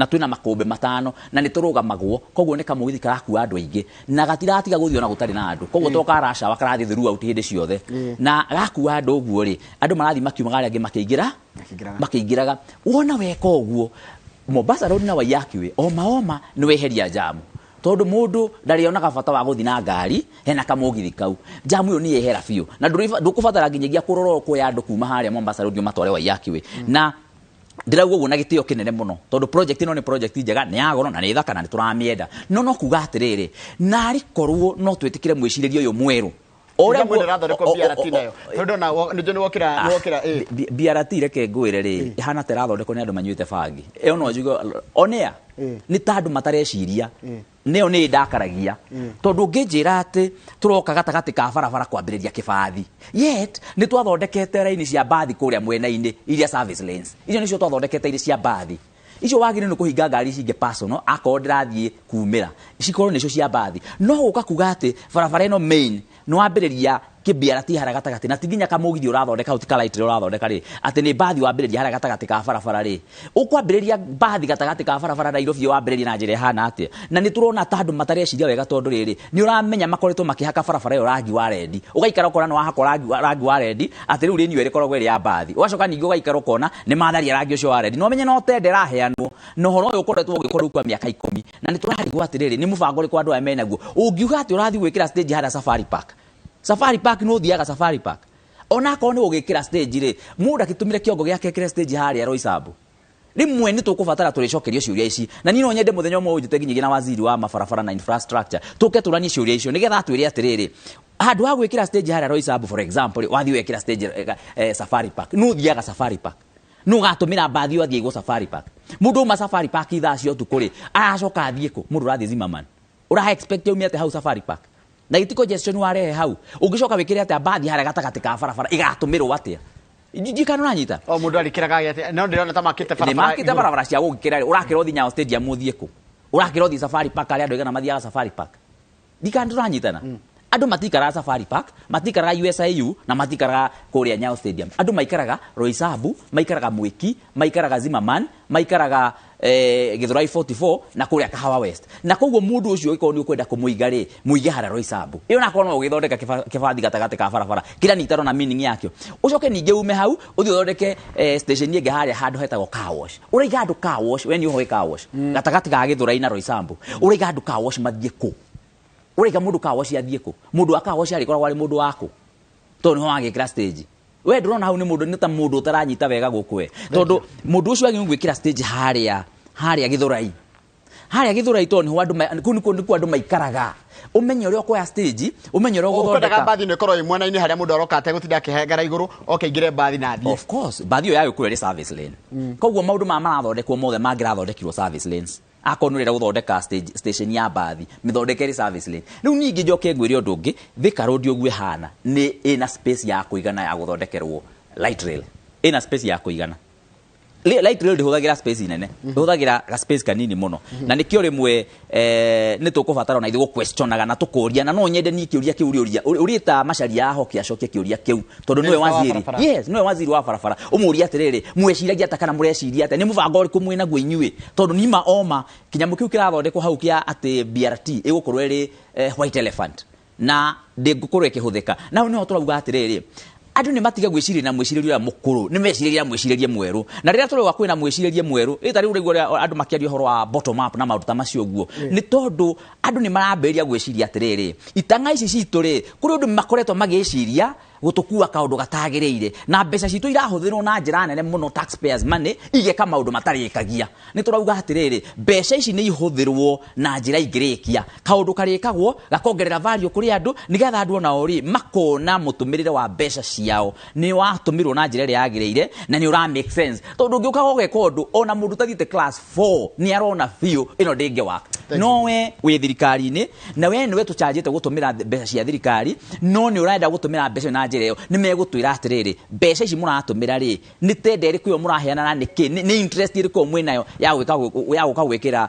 J: twĩna makũmbĩ matano na nĩ tũrũgamagwo, koguo nĩ kamũgithi karakua andũ aingĩ na gatiratiga gũthiĩ ona gũtarĩ na andũ, koguo to karacawa karathiĩ throughout hĩndĩ ciothe, na gakua andũ ũguo rĩ, andũ marathiĩ makiumaga arĩa angĩ makĩingĩraga. Wona weka ũguo Mombasa Road na Waiyaki Way oma nĩ weheria jamu, tondu mundu ndarionaga bata wa guthi na ngari hena kamugithi kau, jamu iyo ni yehera biũ na ndukubatara nginyagia kurora kuoya andu kuma haria Mombasa Road matware Waiyaki Way. Na ndirauga ũguo na gĩtĩo kĩnene mũno, tondũ project ĩno nĩ project njega, nĩ ya goro na nĩ thaka na nĩ tũramĩenda, no kuga atĩrĩrĩ, narĩ korwo no twĩtĩkĩre mwĩcirĩrie ũyũ mwerũ
C: ũrĩa mwĩrathondekwo BRT nayo, tondũ na nĩ wokĩra
J: BRT reke ngwĩre rĩ, ĩhana ta ĩrathondekwo nĩ andũ manyuĩte bangi ĩyo, no njuge onea nĩ ta andũ matareciria, nĩyo nĩ ndakaragia, tondũ ũngĩnjĩra atĩ tũroka gatagatĩ ka barabara kwambĩrĩria kĩbathi, yet nĩ twathondekete raini cia mbathi kũrĩa mwena-inĩ iria service lanes, icio nĩcio twathondekete iria cia mbathi icio wagĩrĩirwo nĩ kũhinga ngari ici ingĩ personal akorwo ndĩrathiĩ kumĩra cikorwo nĩcio cia mbathi, no gũka kuga atĩ barabara ĩno main nĩ wambĩrĩria kĩ-BRT harĩa gatagatĩ, na ti nginya kamũgithi ũrathondeka hau, ti ka light rail ũrathondeka rĩ, atĩ nĩ mbathi wambĩrĩria harĩa gatagatĩ ka barabara rĩ, ũkwambĩrĩria mbathi gatagatĩ ka barabara Nairobi wambĩrĩria na njĩra ĩhana atĩa? Na nĩ tũrona ta andũ matareciria wega, tondũ rĩrĩ nĩ ũramenya makoretwo makĩhaka barabara ĩyo rangi wa rendi, ũgaikara ũkona nĩ wahakwo rangi wa rendi atĩ rĩu rĩniwe rĩkoragwo ĩrĩ ya mbathi, ũgacoka ningĩ ũgaikara ũkona nĩ matharia rangi ũcio wa rendi, no ũmenye no tende ĩraheanwo, na ũhoro ũyũ ũkoretwo ũgĩkwo rĩu kwa mĩaka 10, na nĩ tũrarigwo atĩrĩrĩ nĩ mũbango ũrĩkũ andũ aya menaguo. Ũngiuga atĩ ũrathiĩ gwĩkĩra stage harĩa Safari Park, Safari Park no thiaga Safari Park, ona akorwo nĩ gũgĩkĩra stage rĩ, mũndũ akĩtũmire kĩongo gĩake ekĩre stage harĩa Roysambu, rĩmwe nĩ tũkũbatara tũrĩcokerio ciũria ici, na niĩ no nyende mũthenya ũmwe ũnjĩte nginyagia na waziri wa mabarabara na infrastructure tũke tũranie ciũria icio nĩgetha atwĩre atĩrĩrĩ, handũ ha gwĩkĩra stage harĩa Roysambu for example, wathiĩ wekĩra stage Safari Park, no thiaga Safari Park, no gatũmĩra mbathi ũyũ athiĩ igwo Safari Park, mũndũ auma Safari Park ithaa cia ũtukũ rĩ, aracoka athiĩ kũ? Mũndũ ũrathiĩ Zimmerman, ũra expect aume atĩa hau Safari Park? Na gĩti congestion warehe hau, ũngĩcoka wĩkĩre atĩa mbathi harĩa gatagatĩ ka barabara ĩgatũmĩrwo atĩa? Ndikana ũranyita.
C: O mũndũ arĩkĩraga gĩatĩ no ndĩrona ta makĩte barabara.
J: Nĩ makĩte barabara cia gũgĩkĩra rĩ, ũrakĩra ũthiĩ Nyayo Stadium ũthiĩ kũ? Ũrakĩra ũthiĩ Safari Park arĩa andũ aigana mathiaga Safari Park? Ndikana tũranyitana. Andũ matikaraga Safari Park, matikaraga USIU na matikaraga kũrĩa Nyayo Stadium. Andũ maikaraga Roysambu, maikaraga Mwiki, maikaraga Zimmerman, maikaraga Githurai 44 na kũrĩa Kahawa West. Na koguo mũndũ ũcio ũngĩkorwo nĩ ũkwenda kũmũiga rĩ, mũige harĩa Roysambu. Ĩyo nakorwo no ũgĩthondeka kĩbathi gatagatĩ ka barabara, kĩrĩa niĩ itarona meaning yakĩo. Ũcoke ningĩ ume hau, ũthiĩ ũthondeke station ĩngĩ harĩa handũ hetagwo car wash. Ũraiga andũ car wash, we nĩ ũĩ car wash. Gatagatĩ ga Githurai na Roysambu. Ũraiga andũ car wash mathiĩ kũ? Ũraiga mũndũ car wash athiĩ kũ? Mũndũ wa car wash arĩkoragwo arĩ mũndũ wa kũ? Tondũ nĩho wagĩkĩra stage. We ndũrona hau nĩ mũndũ, nĩ ta mũndũ ũtaranyita wega gũkũ we. Tondũ mũndũ ũcio agĩrĩirwo gwĩkĩra stage harĩa Githurai. Harĩa Githurai tondũ nĩho andũ kũu nĩkuo andũ maikaraga. Ũmenye ũrĩa ũkoya stage, ũmenye ũrĩa
C: Ũkwendaga
J: ũgũthondeka.
C: mbathi ĩno ĩkorwo ĩ mwena-inĩ harĩa mũndũ aroka ategũtinda akĩhengera igũrũ, oke aingĩre mbathi na athiĩ.
J: Of course, mbathi ĩyo yagĩkorwo ĩrĩ service lane. Koguo maũndũ maya marathondekwo mothe mangĩrathondekirwo service lanes. Akorwo nĩ ũrenda gũthondeka station ya mbathi, mĩthondeke ĩrĩ service lane. Rĩu ningĩ njoke ngwĩre ũndũ ũngĩ, Thika Road ũguo ĩhana, nĩ ĩna space ya kũigana ya gũthondekerwo light rail. Ĩna space ya kũigana. Light rail ndĩhũthagĩra space nene, ĩhũthagĩra ga space kanini mũno. Na nĩkĩo rĩmwe nĩ tũkũbatara ona ithuĩ gũquestionaga na tũkũria, na no nyende niĩ kĩũria kĩu ũrĩũria. Ũrĩta Macharia ahoke acokie kĩũria kĩu, tondũ nĩwe
C: Minister wa
J: waziri.
C: barabara.
J: Yes, nĩwe waziri wa barabara. Ũmũrie atĩrĩrĩ, mweciragia atĩa kana mũreciria atĩa? Nĩ mũbango ũrĩkũ mwĩnaguo inyuĩ? Tondũ nima oma, kĩnyamũ kĩu kĩrathondekwo hau kĩa atĩ BRT ĩgũkorwo ĩrĩ white elephant na ndĩngũkorwo ĩkĩhũthĩka. Na hau nĩho tũrauga atĩrĩrĩ, andũ nĩ matige gwĩciria na mwĩcirĩrie ũrĩa mũkũrũ, nĩ mecirĩrie na mwĩcirĩrie mwerũ. Na rĩrĩa tũrauga kwĩna mwĩcirĩrie mwerũ, ĩ ta rĩu ũraigua ũrĩa andũ makĩaria ũhoro wa bottom up na maũndũ ta macio ũguo, nĩ tondũ andũ nĩ marambĩrĩria gwĩciria atĩrĩrĩ, itang'a ici citũ rĩ, kũrĩ ũndũ makoretwo magĩciria gũtũkua kaũndũ gatagĩrĩire, na mbeca citũ irahũthĩrwo na njĩra nene mũno, taxpayers money, igeka maũndũ matarĩkagia. Nĩ tũrauga atĩrĩrĩ, mbeca ici nĩ ihũthĩrwo na njĩra ingĩrĩkia, kaũndũ karĩkagwo gakongerera value kũrĩ andũ, nĩgetha andũ onao rĩ makona mũtũmĩrĩre wa mbeca ciao nĩ watũmĩrwo na njĩra ĩrĩa yagĩrĩire na nĩ ũra make sense. Tondũ ũngĩũka ũgeka ũndũ ona mũndũ ũtathiĩte class 4 nĩ arona biũ ĩno ndĩngĩ work. No we wĩ thirikari-inĩ na we nĩwe tũchanjĩte gũtũmĩra mbeca cia thirikari, no nĩ ũrenda gũtũmĩra mbeca na njĩra ĩyo, nĩ megũtwĩra atĩrĩrĩ, mbeca ici mũratũmĩra rĩ, nĩ tenda ĩrĩkũ ĩyo mũraheana na nĩkĩ, nĩ interest ĩrĩkũ ĩyo mwĩnayo ya gũka gwĩkĩra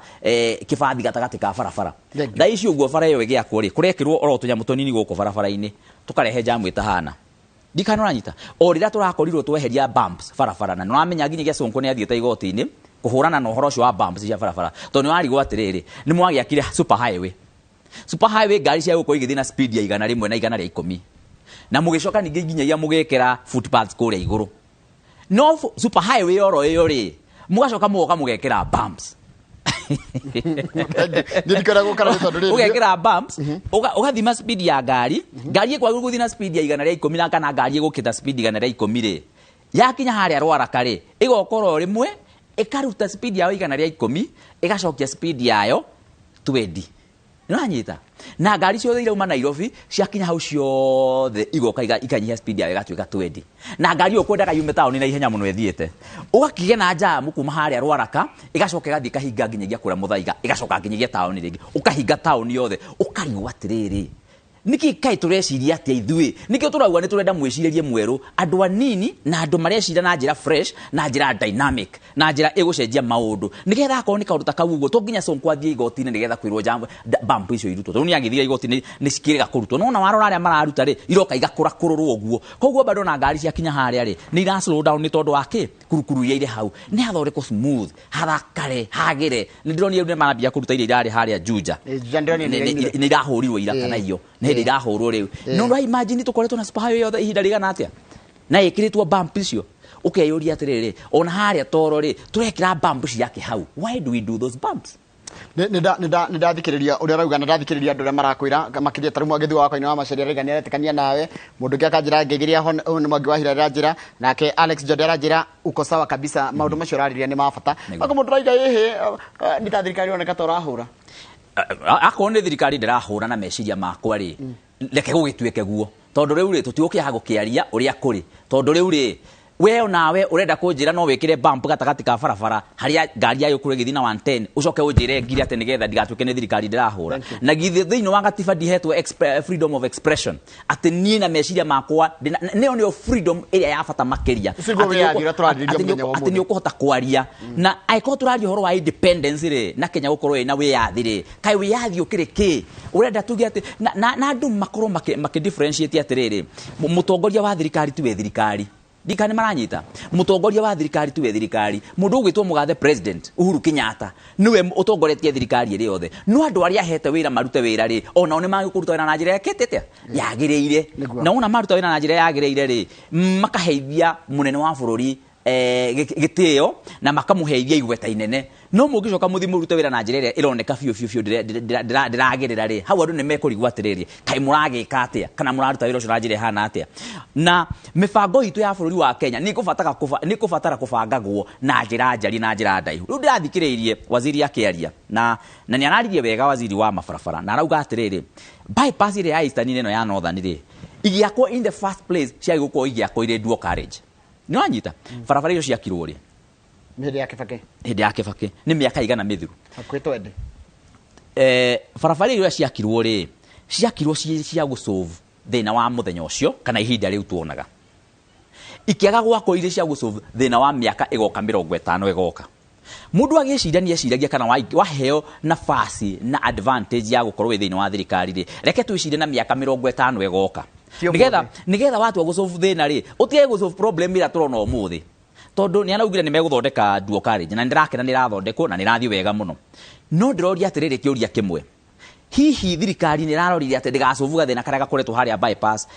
J: kĩbathi gatagatĩ ka barabara. Thaa ici ũguo bara ĩyo ĩgĩakwo rĩ, kũrekĩrwo oro tũnyamũ tũnini gũkũ barabara-inĩ, tũkarehe jamu ĩtahana. Ndikana ũranyita. O rĩrĩa tũrakorirwo tweheria bumps barabara, na nĩũramenya nginyagia Sonko nĩ athiĩte igoti-inĩ kũhũrana na ũhoro ũcio wa bumps cia barabara, tondũ nĩwarigwo atĩrĩrĩ, nĩ mwagĩakire super highway. Super highway ngari cia gũkorwo igĩthiĩ na speed ya igana rĩmwe na igana rĩa ikũmi, na mũgĩcoka ningĩ nginyagia mũgĩkĩra footpaths kũrĩa igũrũ. No super highway oro ĩyo rĩ, mũgacoka mũgoka mũgekĩra bumps. Ũgekĩra bumps, ũgathima speed ya ngari, ngari ĩkwagĩrĩirwo gũthiĩ na speed ya igana rĩa ikũmi na kana ngari ĩgũkĩta speed igana rĩa ikũmi rĩ, yakinya harĩa Rwaraka rĩ, ĩgoka oro rĩmwe, ĩkaruta speed yayo igana rĩa ikũmi, ĩgacokia speed yayo 20. Nĩũranyita? Na ngari ciothe irauma Nairobi, ciakinya hau ciothe igoka ikanyihia speed yayo ĩgatuĩka 20. Na ngari ĩyo ũkwendaga yume taũni na ihenya mũno ĩthiĩte. Ũgakĩgĩa na jamu kuma harĩa Rwaraka, ĩgacoka ĩgathiĩ ĩkahinga nginyagia kũrĩa Mũthaiga, ĩgacoka nginyagia taũni rĩngĩ, ũkahinga taũni yothe, ũkarigwo atĩrĩrĩ, nĩkĩ kaĩ tũreciria atĩa ithuĩ? Nĩkĩo tũrauga nĩ tũrenda mwĩcirĩrie mwerũ, andũ anini na andũ mareciria na njĩra fresh, na njĩra dynamic, na njĩra ĩgũcenjia maũndũ. Nĩgetha akorwo nĩ kaũndũ ta kau ũguo, to nginya Sonko athiĩ igoti-inĩ nĩgetha kwĩrwo bump icio irutwo. Tondũ nĩ agĩthire igoti-inĩ nĩ cikĩrega kũrutwo. No ona warora arĩa mararuta rĩ, iroka igakũrakũrũrwo ũguo. Koguo bado na ngari ciakinya harĩa rĩ, nĩ ira slow down nĩ tondũ wa kĩ? Kurukuru iria irĩ hau. Nĩ hathondekwo smooth, hathakare, hagĩre. Nĩ ndĩronire rĩu nĩ marambia kũruta iria irarĩ harĩa Juja.
C: Ĩ, Juja ndĩronire nĩ
J: Nĩ
C: irainire.
J: irahũrirwo ira kana iyo. Nĩ hĩndĩ irahũrwo rĩu. No ũra imagine tũkoretwo na super highway yothe ihinda rĩigana atĩa? Na ĩkĩrĩtwo bump icio. Ũkeyũria atĩrĩrĩ, ona harĩa toro rĩ, tũrekĩra bump ciake hau. Why do we do those bumps?
C: Nĩ ndathikĩrĩria ũrĩa ũrauga, na ndathikĩrĩria andũ arĩa marakwĩra, makĩria ta rĩu Mwangi wa Kaina wa Macharia arauga nĩ aretĩkania nawe. Mũndũ ũngĩ akanjĩra ngeigeria nĩ Mwangi wa Hira aranjĩra, nake Alex Jode aranjĩra uko sawa kabisa, maũndũ macio ũrarĩrĩria nĩ ma bata. Wako mũndũ arauga ĩhĩ, nĩ ta thirikari ĩroneka ta ũrahũra.
J: Akorwo nĩ thirikari ndĩrahũra na meciria makwa rĩ, reke gũgĩtuĩke guo. Tondũ rĩu rĩ, tũtigũkĩaga gũkĩaria ũrĩa kũrĩ. Tondũ rĩu rĩ, We onawe urenda kunjira no wikire bump gatagati ka barabara haria ngari yayo kure githina 110 ucoke unjire ngiri ati nigetha ndigatuike ni thirikari ndirahura. Na githi thiini wa gatiba ndihetwo freedom of expression ati nie na meciria makwa nio nio freedom iria ya bata makiria ati ni ukuhota kwaria. Na aikorwo turaria uhoro wa independence ri na Kenya gukorwo ina wiyathi ri kai wiyathi ukiri ki urenda tuge ati na andu makorwo maki differentiate atiriri mutongoria wa thirikari tiwe thirikari ndikane maranyita mutongoria wa thirikari tiwe thirikari mundu ugwitwo mugathe president Uhuru Kenyatta niwe utongoretie thirikari iri yothe no andu aria ahete wira marute wira ri ona ni magikuruta wira na njira yakite atia yagiriire na ona maruta wira na njira yagiriire ri makaheithia munene wa bururi gitio na makamuheithia igweta inene no mungicoka muthi murute wira na njira ĩrĩa ĩroneka biũ biũ biũ ndĩragĩrĩra rĩ hau andũ nĩ mekũrigwo atĩrĩrĩ kaĩ mũragĩka atĩa kana mũraruta wĩra ũcio na njĩra ĩhana atĩa. Na mĩbango itũ ya bũrũri wa Kenya nĩ kũbatara kũbangagwo na njĩra njari na njĩra ndaihu. Rĩu ndĩrathikĩrĩirie waziri akĩaria na nĩ araririe wega waziri wa mabarabara na arauga atĩrĩrĩ bypass ĩrĩa ya Eastern ĩno ya Northern rĩ igĩakwo in the first place ciagĩgũkorwo igĩakwo irĩ dual carriage. Nĩ wanyita barabara icio ciakirwo rĩ
C: hĩndĩ ya Kibaki,
J: hĩndĩ ya Kibaki nĩ mĩaka igana mĩthiru
C: hakuhĩ twende.
J: Barabara iria ciakirwo rĩ ciakirwo cia gũsolve thĩna wa mũthenya ũcio kana ihinda rĩu tuonaga ikĩaga gwakwo irĩ cia gũsolve thĩna wa mĩaka ĩgoka 50 ĩgoka. Mundu agĩciria nĩ eciragia kana waheo nafasi na advantage ya gũkorwo wĩ thĩinĩ wa thirikari rĩ reke twĩcirie na mĩaka 50 ĩgoka nigetha watua gũsolve thĩna rĩ ũtige gũsolve problem ĩrĩa tũrona ũmũthĩ tondu ni araugire ni meguthondeka dual carriage na ndirakena ni irathondekwo na ni irathii wega muno. No ndiroria atiriri kiuria kimwe, hihi thirikari ni irarorire ati ndigacovuga thina karia gakoretwo haria bypass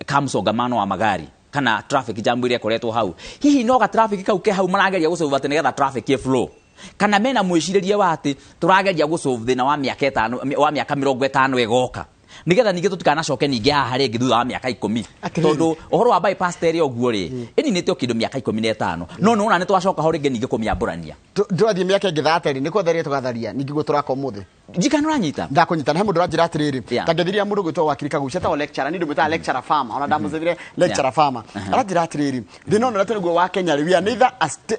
J: ka msongamano wa magari kana traffic jam iria ikoretwo hau, hihi no ga traffic kau ke hau marageria gucovuga ati nigetha traffic i flow kana mena mwiciririe wa ati turageria gucovu thina wa miaka 5 wa miaka 50 igoka nigetha ningĩ tũtikanacoke ningĩ haha rĩngĩ thutha wa mĩaka 10 tondũ ũhoro wa bypass tere ũguo rĩ ĩninĩte o kĩndũ mĩaka 15 no nĩwona nĩ twacoka ho rĩngĩ ningĩ kũmĩambũrania.
C: Tũrathiĩ mĩaka ĩngĩ 30 nĩ kwetharia tũgatharia ningĩ guo tũraka ũmũthĩ
J: njikana ũranyita
C: ndakũnyita na he mũndũ ũranjĩra atĩrĩrĩ tangĩthiria mũndũ gwĩtwo wakiri Kagucia etagwo lecturer ni ndũmwĩtaga lecturer farmer ona ndamũcethire lecturer farmer aranjĩra atĩrĩrĩ thĩna ũyũ ũrĩa nĩguo wa Kenya rĩ we are neither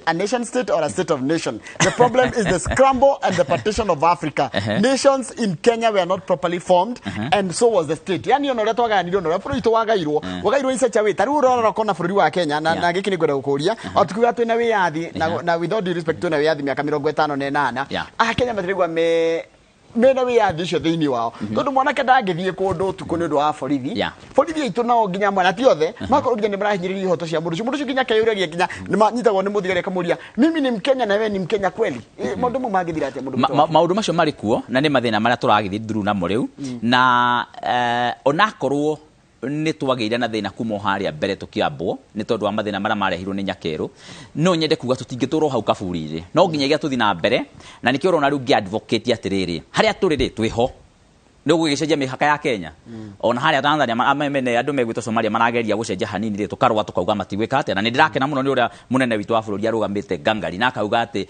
C: a nation state or a state of nation. The problem is the scramble and the partition of Africa. Nations in Kenya were not properly formed and so was the state. Yani ona ũrĩa twagayanire ona ũrĩa bũrũri witũ wagairwo wagairwo in such a way ta rĩu ũrora ũkona bũrũri wa Kenya na gĩkĩ nĩngwenda gũkũria o tukiuga twĩna wĩyathi na with all due respect twĩna wĩyathi mĩaka 58 Akenya matirĩgua mena wĩyathi ũcio thĩinĩ wao tondũ mwanake ndangĩthiĩ kũndũ ũtukũ nĩ ũndũ wa borithi. Borithi aitũ nao nginya mwana ti othe makorwo nginya nĩ marahinyĩrĩria ihoto cia mũndũ ũcio mũndũ ũcio nginya akeyũragia nginya nĩ manyitagwo nĩ mũthigari akamũria mimi ni Mkenya na we ni Mkenya kweli? Maũndũ mau mangĩthira atĩa mũndũ
J: maũndũ macio marĩ kuo na nĩ mathĩna marĩa tũragĩthiĩ through namo rĩu na onakorwo nĩ twagĩire na thĩna kuma o harĩa mbere tũkĩambwo nĩ tondũ wa mathĩna marĩa marehirwo nĩ Nyakerũ no nyende kuga tũtingĩtũrwo hau kaburi-inĩ no nginyagia tũthiĩ na mbere na nĩkĩo ũrona rĩu ngĩ-advocate atĩrĩrĩ harĩa tũrĩ rĩ twĩho nĩ ũgũgĩcenjia mĩhaka ya Kenya ona harĩa Tanzania mene andũ megwĩtwo Somalia marageria gũcenjia hanini rĩ tũkarũa tũkauga matigwĩka atĩa na nĩ ndĩrakena mũno nĩ ũrĩa mũnene witũ wa bũrũri arũgamĩte ngangari na akauga atĩ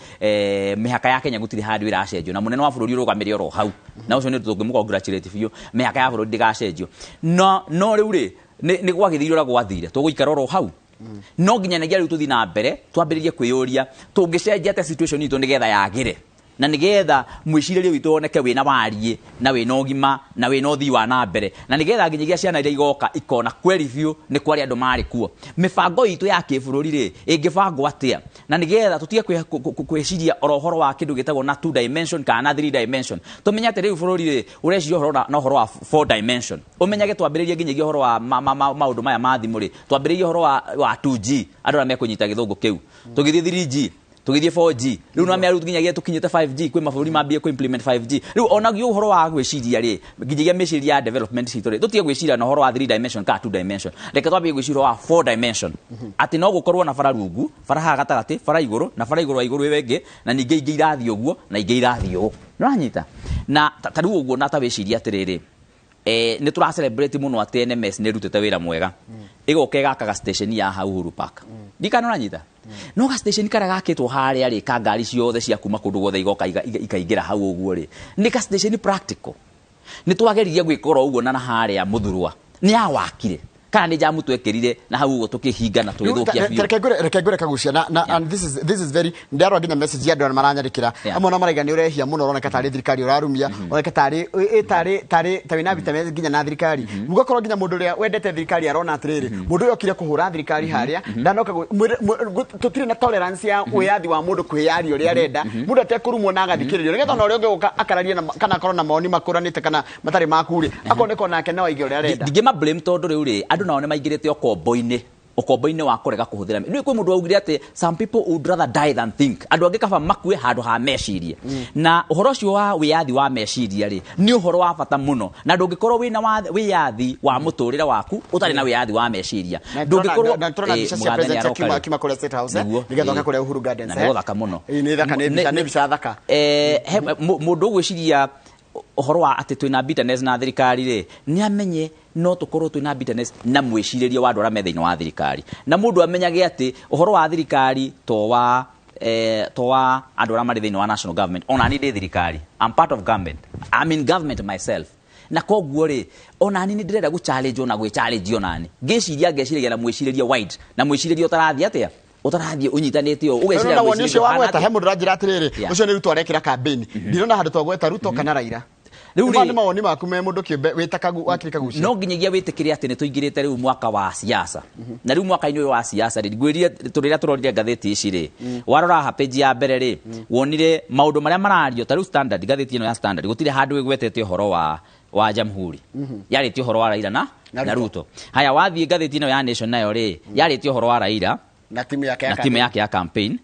J: mĩhaka ya Kenya gũtirĩ handũ ĩracenjio na mũnene wa bũrũri ũrũgamĩre oro hau na ũcio nĩ tũngĩmũ congratulate biũ mĩhaka ya bũrũri ndĩgacenjio no rĩu rĩ nĩ gwagĩthire ũrĩa gwathire tũgũikara oro hau no nginyanagia rĩu tũthiĩ na mbere twambĩrĩrie kwĩyũria tũngĩcenjia atĩa situation itũ nĩgetha yagĩre na nigetha mwicirĩrie witũ woneke wĩna wariĩ na wĩna ũgima na wĩna ũthii wa na mbere na nigetha nginyagia ciana iria igoka ikona kweri biũ nĩ kwarĩ andũ marĩ kuo. Mĩbango itũ ya kĩbũrũri rĩ ĩngĩbangwo atĩa na nigetha tũtige kwĩciria oro ũhoro wa kĩndũ gĩtagwo na 2 dimension kana na 3 dimension tũmenye atĩ rĩu bũrũri rĩ ũreciria ũhoro na ũhoro wa 4 dimension ũmenyage twambĩrĩrie nginyagia ũhoro wa maũndũ maya ma thimũ rĩ twambĩrĩrie ũhoro wa 2G andũ arĩa mekũnyita gĩthũngũ kĩu tũgĩthiĩ 3G tũgĩthiĩ 4G rĩu no mĩaru nginyagia tũkinyĩte 5G kwĩ mabũrũri mambie kũ implement 5G rĩu onaguo ũhoro wa gwĩciria rĩ nginyagia mĩciria ya development citũ rĩ tũtige gwĩciria na ũhoro wa 3 dimension kana 2 dimension reke twambie gwĩciria ũhoro wa 4 dimension atĩ no gũkorwo na bara rungu bara haha gatagatĩ bara igũrũ na bara igũrũ wa igũrũ ĩyo ĩngĩ na ningĩ ingĩ irathiĩ ũguo na ingĩ irathiĩ ũũ nĩũranyita na ta rĩu ũguo na ta wĩciria atĩrĩrĩ nĩ tũra celebrate mũno atĩ NMS nĩ ĩrutĩte wĩra mwega ĩgoka ĩgakaga station ya hau Uhuru Park ndikana ũranyita no ga station karĩa gakĩtwo harĩa rĩ ka ngari ciothe cia kuma kũndũ guothe igoka ikaingĩra hau ũguo rĩ nĩ ka station practical nĩ twageririe gwĩka oro ũguo na harĩa Mũthurwa nĩ awakire Kana nĩ jamu twekĩrire na hau ũguo tũkĩhinga na tũgĩthũkia biũ.
C: Reke ngwĩre Kagucia, na and this is very, ndarora nginya message ya andũ arĩa maranyandĩkĩra, amwe nao maraiga nĩ ũrehia mũno, ũroneka tarĩ thirikari ũrarumia, ũroneka tarĩ ta wĩna vita nginya na thirikari, ũgakorwo nginya mũndũ ũrĩa wendete thirikari arona atĩrĩrĩ, mũndũ ũyũ okire kũhũra thirikari harĩa ndanoka, tũtirĩ na tolerance ya wĩyathi wa mũndũ kwĩyaria ũrĩa arenda, mũndũ atekũrumwo na agathikĩrĩrio, nĩgetha ona ũrĩa ũngĩ gũka akararie kana akorwo na mawoni makũranĩte kana matarĩ maku rĩ, akoneka onake no aige ũrĩa arenda.
J: Ndingĩma blame tondũ rĩu rĩ andũ nao nĩ maingĩrĩte ũkombo-inĩ wa kũrega kũhũthĩra. Nĩ kwĩ mũndũ waugire atĩ some people would rather die than think, andũ angĩ kaba makue handũ ha mecirie. Na ũhoro ũcio wa wĩyathi wa meciria rĩ nĩ ũhoro wa bata mũno, na ndũngĩkorwo wĩna wĩyathi wa mũtũrĩre waku ũtarĩ na wĩyathi wa meciria.
C: Ndũngĩkorwo na turona mbica cia president akiuma kũrĩa State House nĩgetha oke kũrĩa Uhuru Gardens.
J: Na nĩ thaka mũno.
C: Nĩ thaka, nĩ mbica thaka.
J: Mũndũ ũgwĩciria ũhoro wa atĩ twĩna bitterness na thirikari rĩ, nĩ amenye no tũkorwo twĩna bitterness na mwĩcirĩrie wa andũ arĩa me thĩinĩ wa thirikari, na mũndũ amenyage atĩ ũhoro wa thirikari to wa andũ arĩa marĩ thĩinĩ wa national government. Ona niĩ ndĩ thirikari, I'm part of government, I'm in government myself, na koguo rĩ ona niĩ nĩ ndĩrenda gũ challenge ona gwĩ challenge onani ngĩciria ngeciragia na mwĩcirĩrie wide na mwĩcirĩrie ũtarathiĩ atĩa ũtarathiĩ ũnyitanĩte ũũ ũgeciria
C: mwĩcirĩrie ũcio wa gweta. He mũndũ ũranjĩra atĩrĩrĩ, ũcio nĩ Ruto arekĩra campaign, ndirona handũ twagweta Ruto kana Raila. Rĩu rĩ mawoni maku me mũndũ kĩũmbe wĩta wakiri Kagucia,
J: no nginyagia wĩtĩkĩre atĩ nĩ tũingĩrĩte rĩu mwaka wa siasa, na rĩu mwaka-inĩ ũyũ wa siasa rĩ ngwĩrire tũrĩrĩa tũrorire ngathĩti ici rĩ, warora haha page ya mbere rĩ wonire maũndũ marĩa marario ta rĩu Standard, ngathĩti ĩno ya Standard gũtirĩ handũ ĩgwetete ũhoro wa Jamhuri, yarĩtie ũhoro wa Raila na Ruto. Haya, wathiĩ ngathĩti ĩno ya Nation nayo rĩ yarĩtie ũhoro wa Raila
C: na timu
J: yake ya campaign,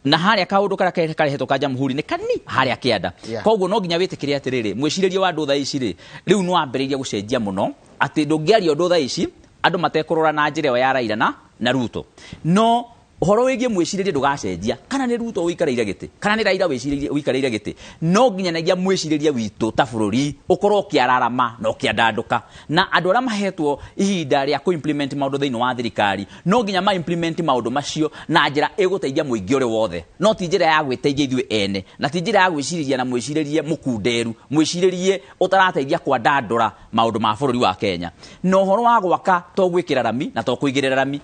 J: na harĩa kaũndũ karĩa karehetwo ka Jamhuri nĩ kani harĩa kĩanda. Koguo no nginya wĩtĩkĩre atĩrĩrĩ, mwĩcirĩrie wa andũ thaa ici rĩ rĩu nĩ wambĩrĩirie gũcenjia mũno, atĩ ndũngĩaria ũndũ thaa ici andũ matekũrora na njĩra ĩyo ya Raila na Ruto. No ũhoro wĩgiĩ mwĩcirĩrie ndũgacenjia, kana nĩ Ruto ũikarĩire gĩtĩ kana nĩ Raila ũikarĩire gĩtĩ, no nginyanagia mwĩcirĩrie witũ ta bũrũri ũkorwo ũkĩararama na ũkĩandandũka, na andũ arĩa mahetwo ihinda rĩa kũ-implement maũndũ thĩinĩ wa thirikari no nginya ma-implement maũndũ macio na njĩra ĩgũteithia mũingĩ ũrĩ wothe, no ti njĩra ya gwĩteithia ithuĩ ene, na ti njĩra ya gwĩcirĩria na mwĩcirĩrie mũkunderu, mwĩcirĩrie ũtarateithia kwandandũra maũndũ ma bũrũri wa Kenya. Na ũhoro wa gwaka to gwĩkĩra rami na to kũigĩrĩra rami,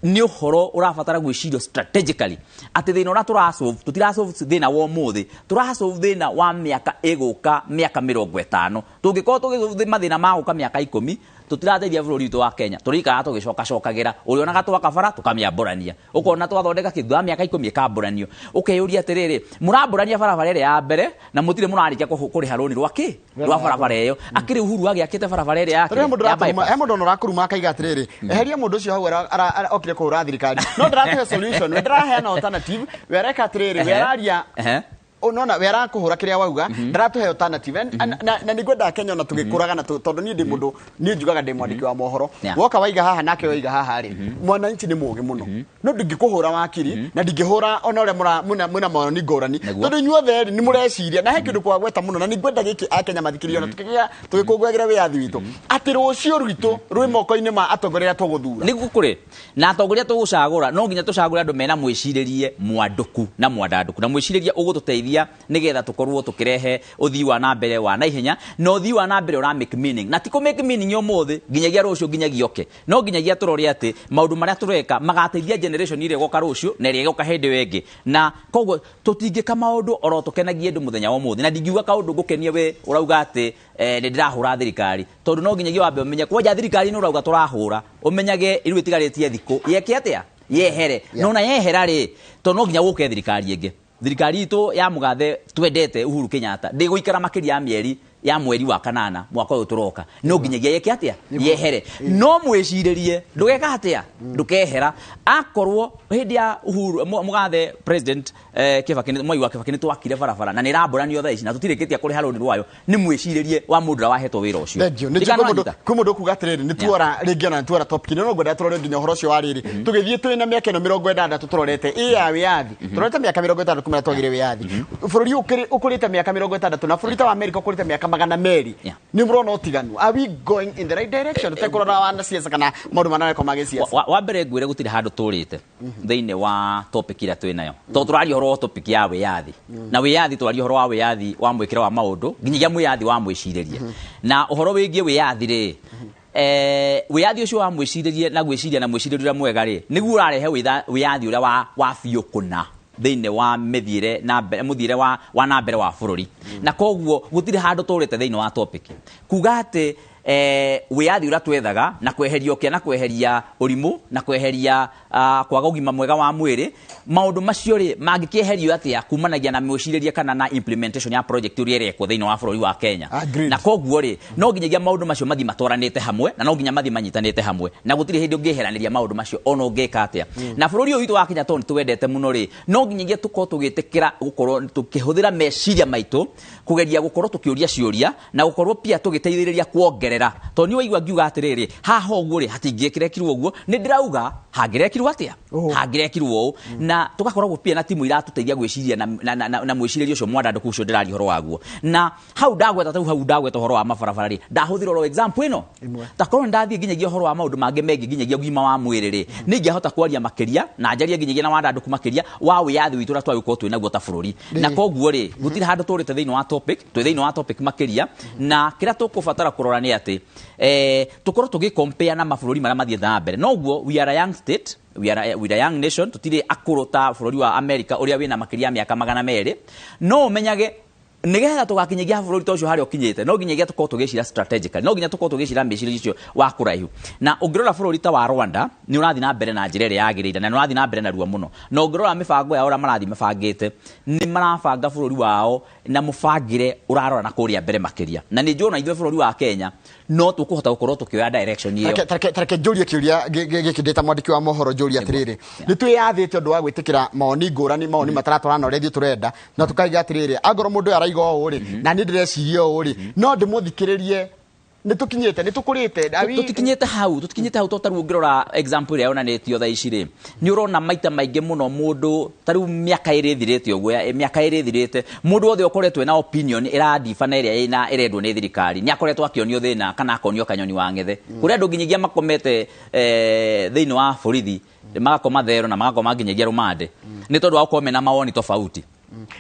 J: nĩ ũhoro ũrabatara gwĩcirio strategically, atĩ thĩna ũrĩa tũrasolve tũtirasolve thĩna wa ũmũthĩ, tũrasolve thĩna wa mĩaka ĩgũka mĩaka 50. Tũngĩkorwo tũgĩsolve mathĩna ma gũka mĩaka 10 tũtirateithia bũrũri witũ wa Kenya, tũrĩikaraga tũgĩcokacokagĩra, ũrĩonaga twaka bara tũkamĩambũrania, ũkona twathondeka kĩndũ thutha wa mĩaka 10 ĩkambũranio, ũkeyũria atĩrĩrĩ, mũrambũrania barabara ĩrĩa ya mbere na mũtirĩ mũrarĩkia kũrĩha rũni rwa kĩ rwa barabara ĩyo, akĩrĩ Uhuru agĩakĩte barabara ĩrĩa yake.
C: He mũndũ ona ũrakũruma akaiga atĩrĩrĩ, eheria mũndũ ũcio hau okire kũhũra thirikari, no ndĩratũhe solution, we ndĩraheana alternative, we areka atĩrĩrĩ, we araria nona we arakuhura kiria wauga ndaratuhe alternative, na ningwenda Kenya ona tugikuraga na tondu nie ndi mundu nie njugaga ndi mwandiki wa mohoro, woka waiga haha nake waiga haha ri mwananchi ni mugi muno, no ndingikuhura wakiri na ndingihura ona uria muna mawoni ngurani, tondu inyuothe ni mureciria na he kindu kwagweta muno, na ningwenda giki akenya mathikirio na tukigia tugikungwagira wiyathi witu ati rucio rwitu rwi moko-ini ma atongoria aria tuguthura
J: niguo kuri na atongoria tugucagura no nginya tucagure andu mena mwiciririe mwanduku na mwandanduku na mwiciririe ugututeithia nigetha tukorwo tukirehe uthii wa na mbere wa naihenya, na uthii wa na mbere ura make meaning, na ti ku make meaning umuthi nginyagia rucio nginyagia oke, no nginyagia turore ati maundu maria tureka magateithia generation iria igoka rucio na iria igoka hindi ĩyo ĩngĩ, na koguo tutingika maundu oro tukenagie andu muthenya wa umuthi, na ndingiuga kaundu ngukenie we urauga ati ni ndirahura thirikari, tondu no nginyagia wambe umenye kwanja thirikari ni urauga turahura, umenyage iru itigarĩtie thikũ yeke atia yehere, no na yehera ri tondu no nginya guke thirikari ĩngĩ. Thirikari itũ ya mugathe twendete Uhuru Kenyatta ndĩgũikara makĩria ya mĩeri ya mweri wa kanana mwaka ũyũ tũroka, no nginyagia yeke atĩa yehere, no mwĩcirĩrie ndũgeka atĩa ndũkehera. Akorwo hĩndĩ ya Uhuru mugathe president Kibaki Mwai wa Kibaki nĩ twakire barabara na nĩ ĩrambũranio thaa ici na tũtirĩkĩtie kũrĩha rũni rwayo, nĩ mwĩcirĩrie wa mũndũ ũrĩa wahetwo wĩra ũcio.
C: Kwĩ mũndũ ũkuga atĩrĩrĩ nĩ tuora rĩngĩ ona nĩ tuora topic no ngwenda tũrore nginya ũhoro ũcio wa rĩrĩ tũgĩthiĩ twĩ na mĩaka ĩno 60 tũrorete ĩ ya wĩyathi, tũrorete mĩaka 60 kuma twagire wĩyathi, bũrũri ũkũrĩte mĩaka 60 na bũrũri ta wa Amerika ũkũrĩte mĩaka 200, nĩ mũrona ũtiganu, are we going in the right direction tũtekũrora wana siasa kana maũndũ marĩa ma gĩciaca?
J: Wa mbere ngwĩre gũtirĩ handũ tũrĩte thĩinĩ wa topic ĩrĩa twĩ nayo, tondũ tũraria ũhoro wa topic ya wĩyathi, na wĩyathi tũraria ũhoro wa wĩyathi wa mwĩkĩre wa maũndũ nginyagia mwĩyathi wa mwĩcirĩrie, na ũhoro wĩgiĩ wĩyathi rĩ Wĩyathi ũcio wa mwĩcirĩrie na gwĩciria na mwĩcirĩrie ũrĩa mwega rĩ, nĩguo ũrarehe wĩyathi ũrĩa wa biũ kũna thĩinĩ wa mĩthiĩre na mbere, mũthiĩre wa na mbere wa bũrũri. Na koguo gũtirĩ handũ tũrĩte thĩinĩ wa topic kuga atĩ wĩyathi ũrĩa twethaga na kweheria ũkĩa na kweheria ũrimũ na kweheria kwaga ũgima mwega wa mwĩrĩ, maũndũ macio rĩ mangĩkĩeherio atĩa kumanagia na mwĩcirĩrie kana na implementation ya project ũrĩa ĩrekwo thĩinĩ wa bũrũri wa Kenya. Na koguo rĩ, no nginyagia maũndũ macio mathiĩ matwaranĩte hamwe, na no nginya mathiĩ manyitanĩte hamwe, na gũtirĩ hĩndĩ ũngĩeheranĩria maũndũ macio ona ũngĩka atĩa. Na bũrũri ũyũ witũ wa Kenya tondũ nĩtũwendete mũno rĩ, no nginyagia tũkorwo tũgĩtĩkĩra gũkorwo tũkĩhũthĩra meciria maitũ kũgeria gũkorwo tũkĩũria ciũria na gũkorwo pia tũgĩteithĩrĩria kuongerera. Tondũ nĩ waigua ngiuga atĩrĩrĩ, haha ũguo rĩ hatingĩkĩrekirwo ũguo, nĩ ndĩrauga hangĩrekirwo atĩa, hangĩrekirwo ũũ. Na tũgakoragwo pia na timu iratũteithia gwĩciria na mwĩcirĩrie ũcio mwandandũku ũcio ndĩraria ũhoro waguo. Na hau ndagweta tarĩu hau ndagweta ũhoro wa mabarabara rĩ, ndahũthĩra oro example ĩno. Takorwo ndathiĩ nginyagia ũhoro wa maũndũ mangĩ megiĩ nginyagia ũgima wa mwĩrĩ rĩ, nĩ ingĩahota kwaria makĩria na njarie nginyagia na wandandũku makĩria wa wĩyathi witũ ũrĩa twagĩkorwo twĩ naguo ta bũrũri. Na koguo rĩ, gũtirĩ handũ tũrĩte thĩinĩ wa topic, twĩ thĩinĩ wa topic makĩria, na kĩrĩa tũkũbatara kũrora nĩ atĩ tũkorwo tũgĩ-compare na mabũrũri marĩa mathiĩte na mbere. Noguo we are a young state, we are a young nation, tũtirĩ akũrũ ta bũrũri wa America ũrĩa wĩna makĩria ya mĩaka 200. No ũmenyage nĩgetha tũgakinyagia bũrũri ta ũcio harĩa ũkinyĩte, no nginyagia tũkorwo tũgĩcira strategically, no nginya tũkorwo tũgĩcira mĩciria icio wa kũraihu. Na ũngĩrora bũrũri ta wa Rwanda nĩ ũrathiĩ na mbere na njĩra ĩrĩa yagĩrĩire, na nĩ ũrathiĩ na mbere narua mũno. Na ũngĩrora mĩbango yao ũrĩa marathiĩ mabangĩte, nĩ marabanga bũrũri wao na mũbangĩre ũrarora na kũrĩa mbere makĩria. Na nĩ njũĩ ona ithuĩ bũrũri wa Kenya no tũkũhota gũkorwo tũkĩoya direction ĩyo.
C: Tareke njũrie kĩũria gĩkĩ ndĩ ta mwandĩki wa mohoro, njũrie atĩrĩrĩ, nĩ twĩyathĩte ũndũ wa gwĩtĩkĩra mawoni ngũrani, mawoni mataratwarana na ũrĩa ithuĩ tũrenda, na tũkaiga atĩrĩrĩ, angorwo mũndũ ũyũ araiga ũũ rĩ, na niĩ ndĩreciria ũũ rĩ, no ndĩmũthikĩrĩrie. Nĩ tũkinyĩte, nĩ tũkũrĩte,
J: Tũtikinyĩte hau, tũtikinyĩte hau, tondũ ta rĩu ũngĩrora example ĩrĩa yonanĩtio thaa ici rĩ, nĩ ũrona maita maingĩ mũno mũndũ ta rĩu mĩaka ĩrĩ ĩthirĩte ũguo, mĩaka ĩrĩ ĩthirĩte, mũndũ wothe ũkoretwo ena opinion ĩrandiba na ĩrĩa ĩrendwo nĩ thirikari, nĩ akoretwo akĩonio thĩna kana akonio kanyoni wa ng'ethe. Kũrĩ andũ nginyagia makomete thĩinĩ wa borithi, magakoma thero na magakoma nginyagia rũmande, nĩ tondũ wa gũkorwo mena mawoni tofauti.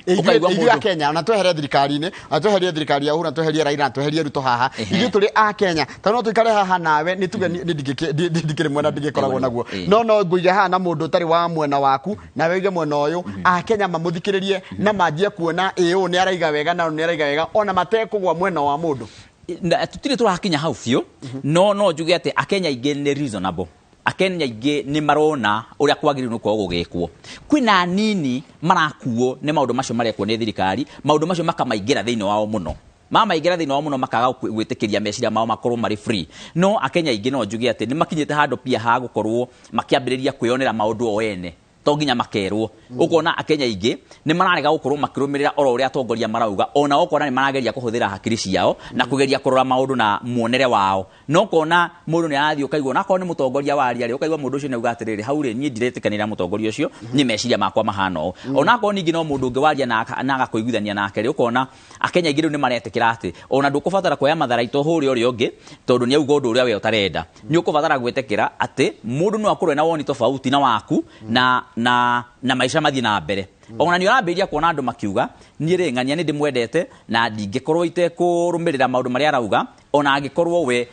J: Ũkaigua
C: Ithuĩ a
J: mũndũ-
C: Kenya, ona twehere thirikari-inĩ, ona tweherie thirikari ya Uhuru, ona tweherie Raila, ona tweherie Ruto haha, ithuĩ tũrĩ a Kenya, tondũ no tũikare haha nawe, nĩ tuge nĩ ndingĩrĩ mwena ndingĩkoragwo naguo. No ngũige haha na mũndũ ũtarĩ wa mwena waku, nawe ũige mwena ũyũ, a Kenya mamũthikĩrĩrie na manjie kuona ĩ ũũ nĩ araiga wega na ũyũ nĩ araiga wega, ona matekũgwa mwena wa mũndũ.
J: Na tũtirĩ tũrakinya hau biũ, no njuge atĩ Akenya aingĩ nĩ reasonable. Akenya aingĩ nĩ marona ũrĩa kwagĩrĩirwo nĩ gũkorwo gũgĩkwo. Kwĩna anini marakuo nĩ maũndũ macio marekwo nĩ thirikari, maũndũ macio makamaingĩra thĩinĩ wao mũno. Mamaingĩra thĩinĩ wao mũno makaga gwĩtĩkĩria meciria mao makorwo marĩ free. No Akenya aingĩ no njuge atĩ nĩ makinyĩte handũ pia ha gũkorwo makĩambĩrĩria kwĩyonera maũndũ o ene, to nginya makerwo. Ũkona Akenya aingĩ nĩ mararega gũkorwo makĩrũmĩrĩra oro ũrĩa atongoria marauga, ona ũkona nĩ marageria kũhũthĩra hakiri ciao na kũgeria kũrora maũndũ na muonere wao. No ũkona mũndũ nĩ arathiĩ ũkaigua, ona akorwo nĩ mũtongoria waria rĩ, ũkaigua mũndũ ũcio nĩ auga atĩrĩrĩ, hau rĩ niĩ ndiretĩkanĩra mũtongoria ũcio, niĩ meciria makwa mahana ũũ. Ona akorwo ningĩ no mũndũ ũngĩ waria na agakũiguithania nake rĩ, ũkona Akenya aingĩ rĩu nĩ maretĩkĩra atĩ ona ndũkũbatara kuoya matharaita ũhũre ũrĩa ũngĩ, tondũ nĩ auga ũndũ ũrĩa we ũtarenda. Nĩ ũkũbatara gwĩtĩkĩra atĩ mũndũ no akorwo ena woni tofauti na waku, na maica mathiĩ na mbere. Ona nĩ ũrambĩrĩria kuona andũ makiuga, niĩ rĩ ng'ania nĩ ndĩmwendete na ndingĩkorwo itekũrũmĩrĩra maũndũ marĩa arauga, ona angĩkorwo we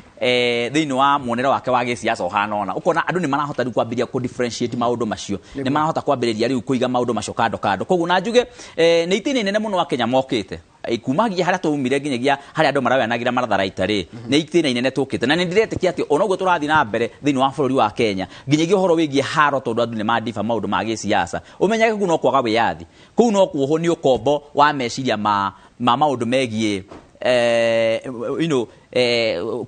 J: thĩinĩ wa muonere wake wa gĩciaca ũhana ũna. Ũkona andũ nĩ marahota rĩu kwambĩrĩria kũ differentiate maũndũ macio, nĩ marahota kwambĩrĩria rĩu kũiga maũndũ macio kando kando. Koguo na njuge nĩ itĩna inene mũno Akenya mokĩte. Kumagia harĩa twaumire nginyagia harĩa andũ maraoyanagĩra matharaita rĩ, nĩ itĩna inene tũkĩte. Na nĩ ndĩretĩkia atĩ ona ũguo tũrathiĩ na mbere thĩinĩ wa bũrũri wa Kenya, nginyagia ũhoro wĩgiĩ haro, tondũ andũ nĩ mandiba maũndũ ma gĩciaca, ũmenyage kũu no kwaga wĩyathi, kũu no kuohwo nĩ ũkombo wa meciria ma maũndũ megiĩ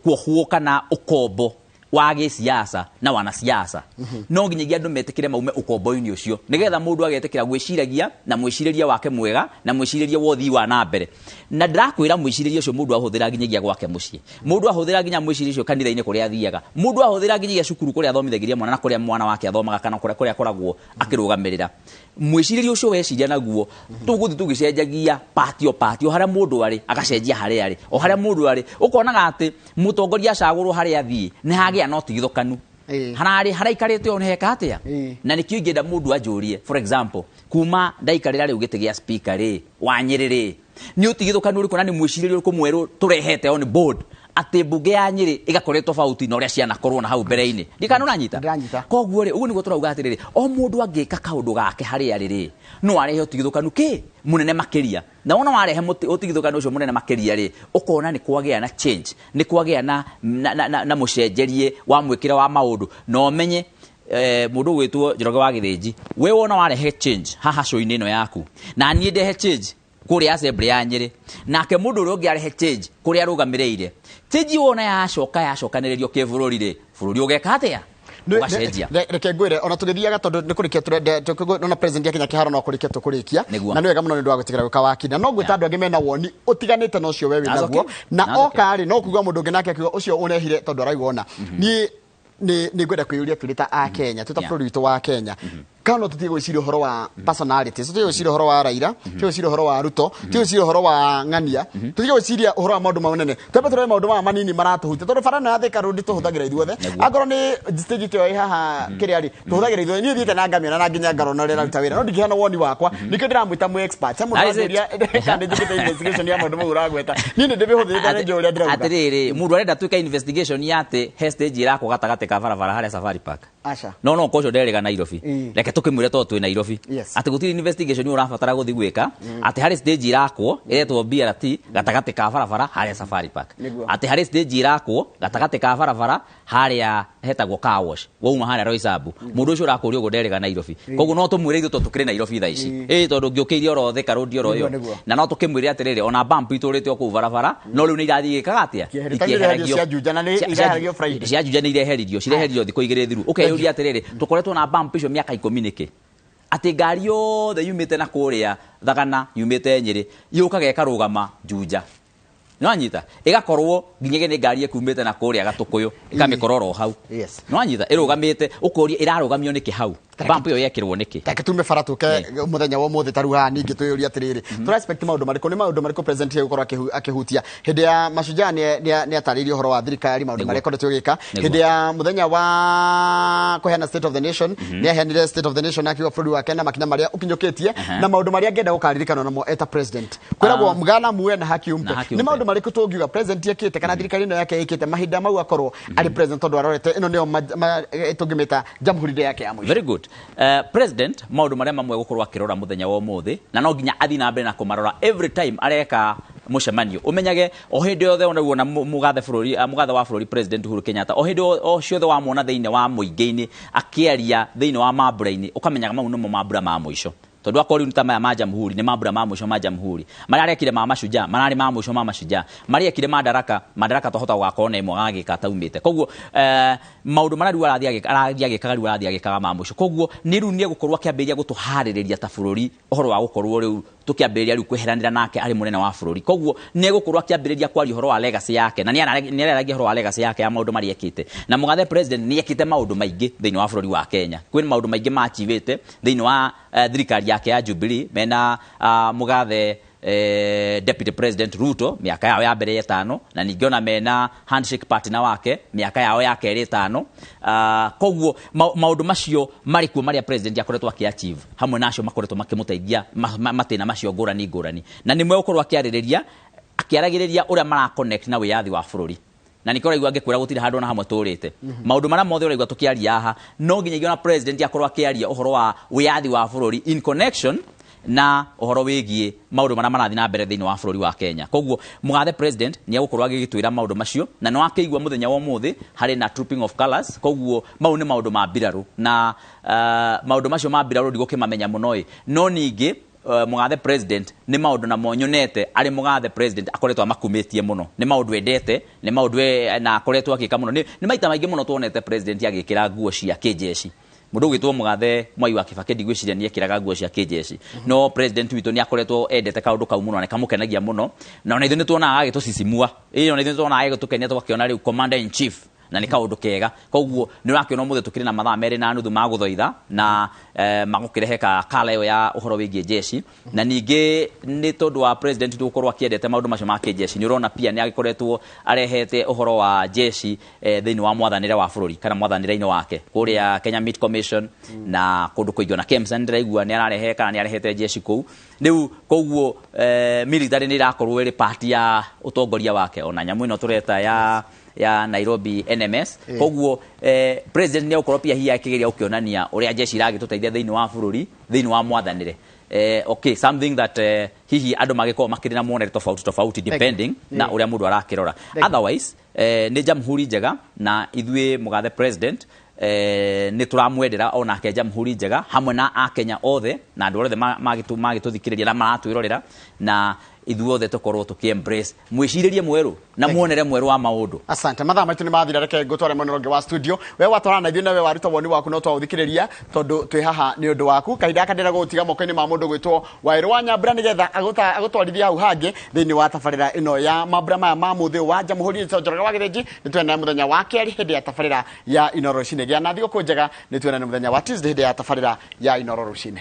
J: kuohwo kana ũkombo wa gĩciaca na wanasiasa. No nginyagia andũ metĩkĩre maume ũkombo-inĩ ũcio, nĩgetha mũndũ agetĩkĩra gwĩciragia na mwĩcirĩrie wake mwega na mwĩcirĩrie wa ũthii wa na mbere. Na ndĩrakwĩra mwĩcirĩrie ũcio mũndũ ahũthĩra nginyagia gwake mũciĩ, mũndũ ahũthĩra nginya mwĩcirĩrie ũcio kanitha-inĩ kũrĩa athiaga, mũndũ ahũthĩra nginyagia cukuru kũrĩa athomithagĩria mwana na kũrĩa mwana wake athomaga kana kũrĩa akoragwo akĩrũgamĩrĩra. Mwĩcirĩrie ũcio weciria naguo, tũgũthiĩ tũgĩcenjagia party o party, o harĩa mũndũ arĩ agacenjia harĩa arĩ, o harĩa mũndũ arĩ. Ũkonaga atĩ mũtongoria acagũrwo harĩa athiĩ nĩ hagĩa na ũtigithũkanu. Hararĩ haraikarĩte o nĩ heka atĩa? Na nĩkĩo ingĩenda mũndũ anjũrie, for example, kuma ndaikarĩra rĩu gĩtĩ gĩa speaker rĩ, wa Nyĩrĩ rĩ, nĩ ũtigithũkanu ũrĩkũ na nĩ mwĩcirĩrie ũrĩkũ mwerũ tũrehete on board Atĩ mbunge ya Nyĩrĩ ĩgakorwo tofauti na ũrĩa cianakorwo na hau mbere-inĩ. Ndikana ũranyita? Koguo rĩ, ũguo nĩguo tũrauga atĩrĩrĩ, o mũndũ angĩka kaũndũ gake harĩa arĩ rĩ, no arehe ũtigithũkanu kĩ mũnene makĩria. Na wona warehe ũtigithũkanu ũcio mũnene makĩria rĩ, ũkona nĩ kwagĩa na change, nĩ kwagĩa na mũcenjerie wa mwĩkĩre wa maũndũ. Na ũmenye mũndũ ũgwĩtwo Njoroge wa Gĩthĩnji, we wona warehe change haha show-inĩ ĩno yaku, na niĩ ndehe change kũrĩa assembly ya Nyĩrĩ, nake mũndũ ũrĩa ũngĩ arehe change kũrĩa arũgamĩrĩire, change wona yacoka yacokanĩrĩrio kĩbũrũri rĩ, bũrũri ũgeka atĩa? Ũgacenjia.
C: Reke ngwĩre ona tũgĩthiaga tondũ nĩ kũrĩkia tũrenda ona president ya Kenya kĩharo no kũrĩkia tũkũrĩkia, na nĩ wega mũno nĩ ũndũ wa gwĩtĩkĩra gwĩka wakinda. No ngwĩta andũ angĩ mena woni ũtiganĩte na ũcio we wĩ naguo, na oka rĩ no kuga mũndũ ũngĩ nake akiuga ũcio ũrehire tondũ araigua ona niĩ nĩ ngwenda kwĩyũria tũrĩ ta a Kenya, twĩ ta bũrũri witũ wa Kenya, kana no tũtige gwĩciria ũhoro wa personalities, tũtige gwĩciria ũhoro wa Raila, tũtige gwĩciria ũhoro wa Ruto, tũtige gwĩciria ũhoro wa Ng'ania, tũtige gwĩciria ũhoro wa maũndũ manene, twambe tũrore maũndũ maya manini maratũhutia, tondũ bara ĩno ya Thika Road tũhũthagĩra ithuothe. Angorwo nĩ stage ĩyo ĩ haha kĩrĩa rĩ, tũhũthagĩra ithuothe. Niĩ thiĩte na ngamĩona na nginya ngarona ũrĩa ĩraruta wĩra, no ndingĩheana woni wakwa, nĩkĩo ndĩramwĩta mwĩ expert. He mũndũ aranjũria kana nĩnjĩkĩte investigation ya maũndũ mau ũragweta. Niĩ nĩ ndĩmĩhũthĩrĩte na nĩnjũĩ ũrĩa ndĩrauga.
J: Atĩrĩrĩ, mũndũ arenda twĩke investigation ya atĩ he stage ĩrakwo gatagatĩ ka barabara harĩa Safari Park.
C: Aca.
J: No kocio nderĩga Nairobi. Reke tũkĩmwĩre tondũ twĩ Nairobi. Atĩ gũtirĩ investigation ũrabatara gũthiĩ gwĩka, atĩ harĩ stage irakwo ĩretwo BRT gatagatĩ ka barabara harĩa Safari Park. Atĩ harĩ stage irakwo gatagatĩ ka barabara harĩa hetagwo car wash, wauma harĩa Roysambu. Mũndũ ũcio ũrakũria ũguo nderĩga Nairobi. Koguo no tũmwĩre ithuĩ tondũ tũkĩrĩ Nairobi thaa ici. Tondũ ngĩũkĩire oro Thika Road oro ĩyo. Na no tũkĩmwĩre atĩrĩrĩ, ona bump itũrĩte o kũu barabara, no rĩu nĩ irathiĩ igĩkaga atĩa?
C: Ikĩeheragio. Cia Juja na nĩ ireheragio Friday.
J: Cia Juja nĩ ireheririo, cireheririo thikũ igĩrĩ thiru. Ũkeyũria atĩrĩrĩ, tũkoretwo na bump icio mĩaka 10 nĩkĩ? Atĩ ngari yothe yumĩte na kũrĩa Thagana, yumĩte Nyĩrĩ, yũkaga ĩkarũgama Juja. Nĩwanyita? Ĩgakorwo nginyagia nĩ ngari ĩkumĩte na kũrĩa Gatũkũyũ, ĩkamĩkora oro hau. Nĩwanyita? Ĩrũgamĩte, ũkoria ĩrarũgamio nĩkĩ hau? Bump ĩyo yekĩrwo nĩkĩ?
C: Reke tume bara tũke mũthenya wa ũmũthĩ ta rĩu haha ningĩ twĩyũrie atĩrĩrĩ, tũra expect maũndũ marĩkũ? Nĩ maũndũ marĩkũ president egũkorwo akĩhutia? Hĩndĩ ya Mashujaa nĩ atarĩirie ũhoro wa thirikari, maũndũ marĩa ĩkoretwo ĩgĩka. Hĩndĩ ya mũthenya wa kũheana State of the Nation, nĩ aheanire State of the Nation akiuga bũrũri wa Kenya makinya marĩa ũkinyũkĩtie na maũndũ marĩa angĩenda gũkaririkanwo namo eta president. Kwĩragwo mgana muwe na haki umpe. Nĩ maũndũ marĩkũ tũngiuga president ekĩte kana thirikari ĩno yake ĩkĩte mahinda mau akorwo arĩ president, tondũ arorete ĩno nĩyo tũngĩmĩta jamhuri yake ya mũico?
J: Very good. President maũndũ marĩa mamwe gũkorwo akĩrora mũthenya wa ũmũthĩ, na no nginya athiĩ na mbere na kũmarora every time areka mũcemanio. Ũmenyage o hĩndĩ yothe ona wona mũgathe bũrũri, mũgathe wa bũrũri President Uhuru Kenyatta, o hĩndĩ o ciothe wamwona thĩinĩ wa mũingĩ-inĩ akĩaria thĩinĩ wa mambura-inĩ, ũkamenyaga mau nĩmo mambura ma mũico. Tondũ akorwo rĩu ta maya ma jamhuri nĩ mambura ma mũico ma jamhuri, marĩa arekire ma Mashujaa mararĩ ma mũico ma Mashujaa, marĩa ekire Madaraka, Madaraka twahota gũgakorwo na ĩmwe agagĩka ataumĩte. Koguo maũndũ marĩa rĩu arathiĩ agĩkaga rĩu arathiĩ agĩkaga ma mũico. Koguo nĩ rĩu nĩ egũkorwo akĩambĩrĩria gũtũharĩrĩria ta bũrũri ũhoro wa gũkorwo rĩu tũkĩambĩrĩria rĩu kweheranĩra nake arĩ mũnene wa bũrũri. Koguo nĩ egũkorwo akĩambĩrĩria kwaria ũhoro wa legacy yake, na nĩ araragia ũhoro wa legacy yake ya maũndũ marĩa ekĩte. Na mũgathe president nĩ ekĩte maũndũ maingĩ thĩinĩ wa bũrũri wa Kenya. Kwĩ maũndũ maingĩ maachivĩte thĩinĩ wa thirikari yake ya Jubilee mena mũgathe Deputy President Ruto mĩaka yao ya mbere ĩtano, na ningĩ ona mena handshake partner wake mĩaka yao ya kerĩ ĩtano. Koguo maũndũ macio marĩ kuo marĩa president akoretwo akĩ-achieve, hamwe na acio makoretwo makĩmũteithia matĩna macio ngũrani ngũrani, na nĩmwe gũkorwo akĩaragĩrĩria ũrĩa mara connect na wĩyathi wa bũrũri. Na nĩkĩo ũraigua ngĩkwĩra gũtirĩ handũ ona hamwe tũrĩte. Maũndũ marĩa mothe ũraigua tũkĩaria haha, no nginyagia ona president akorwo akĩaria ũhoro wa wĩyathi wa bũrũri in connection na ũhoro wĩgiĩ maũndũ marĩa marathiĩ na mbere thĩinĩ wa bũrũri wa Kenya. Koguo mũgathe president nĩ egũkorwo agĩgĩtwĩra maũndũ macio, na no akĩigua mũthenya wa ũmũthĩ harĩ na trooping of colors. Koguo mau nĩ maũndũ ma mbirarũ, na maũndũ macio ma mbirarũ ndigũkĩmamenya mũno ĩ, no ningĩ mũgathe president nĩ maũndũ namo nyonete arĩ mũgathe president akoretwo amakumĩtie mũno, nĩ maũndũ endete, nĩ maũndũ na akoretwo agĩka mũno. Nĩ maita maingĩ mũno tuonete president agĩkĩra nguo cia kĩnjeshi. Mũndũ ũgwĩtwo mũgathe Mwai wa Kibaki ndigwĩciria nĩ ekĩraga nguo cia kĩnjeshi, no president witũ nĩ akoretwo endete kaũndũ kau mũno na kamũkenagia mũno, na ona ithuĩ nĩ tuonaga agĩtũcicimua, ona ithuĩ nĩ tuonaga agĩtũkenia tũgakĩona rĩu commander in chief Na nĩ kaũndũ kega. Koguo nĩ ũrakĩona ũmũthĩ tũkĩrĩ na mathaa 2.5 ma gũthoitha na magũkĩrehe kala ĩyo ya ũhoro wĩgiĩ jeshi. Na ningĩ nĩ tondũ wa president gũkorwo akĩendete maũndũ macio ma kĩjeshi, nĩ ũrona pia nĩ agĩkoretwo arehete ũhoro wa jeshi thĩinĩ wa mwathanĩre wa bũrũri kana mwathanĩre-inĩ wake kũrĩa Kenya Meat Commission na kũndũ kũingĩ, na KEMSA ndĩraigua nĩ ararehe kana nĩ arehete jeshi kũu. Rĩu koguo military nĩ ĩrakorwo ĩrĩ part ya ũtongoria wake, ona nyamũ ĩno tũreta ya Nairobi NMS. Koguo president nĩ egũkorwo pia hihi akĩgeria gũkĩonania ũrĩa jeshi iragĩtũteithia thĩinĩ wa bũrũri, thĩinĩ wa mwathanĩre. Okay, something that hihi andũ magĩkorwo makĩrĩ na muonere tofauti tofauti depending na ũrĩa mũndũ arakĩrora. Otherwise nĩ jamhuri njega, na ithuĩ mũgathe president nĩ tũramwendera onake jamhuri njega hamwe na akenya othe na andũ othe magĩtũthikĩrĩria na maratwĩrorera, na ithuothe tũkorwo tũkĩ embrace mwĩcirĩrie mwerũ na muonere mwerũ wa maũndũ.
C: Asante. Mathaa maitũ nĩ mathira, reke ngũtware mwena ũngĩ wa studio. We watwarana na ithuĩ na we waruta woni waku no twaũthikĩrĩria tondũ twĩ haha nĩ ũndũ waku. Kahinda gaka ndĩrenda gũgũtiga moko-inĩ ma mũndũ gwĩtwo Waĩrũ wa Nyambura nĩgetha agũtwarithie hau hangĩ thĩinĩ wa tabarĩra ĩno ya mambura maya ma mũthĩ wa Jamhuri. Njoroge wa Gĩthĩnji, nĩ tuonane mũthenya wa kerĩ hĩndĩ ya tabarĩra ya Inooro rũcinĩ. Gĩa na thigũkũ njega, nĩ tuonane mũthenya wa Tuesday hĩndĩ ya tabarĩra ya Inooro rũcinĩ.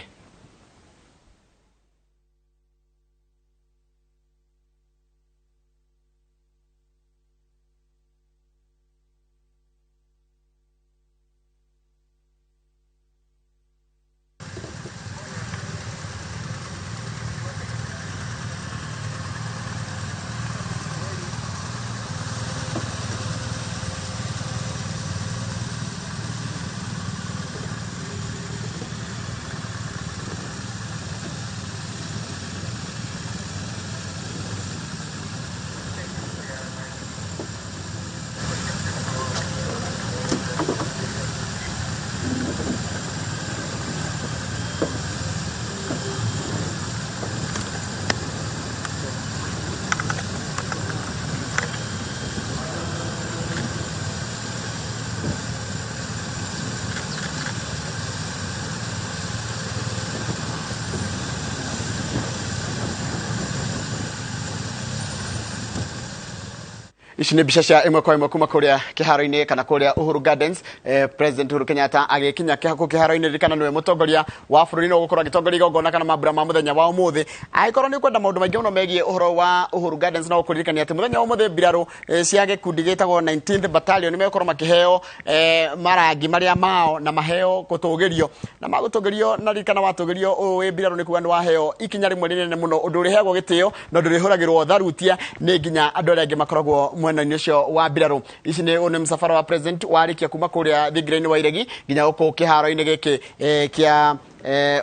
C: Ici nĩ mbica cia ĩmwe kwa ĩmwe kuma kũrĩa kĩharo-inĩ kana kũrĩa Uhuru Gardens. President Uhuru Kenyatta agĩkinya kũ kĩharo-inĩ, ririkana nĩwe mũtongoria wa bũrũri no gũkorwo agĩtongoria igongona kana mambura ma mũthenya wa ũmũthĩ. Angĩkorwo nĩ ũkwenda maũndũ maingĩ mũno megiĩ ũhoro wa Uhuru Gardens, no ũkũririkania atĩ mũthenya wa ũmũthĩ mbirarũ cia gĩkundi gĩtagwo 19th Battalion nĩ megũkorwo makĩheo marangi marĩa mao na maheo gũtũgĩrio na magũtũgĩrio, na ririkana watũgĩrio ũyũ wĩ mbirarũ nĩ kuga nĩ waheo ikinya rĩmwe rĩnene mũno, ũndũ ũrĩheagwo gĩtĩo na ũndũ ũrĩhũragĩrwo tharutia nĩ nginya andũ arĩa angĩ makoragwo mwena-inĩ ũcio wa mbirarũ. Ici nĩ mũcabara wa president warĩkia kuma kũrĩa thingira-inĩ wa Iregi nginya gũkũ kĩharo-inĩ gĩkĩ kĩa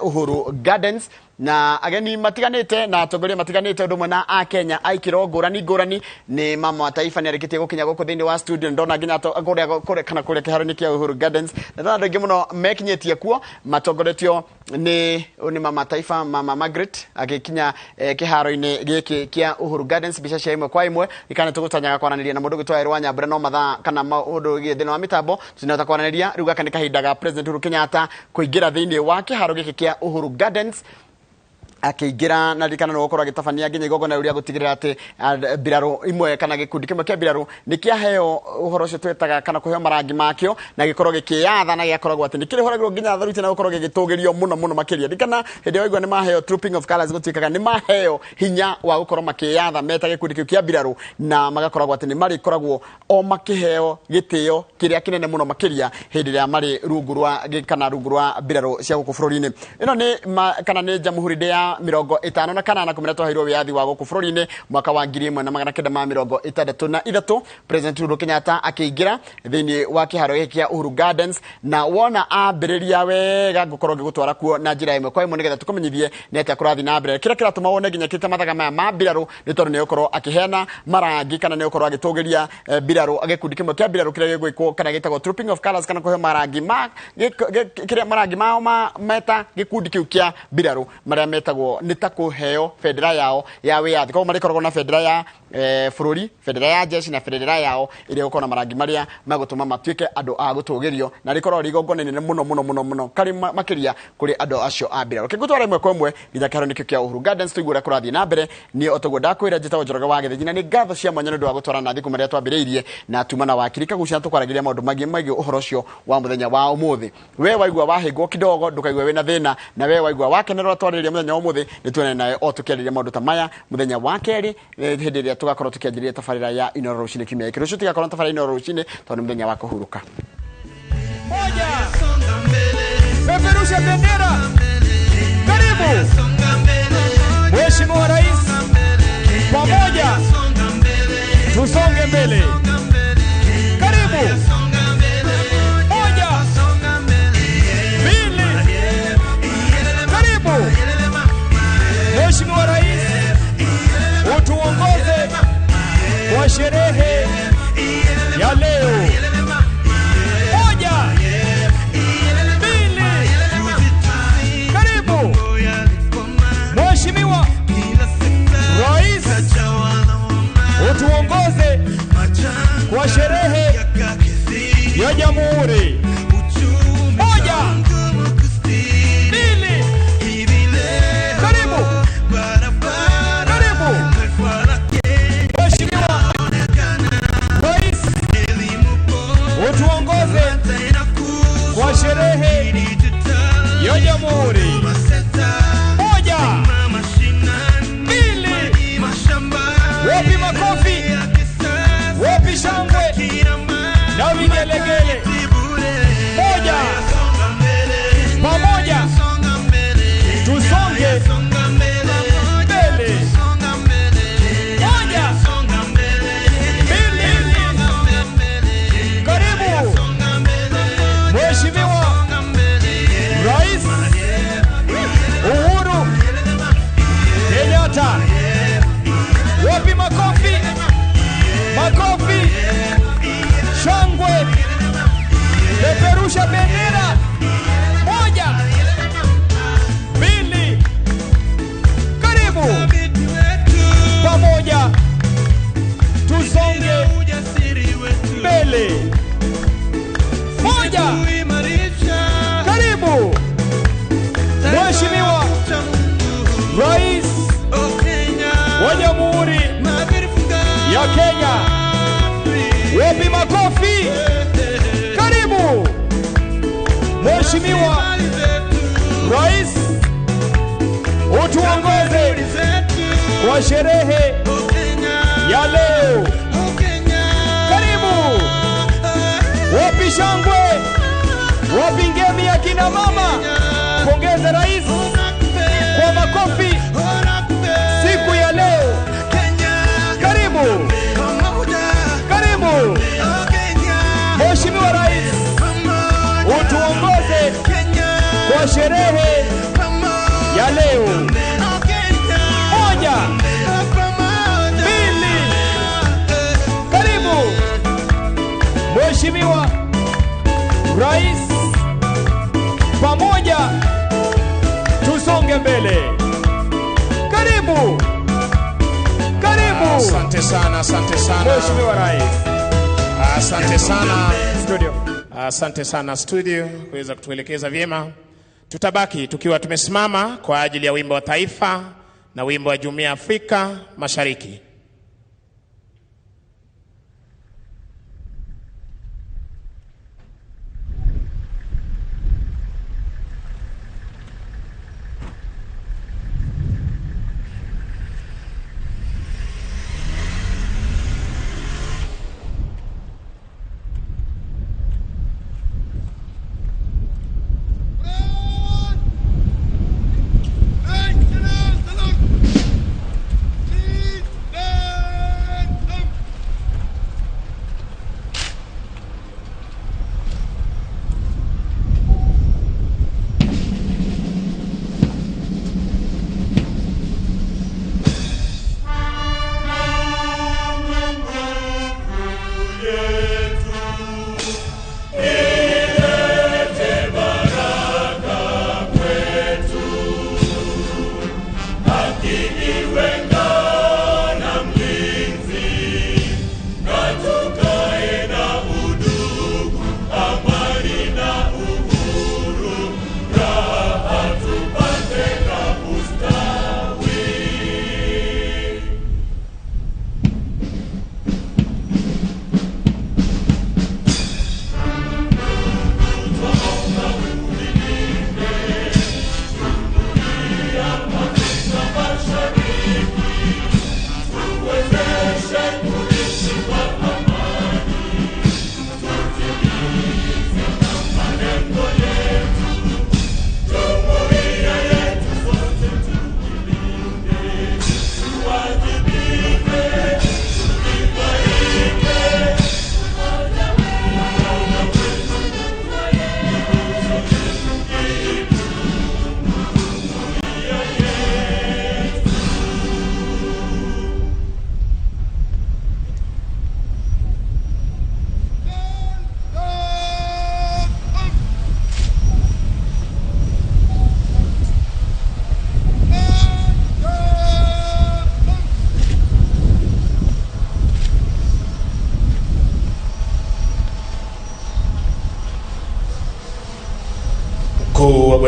C: Uhuru Gardens, na ageni matiganĩte na atongoria matiganĩte ũndũ ũmwe na akenya a ikĩro ngũrani ngũrani. Nĩ mama wa taifa nĩ arĩkĩtie gũkinya gũkũ thĩinĩ wa studio, ndona nginya kũrĩa kana kũrĩa kĩharo-inĩ kĩa Uhuru Gardens, na ndona andũ aingĩ mũno mekinyĩtie kuo matongoretio nĩ mama taifa, mama Margaret agĩkinya kĩharo-inĩ gĩkĩ kĩa Uhuru Gardens. Mbica cia ĩmwe kwa ĩmwe ikana tũgũtanyaga kwaranĩria na mũndũ ũgwĩtwo Waĩrũ wa Nyambura, no mathaa kana maũndũ thĩinĩ wa mĩtambo tũtinahota kwaranĩria. Rĩu gaka nĩ kahinda ga President Uhuru Kenyatta kũingĩra thĩinĩ wa kĩharo gĩkĩ kĩa Uhuru Gardens akĩingĩra, na ririkana nĩ gũkorwo agĩtabania nginya igongona rĩu rĩa gũtigĩrĩra atĩ mbirarũ imwe kana gĩkundi kĩmwe kĩa mbirarũ nĩ kĩaheo ũhoro ũcio twetaga kana kũheo marangi makĩo na gĩkorwo gĩkĩyatha na gĩgakoragwo atĩ nĩ kĩrĩhũragĩrwo nginya tharuti na gũkorwo gĩgĩtũgĩrio mũno mũno makĩria. Ririkana hĩndĩ ĩrĩa waigua nĩ maheo trooping of colours, gũtuĩkaga nĩ maheo hinya wa gũkorwo makĩyatha meta gĩkundi kĩu kĩa mbirarũ, na magakoragwo atĩ nĩ marĩkoragwo o makĩheo gĩtĩo kĩrĩa kĩnene mũno makĩria hĩndĩ ĩrĩa marĩ rungu rwa kana rungu rwa mbirarũ cia gũkũ bũrũri-inĩ. Ĩno nĩ kana nĩ Jamhuri Day ya 58 kumĩra twaheirwo wĩyathi wa gũkũ bũrũri-inĩ mwaka wa 1963. President Uhuru Kenyatta akĩingĩra thĩinĩ wa kĩharo gĩkĩ kĩa Uhuru Gardens, na wona ambĩrĩria wega ngũkorwo ngĩgũtwara kuo na njĩra ĩmwe kwa ĩmwe nĩgetha tũkũmenyithie nĩ atĩa kũrathiĩ na mbere. Kĩrĩa kĩratũma wone nginya kĩte mathaga maya ma mbirarũ nĩ tondũ nĩ ũkorwo akĩheana marangi kana nĩ ũkorwo agĩtũgĩria mbirarũ, gĩkundi kĩmwe kĩa mbirarũ kĩrĩa gĩgwĩkwo kana gĩtagwo trooping of colours, kana kũheo marangi ma kĩrĩa marangi mao ma meta gĩkundi kĩu kĩa mbirarũ marĩa metagwo nĩ ta kũheo bendera yao ya wĩyathi. Koguo marĩkoragwo na bendera ya Bũrũri, bendera ya jeshi na bendera yao ĩrĩa ĩgũkorwo na marangi marĩa megũtũma matuĩke andũ a gũtũgĩrio, na rĩkorwo rĩ igongona inene mũno mũno mũno mũno karĩ makĩria kũrĩ andũ acio a mbirarũ. Kĩngũtwara ĩmwe kwa ĩmwe nginya kĩharo nĩkĩo kĩa Uhuru Gardens tũigue ũrĩa kũrathiĩ na mbere. Niĩ o taguo ndakwĩra, njĩtagwo Njoroge wa Gĩthĩnji, na nĩ ngatho cia mwanya nĩ ũndũ wa gũtwarana na thikũ marĩa twambĩrĩirie na tuma na wakiri Kagucia tũkwaragĩria maũndũ mangĩ megiĩ ũhoro ũcio wa mũthenya wa ũmũthĩ. We waigua wahĩngwo kidogo, ndũkaigue wĩna thĩna, na we waigua wakenerwo twarĩrĩria mũthenya wa ũmũthĩ, nĩ tuonane nawe o tũkĩarĩria maũndũ ta maya mũthenya wa kerĩ, hĩndĩ ĩrĩa tũgakorwo tũkĩanjĩrĩria tabarĩra ya Inooro rũcinĩ kiumia gĩkĩ. Rũciũ tũgakorwo na tabarĩra Inooro rũcinĩ tondũ nĩ mũthenya wa kũhurũka.
E: Moja. Peperusha bendera. Karibu Mheshimiwa Rais, pamoja tusonge mbele. Karibu. Moja, mbili. Karibu Mheshimiwa Rais, utuongoze kwa sherehe ya leo. Moja, mbili. Karibu Mheshimiwa Rais, utuongoze kwa sherehe ya Jamhuri. Moja, mbili. Karibu. Karibu Mheshimiwa Rais, utuongoze kwa sherehe ya Jamhuri. Moja, mbili. Wapi makofi? Wapi shangwe na vigelegele? Moja, pamoja tusonge mbele. Moja, mbili. Karibu Mheshimiwa Rais Uhuru Kenyatta. Wapi makofi? Makofi, shangwe, peperusha bendera. Moja, mbili. Karibu, pamoja tusonge mbele. Moja, karibu Mheshimiwa Rais wa Jamhuri ya Kenya. Wapi makofi? Karibu Mheshimiwa Rais, utuongoze kwa sherehe ya leo. Karibu. Wapi shangwe? Wapi ngemi ya kina mama? Pongeza rais kwa makofi siku ya leo. Karibu. Karibu Mheshimiwa Rais, utuongoze kwa sherehe ya leo. Moja, mbili. Karibu Mheshimiwa Rais, pamoja tusonge mbele. Karibu. Karibu.
V: Asante sana, asante sana
E: Mheshimiwa Rais.
V: Asante sana
E: studio.
V: Asante sana studio kuweza kutuelekeza vyema. Tutabaki tukiwa tumesimama kwa ajili ya wimbo wa taifa na wimbo wa Jumuiya ya Afrika Mashariki.
W: Two,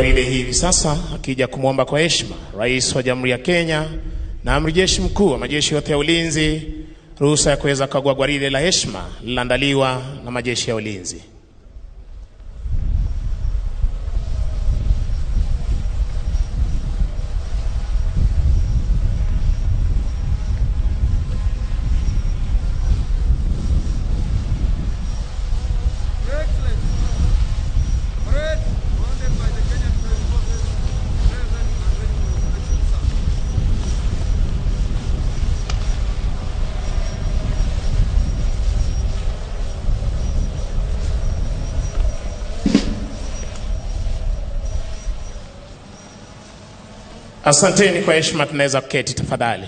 V: gwaride hivi sasa akija kumwomba kwa heshima Rais wa Jamhuri ya Kenya na Amiri Jeshi Mkuu wa majeshi yote ya ulinzi ruhusa ya kuweza kukagua gwaride la heshima lililoandaliwa na majeshi ya ulinzi. Asanteni kwa heshima, tunaweza kuketi tafadhali.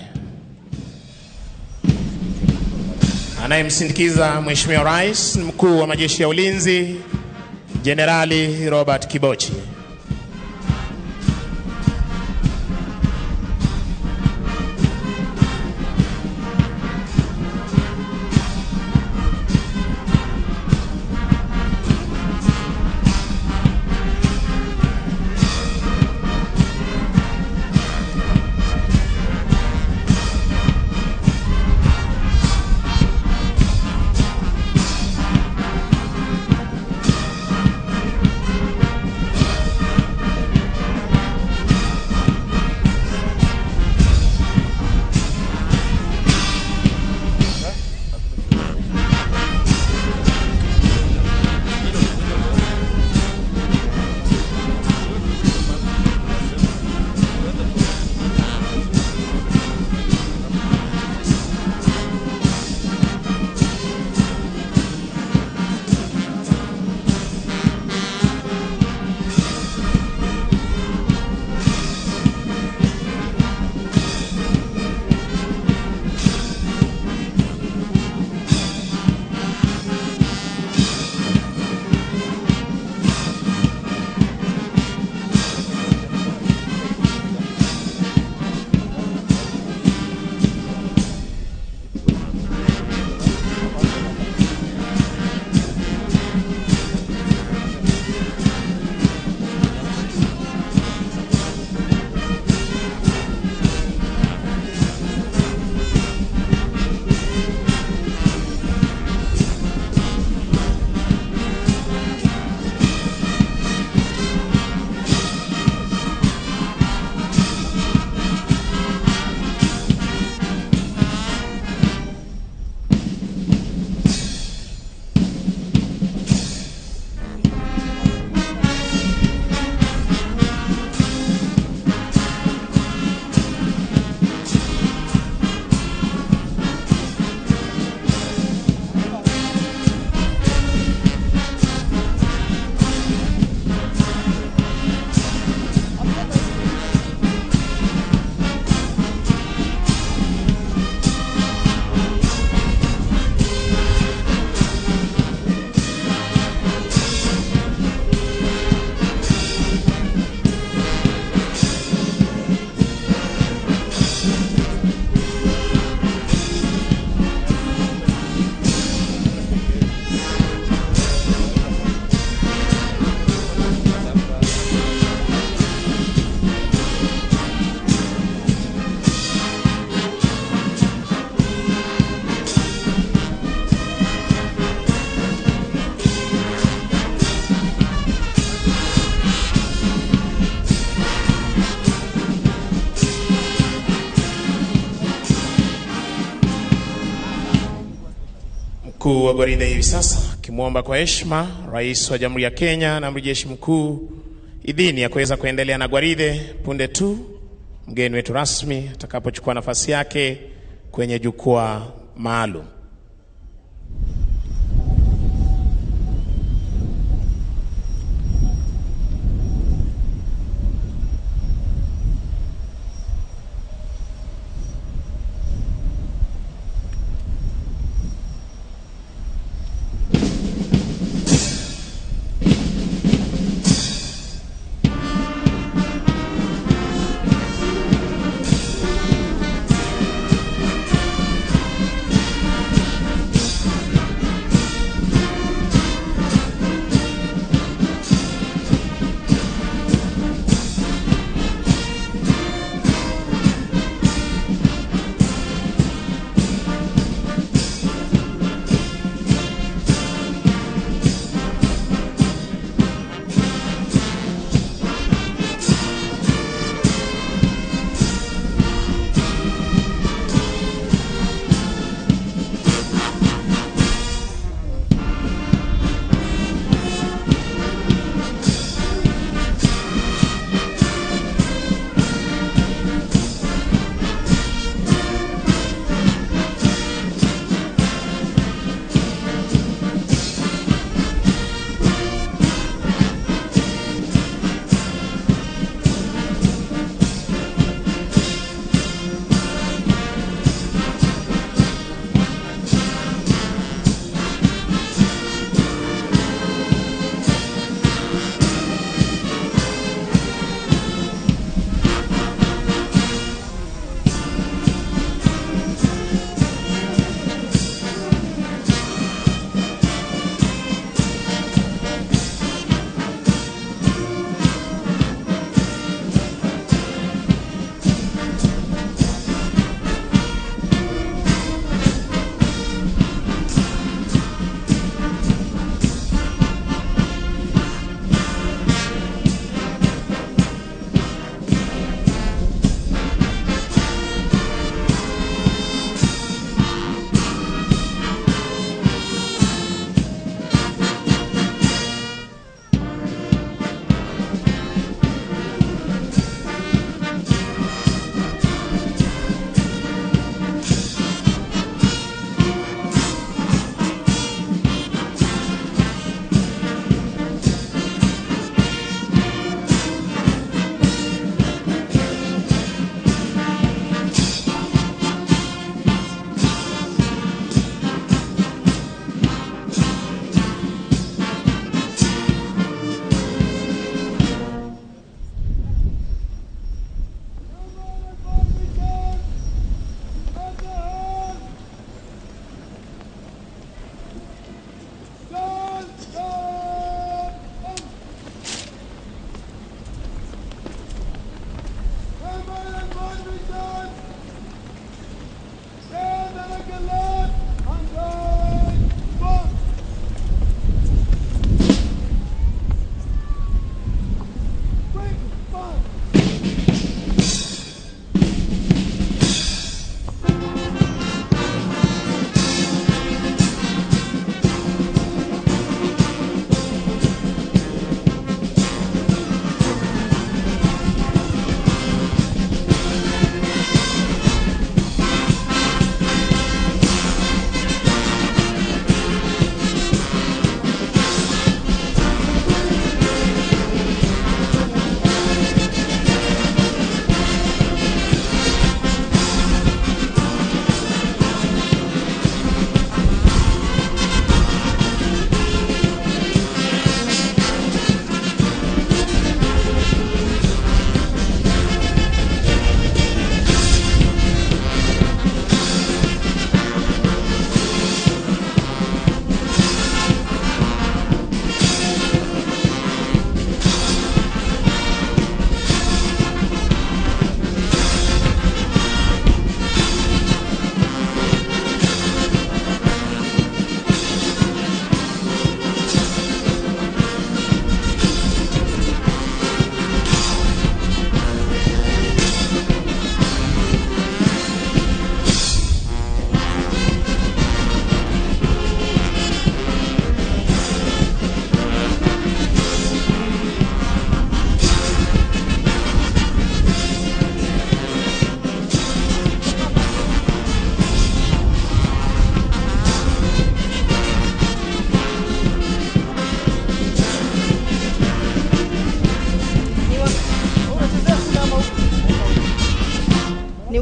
V: Anayemsindikiza Mheshimiwa Rais ni Mkuu wa Majeshi ya Ulinzi Jenerali Robert Kibochi. Mkuu wa gwaride hivi sasa akimwomba kwa heshima Rais wa Jamhuri ya Kenya na Amiri Jeshi Mkuu idhini ya kuweza kuendelea na gwaride punde tu mgeni wetu rasmi atakapochukua nafasi yake kwenye jukwaa maalum.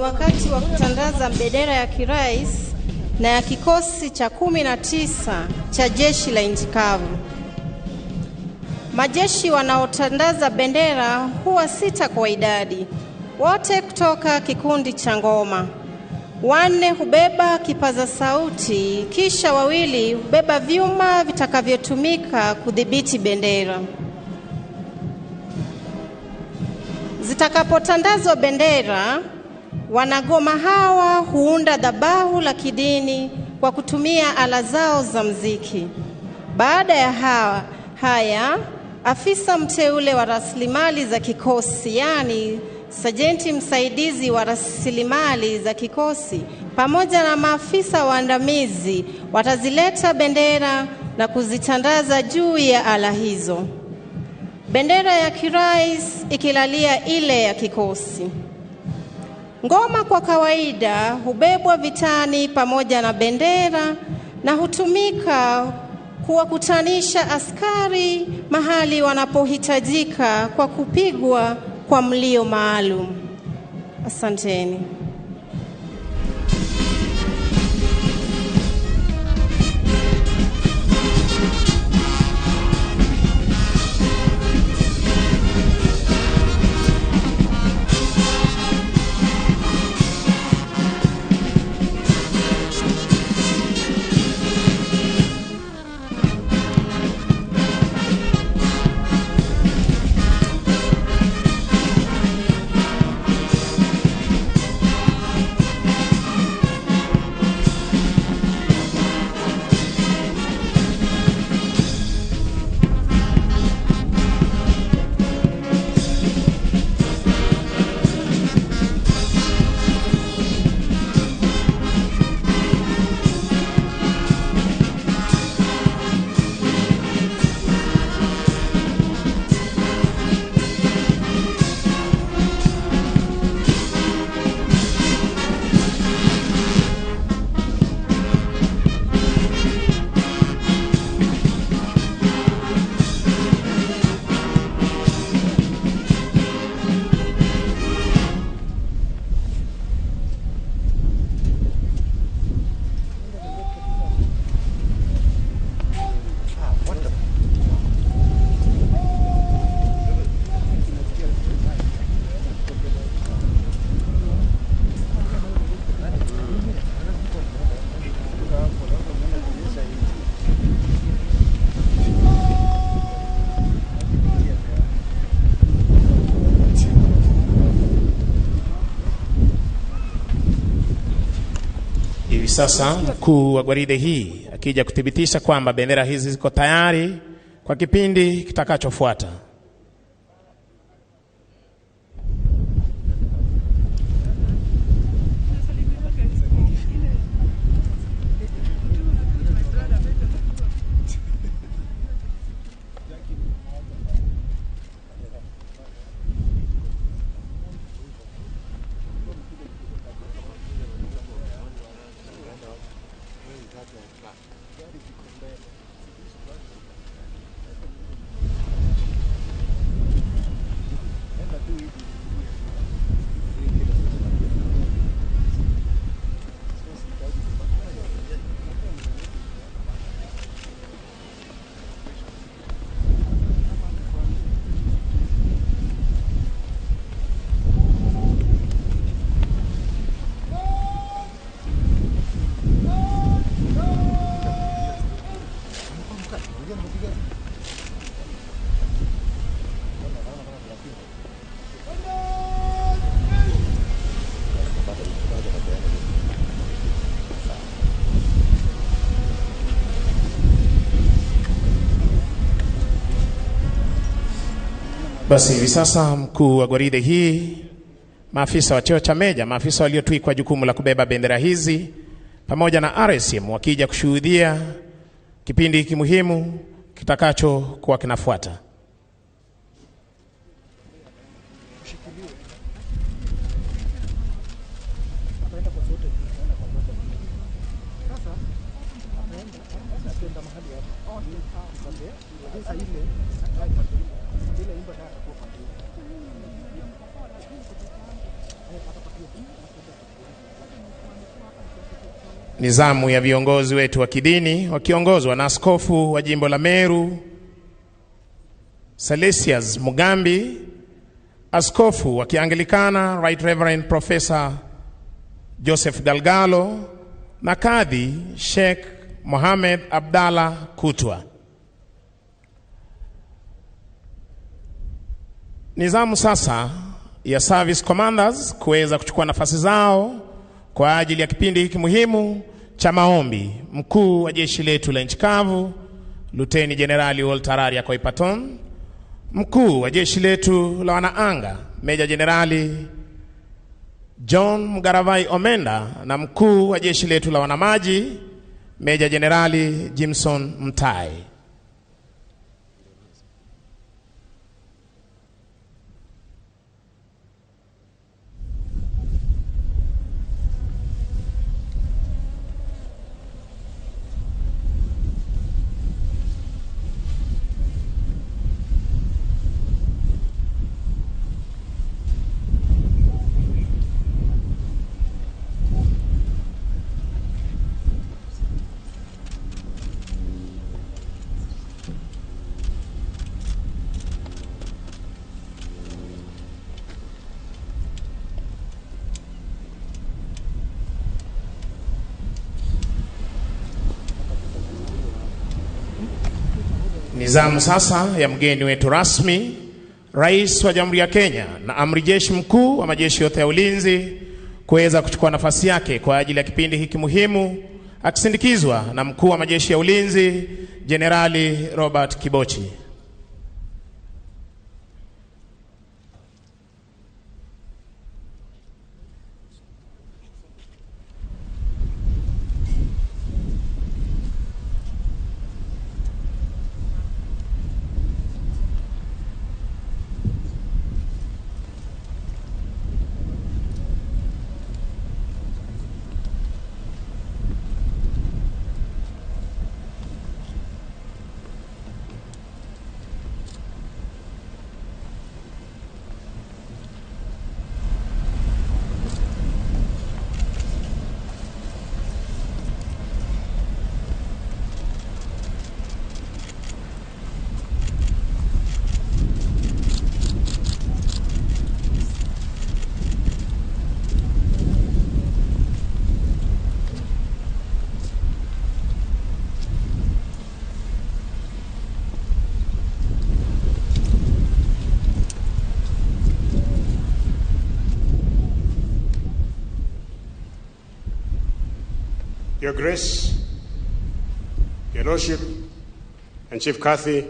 F: wakati wa kutandaza bendera ya kirais na ya kikosi cha 19 cha jeshi la nchi kavu. Majeshi wanaotandaza bendera huwa 6 kwa idadi, wote kutoka kikundi cha ngoma. 4 hubeba kipaza sauti, kisha 2 hubeba vyuma vitakavyotumika kudhibiti bendera. Zitakapotandazwa bendera, wanagoma hawa huunda dhabahu la kidini kwa kutumia ala zao za mziki. Baada ya haya, afisa mteule wa rasilimali za kikosi, yani sajenti msaidizi wa rasilimali za kikosi, pamoja na maafisa waandamizi watazileta bendera na kuzitandaza juu ya ala hizo. Bendera ya kirais ikilalia ile ya kikosi. Ngoma kwa kawaida hubebwa vitani pamoja na bendera na hutumika kuwakutanisha askari mahali wanapohitajika kwa kupigwa kwa mlio maalum. Asanteni.
V: Hivi sasa mkuu wa gwaride hii akija kuthibitisha kwamba bendera hizi ziko tayari kwa kipindi kitakachofuata. Basi hivi sasa mkuu wa gwaride hii, maafisa wa cheo cha meja, maafisa waliotwikwa jukumu la kubeba bendera hizi pamoja na RSM wakija kushuhudia kipindi hiki muhimu kitakacho kuwa kinafuata. Ni zamu ya viongozi wetu wa kidini wakiongozwa na askofu wa jimbo la Meru Salesius Mugambi, askofu wa Kianglikana Right Reverend Professor Joseph Galgalo na kadhi Sheikh Mohamed Abdallah Kutwa. Ni zamu sasa ya service commanders kuweza kuchukua nafasi zao kwa ajili ya kipindi hiki muhimu cha maombi. Mkuu wa jeshi letu la nchi kavu Luteni Jenerali Walter Raria Koipaton, mkuu wa jeshi letu la wanaanga Meja Jenerali John Mgaravai Omenda na mkuu wa jeshi letu la wanamaji Meja Jenerali Jimson Mtai. Ni zamu sasa ya mgeni wetu rasmi, Rais wa Jamhuri ya Kenya na Amri Jeshi Mkuu wa majeshi yote ya ulinzi kuweza kuchukua nafasi yake kwa ajili ya kipindi hiki muhimu, akisindikizwa na mkuu wa majeshi ya ulinzi Jenerali Robert Kibochi.
G: Your Grace, Your Lordship, and Chief Kathy,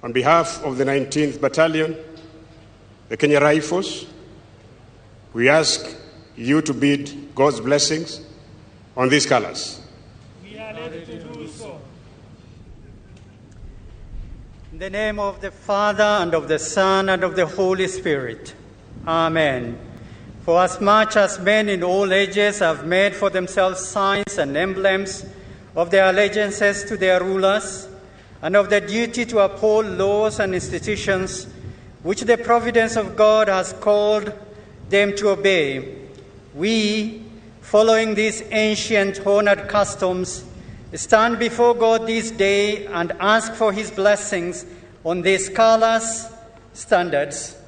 G: on behalf of the 19th Battalion, the Kenya Rifles, we ask you to bid God's blessings on these colors.
E: We are ready to do so.
I: In the name of the Father, and of the Son, and of the Holy Spirit. Amen. For as much as men in all ages have made for themselves signs and emblems of their allegiances to their rulers, and of their duty to uphold laws and institutions which the providence of God has called them to obey, we, following these ancient honored customs, stand before God this day and ask for his blessings on these colors, standards.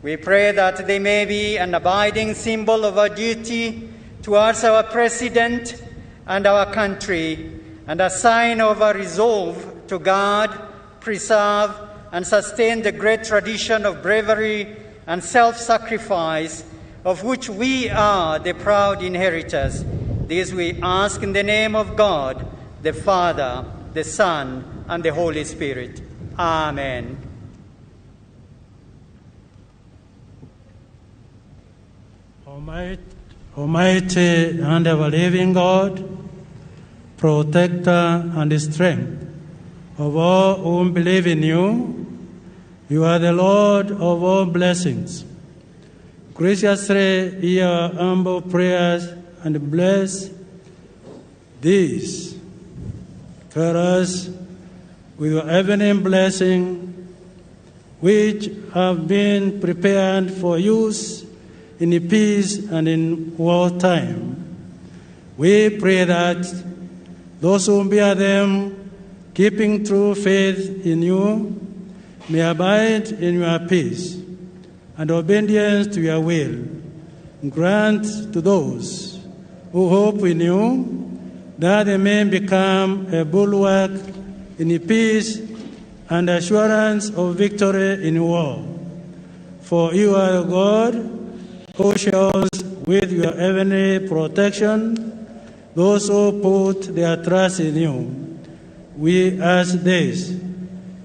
I: We pray that they may be an abiding symbol of our duty towards our president and our country, and a sign of our resolve to guard, preserve, and sustain the great tradition of bravery and self-sacrifice of which we are the proud inheritors. This we ask in the name of God, the Father, the Son, and the Holy Spirit. Amen.
W: Almighty and ever-living God, protector and strength of all who believe in you, you are the Lord of all blessings. Graciously hear our humble prayers and bless these. Carry us with your heavenly blessing, which have been prepared for use in peace and in wartime. We pray that those who bear them, keeping true faith in you, may abide in your peace and obedience to your will. Grant to those who hope in you that they may become a bulwark in peace and assurance of victory in war. For you are God who shows with your heavenly protection those who put their trust in you. We ask this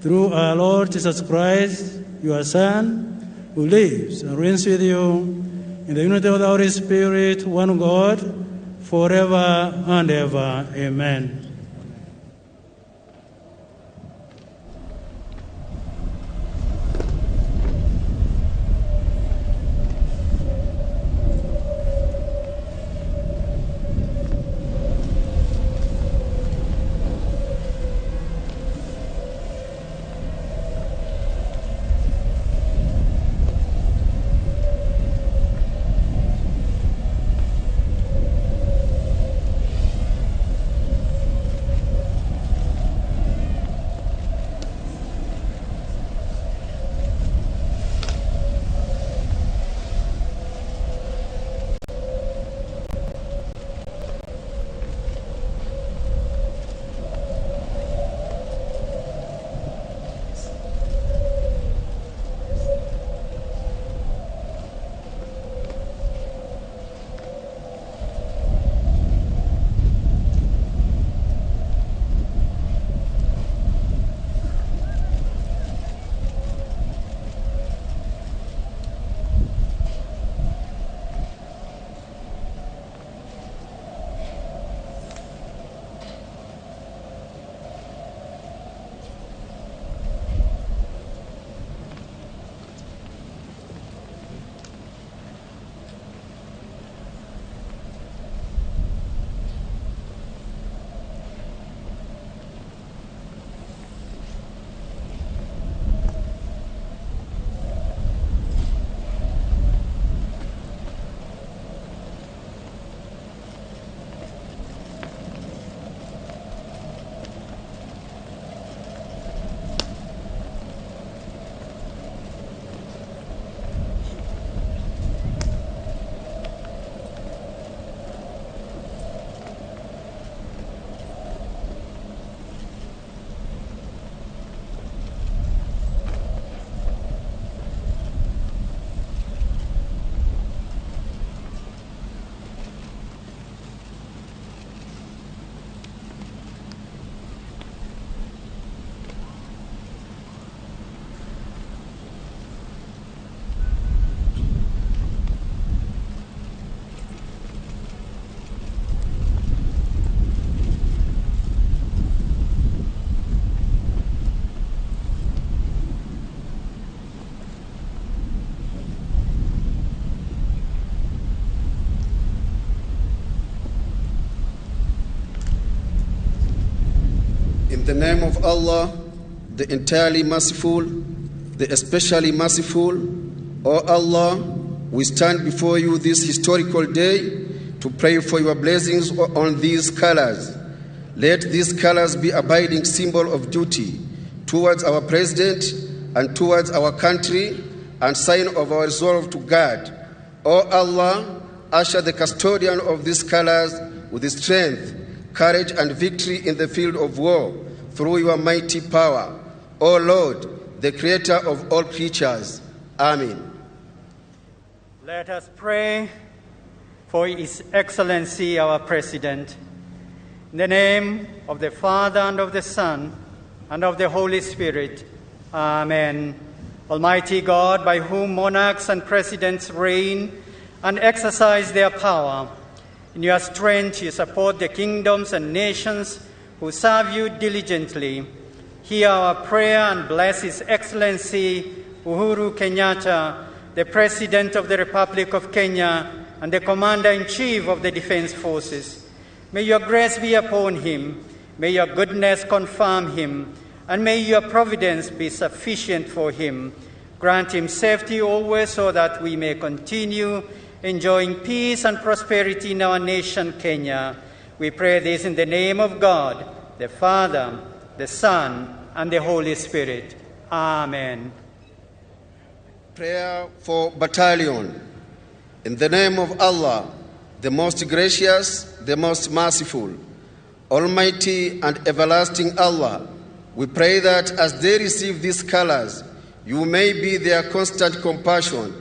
W: through our Lord Jesus Christ, your Son, who lives and reigns with you in the unity of the Holy Spirit, one God, forever and ever. Amen.
L: In the name of Allah, the entirely merciful, the especially merciful, O Allah, we stand before you this historical day to pray for your blessings on these colors. Let these colors be abiding symbol of duty towards our president and towards our country and sign of our resolve to God. O Allah, usher the custodian of these colors with strength, courage, and victory in the field of war through your mighty power. O Lord, the creator of all creatures. Amen.
I: Let us pray for His Excellency our President. In the name of the Father, and of the Son, and of the Holy Spirit. Amen. Almighty God, by whom monarchs and presidents reign and exercise their power, in your strength you support the kingdoms and nations who serve you diligently. Hear our prayer and bless His Excellency Uhuru Kenyatta, the President of the Republic of Kenya and the Commander-in-Chief of the Defense Forces. May your grace be upon him, may your goodness confirm him, and may your providence be sufficient for him. Grant him safety always so that we may continue enjoying peace and prosperity in our nation, Kenya. We pray this in the name of God, the Father, the Son, and the Holy Spirit. Amen.
L: Prayer for battalion. In the name of Allah, the most gracious, the most merciful, Almighty and everlasting Allah, we pray that as they receive these colors, you may be their constant compassion,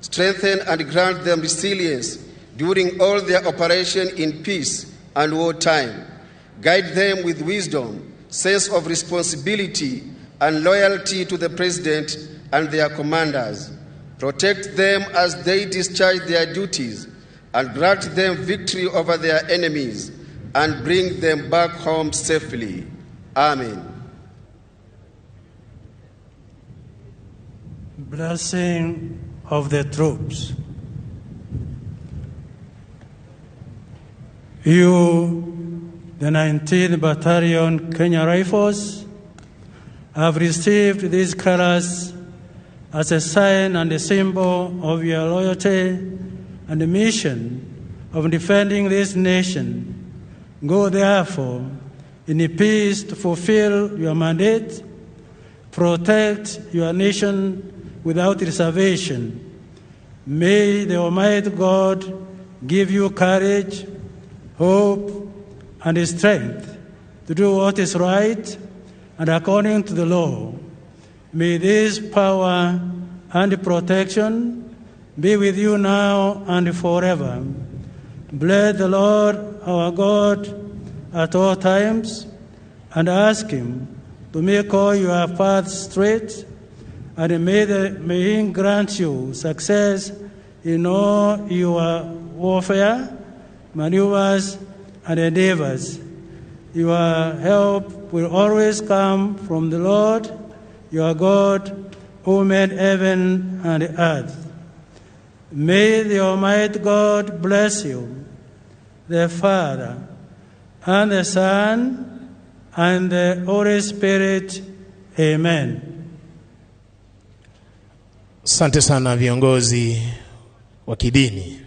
L: strengthen and grant them resilience during all their operation in peace and wartime. Guide them with wisdom, sense of responsibility, and loyalty to the President and their commanders. Protect them as they discharge their duties, and grant them victory over their enemies, and bring them back home safely. Amen.
W: Blessing of the troops. You, the 19th Battalion Kenya Rifles, have received these colors as a sign and a symbol of your loyalty and the mission of defending this nation. Go therefore in peace to fulfill your mandate, protect your nation without reservation. May the Almighty God give you courage, hope, and strength to do what is right and according to the law. May this power and protection be with you now and forever. Bless the Lord our God at all times, and ask him to make all your paths straight, and may he grant you success in all your warfare, maneuvers, and endeavors. Your help will always come from the Lord, your God, who made heaven and earth. May the Almighty God bless you, the Father, and the Son, and the Holy Spirit. Amen.
V: Asante sana viongozi wa kidini.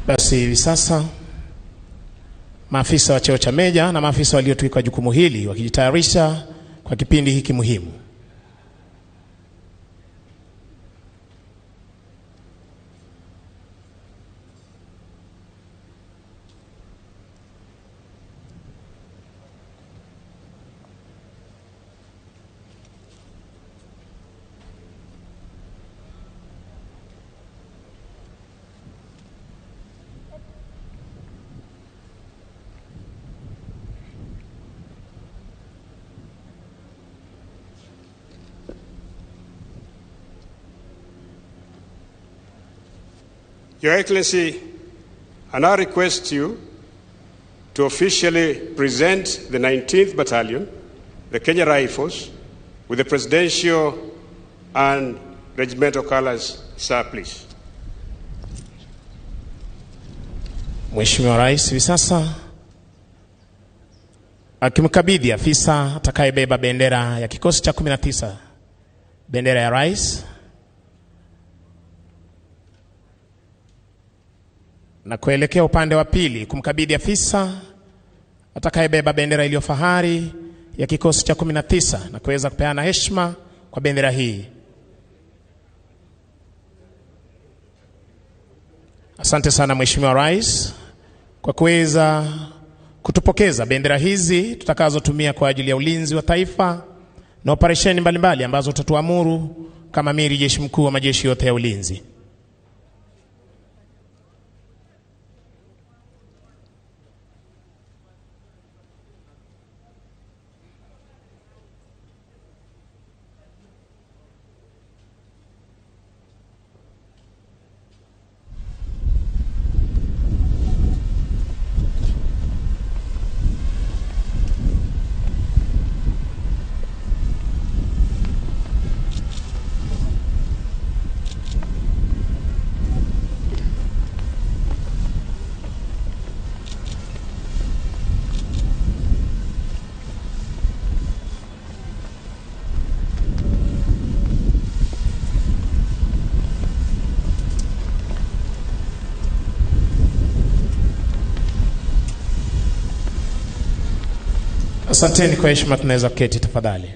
V: Basi hivi sasa maafisa wa cheo cha meja na maafisa waliotwikwa jukumu hili wakijitayarisha kwa kipindi hiki muhimu.
G: Your Excellency, I now request you to officially present the 19th Battalion, the Kenya Rifles, with the presidential and regimental colors, sir, please.
V: Mheshimiwa Rais hivi sasa akimkabidhi afisa atakayebeba bendera ya kikosi cha 19, bendera ya Rais, na kuelekea upande wa pili kumkabidhi afisa atakayebeba bendera iliyo fahari ya kikosi cha 19 na kuweza kupeana heshima kwa bendera hii. Asante sana Mheshimiwa Rais kwa kuweza kutupokeza bendera hizi tutakazotumia kwa ajili ya ulinzi wa taifa na operesheni mbalimbali ambazo utatuamuru kama amiri jeshi mkuu wa majeshi yote ya ulinzi. Asanteni kwa heshima, tunaweza kuketi tafadhali.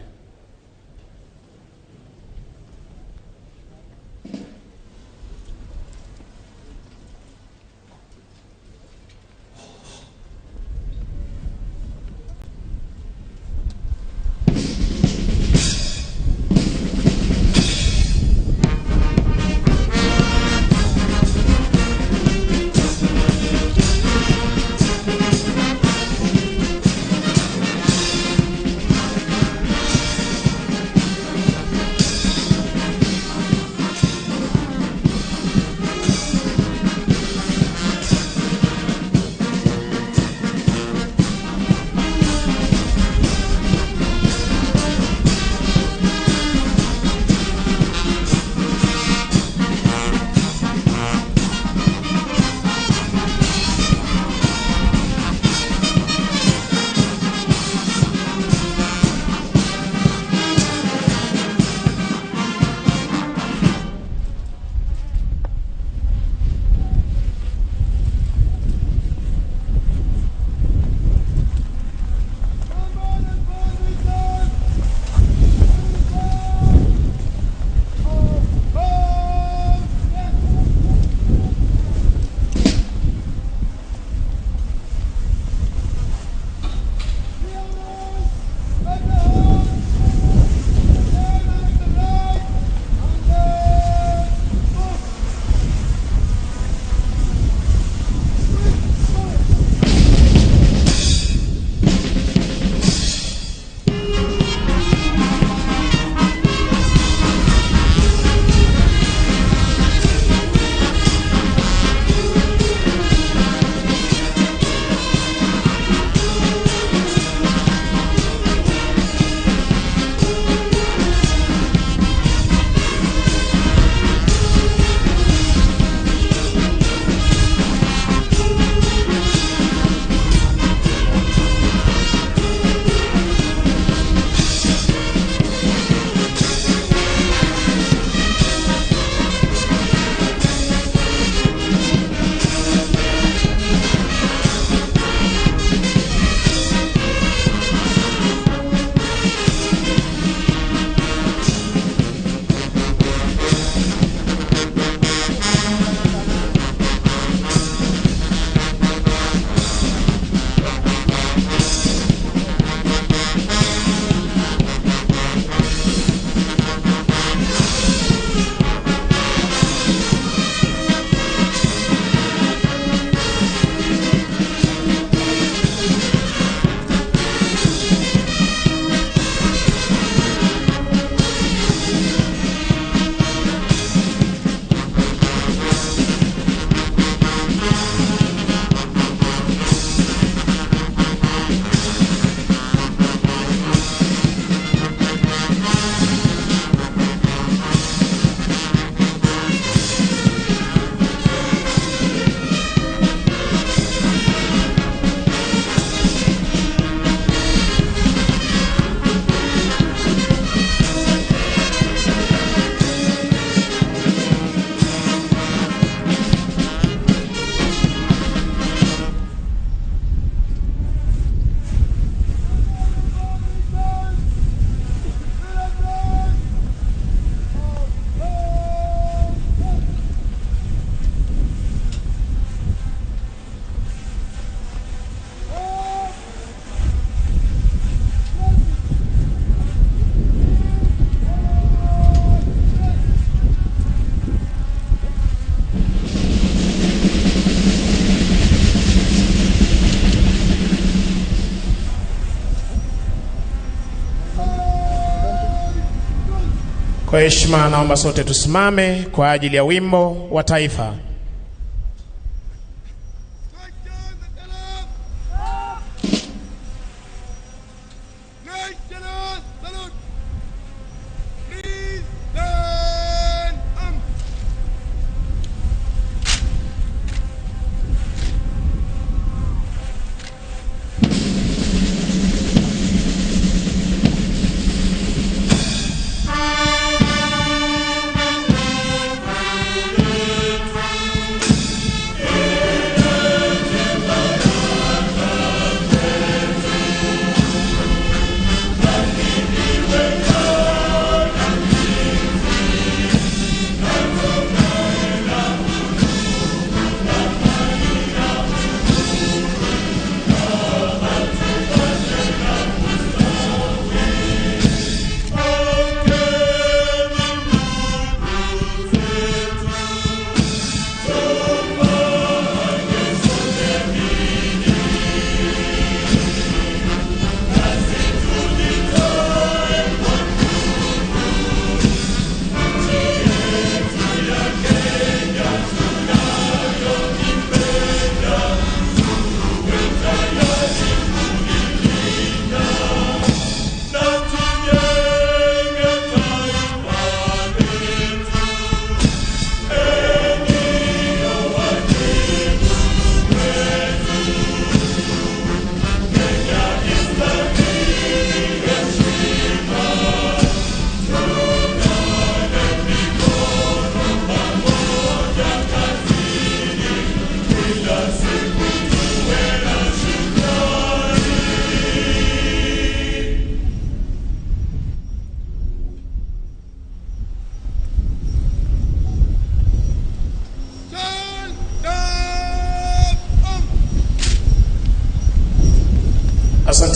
V: Kwa heshima naomba sote tusimame kwa ajili ya wimbo wa taifa.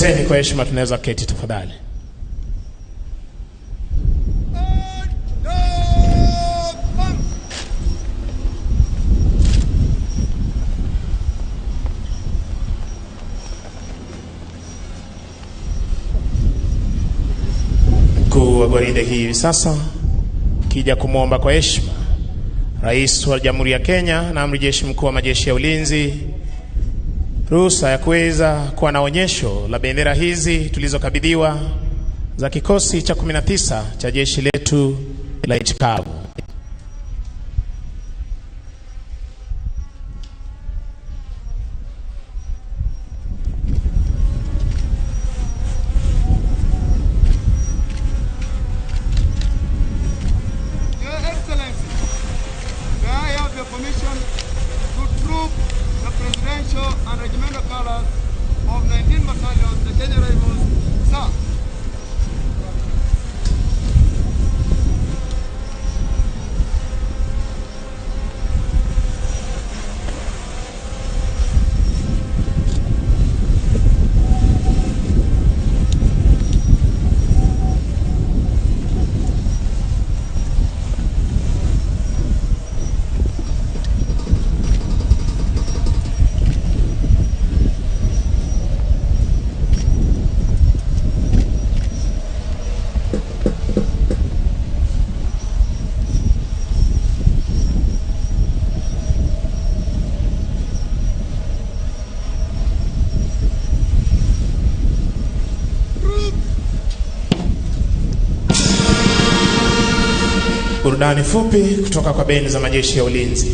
V: Asanteni kwa heshima, tunaweza keti tafadhali. Mkuu wa gwaride hii hivi sasa kija kumwomba kwa heshima Rais wa Jamhuri ya Kenya na Amiri Jeshi Mkuu wa Majeshi ya Ulinzi ruhusa ya kuweza kuwa na onyesho la bendera hizi tulizokabidhiwa za kikosi cha 19 cha jeshi letu la nchi kavu.
M: Your Excellency, may I have your permission to troop the presidential and regimental colors of 19 battalions, the Kenya Rifles, sir.
V: Burudani fupi kutoka kwa bendi za majeshi ya ulinzi.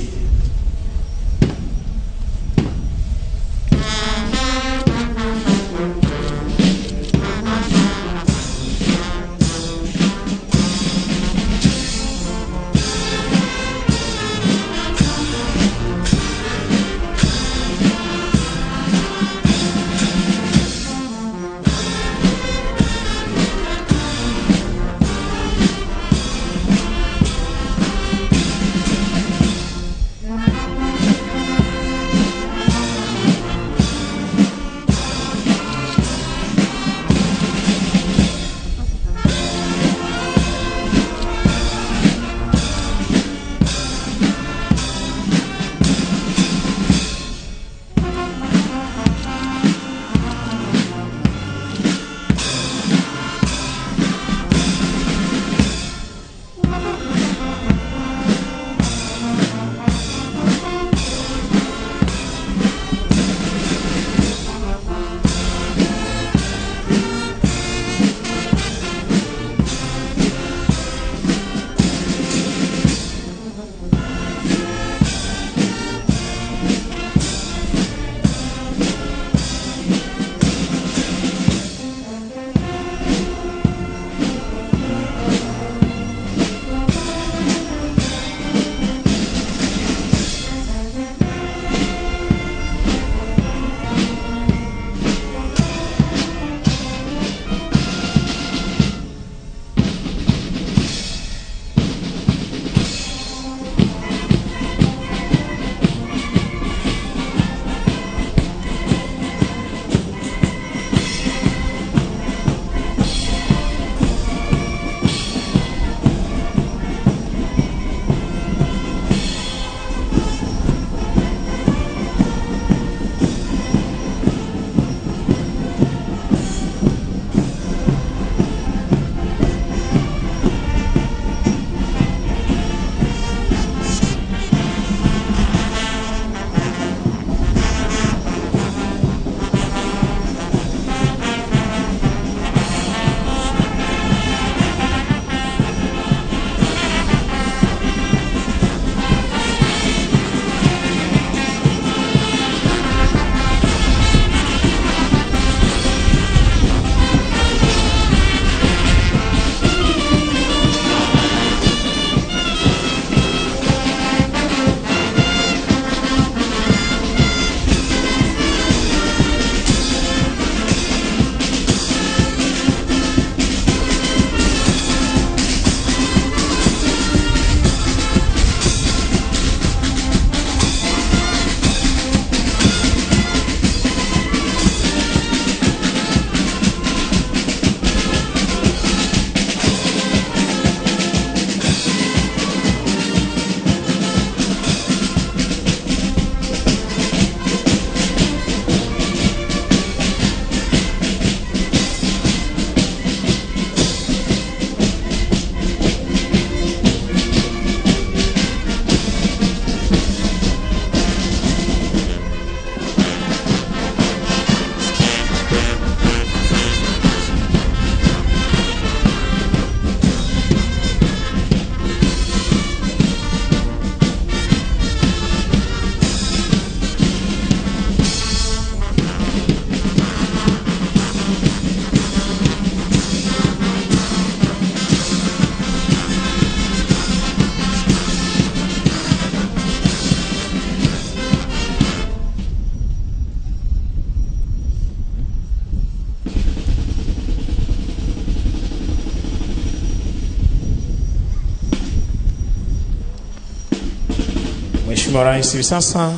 V: Mheshimiwa Rais, hivi sasa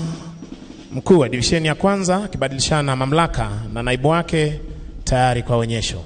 V: mkuu wa divisheni ya kwanza akibadilishana mamlaka na naibu wake tayari kwa onyesho.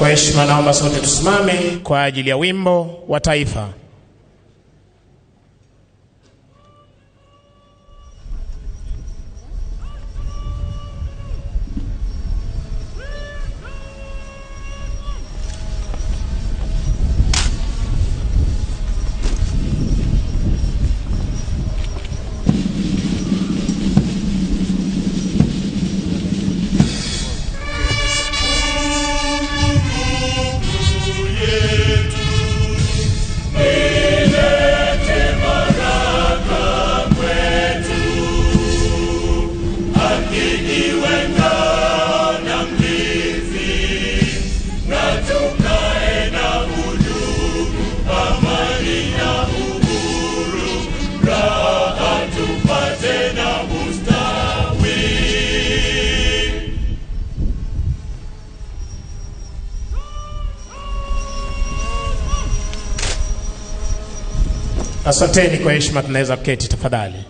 V: Kwa heshima naomba sote tusimame kwa ajili ya wimbo wa taifa. Asanteni kwa heshima, tunaweza kuketi tafadhali.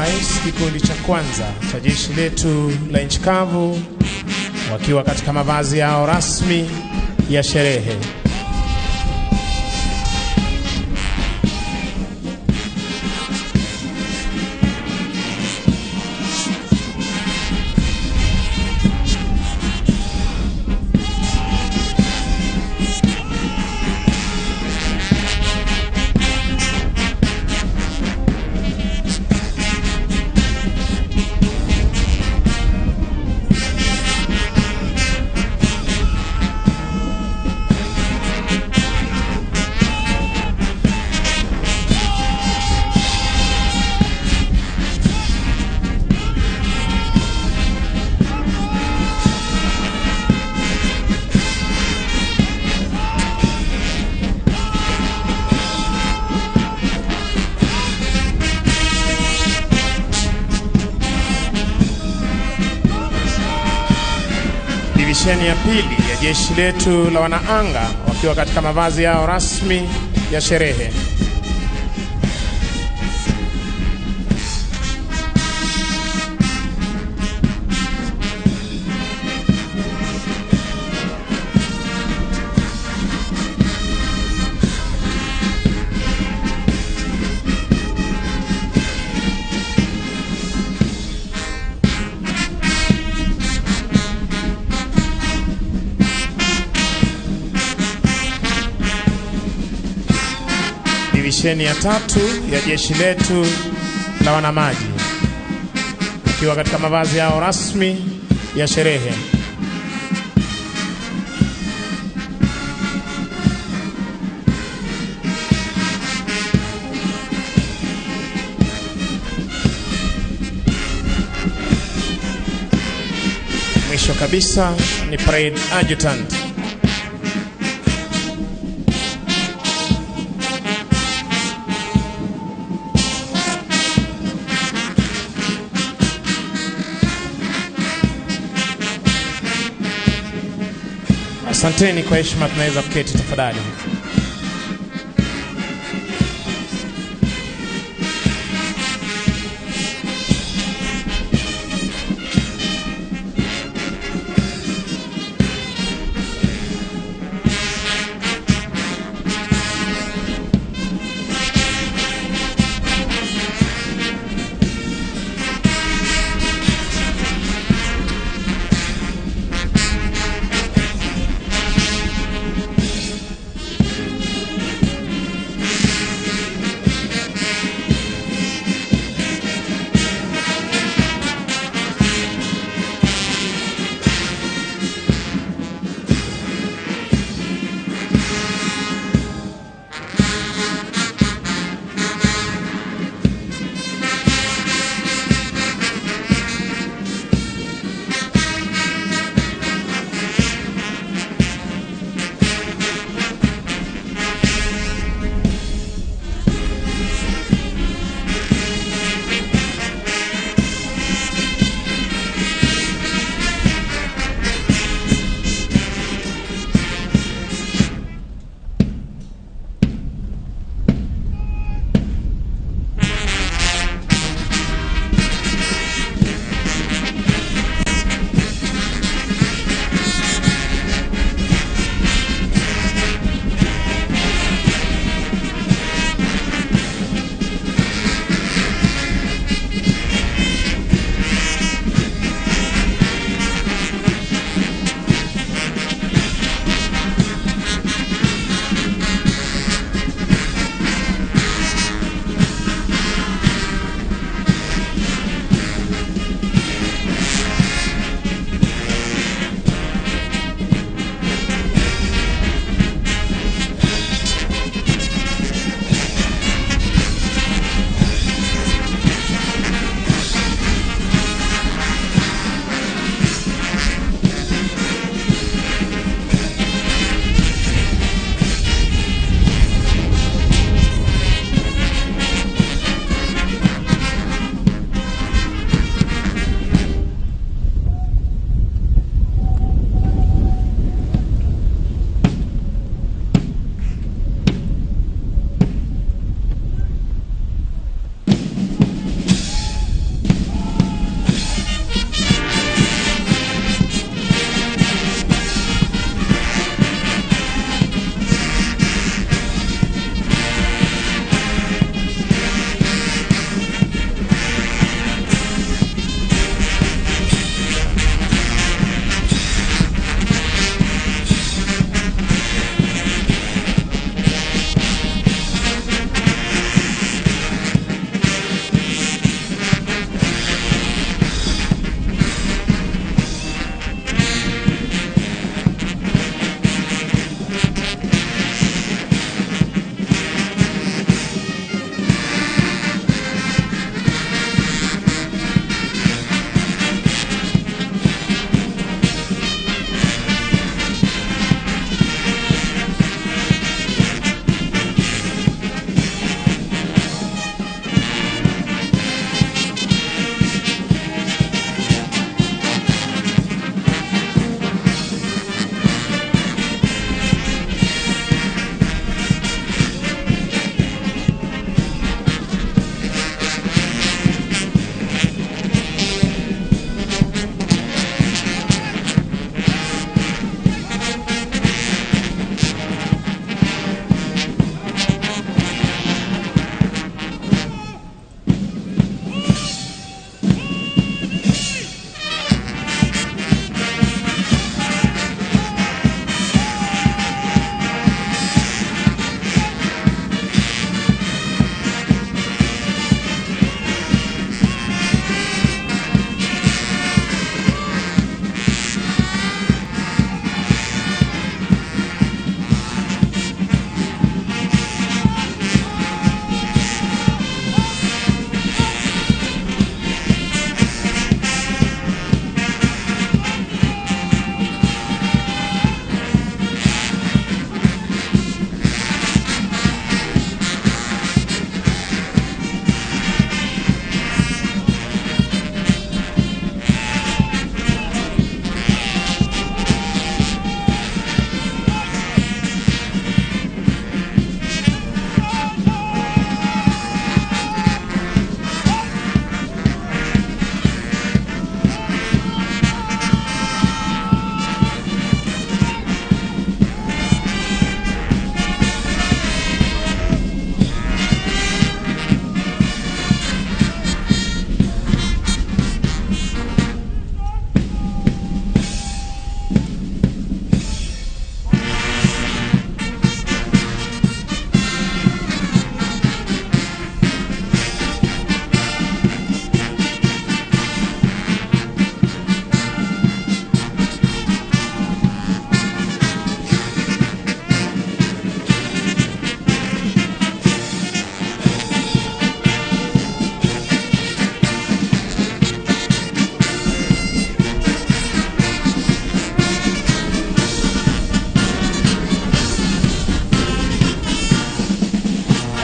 V: Rais, kikundi cha kwanza cha jeshi letu la nchi kavu wakiwa katika mavazi yao rasmi ya sherehe. Divisheni ya pili ya jeshi letu la wanaanga wakiwa katika mavazi yao rasmi ya sherehe. Divisheni ya tatu ya jeshi letu la wanamaji wakiwa katika mavazi yao rasmi ya sherehe. Mwisho kabisa ni parade adjutant. Asanteni kwa heshima, tunaweza kuketi tafadhali.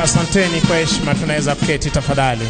V: Asanteni kwa heshima, tunaweza kuketi tafadhali.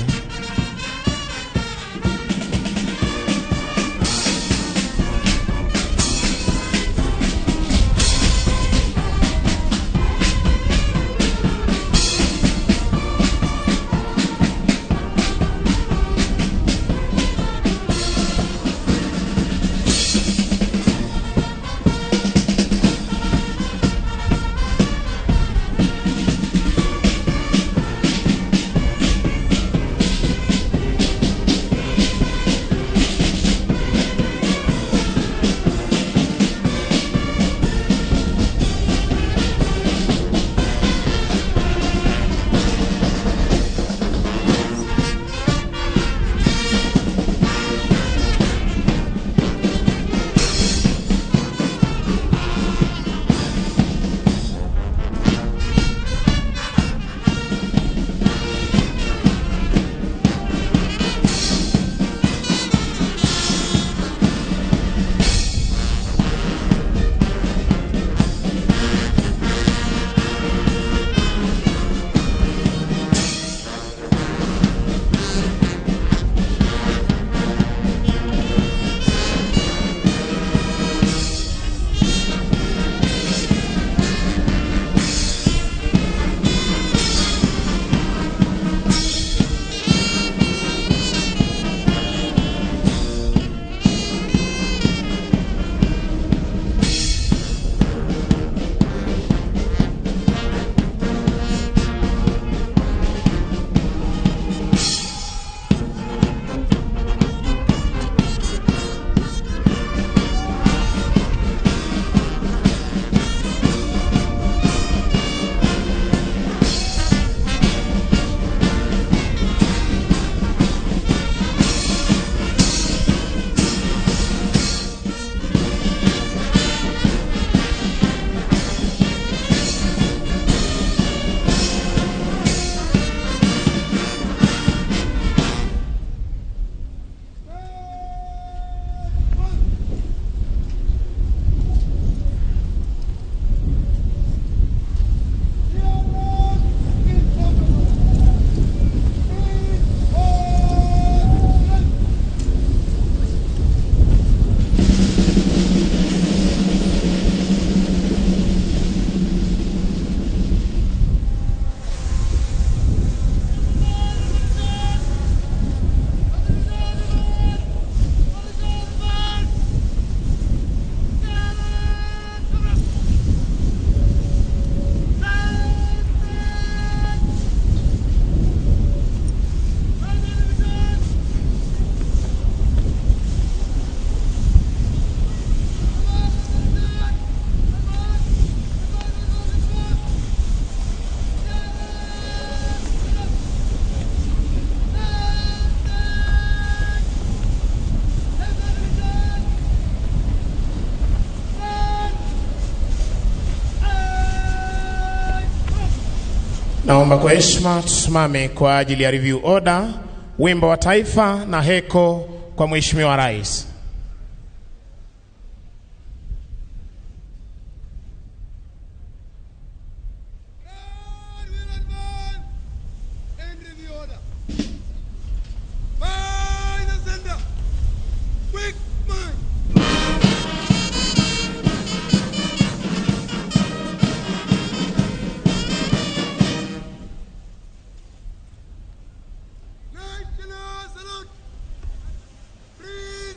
V: Naomba kwa heshima tusimame kwa ajili ya review order, wimbo wa taifa na heko kwa Mheshimiwa Rais.
M: National salute. Please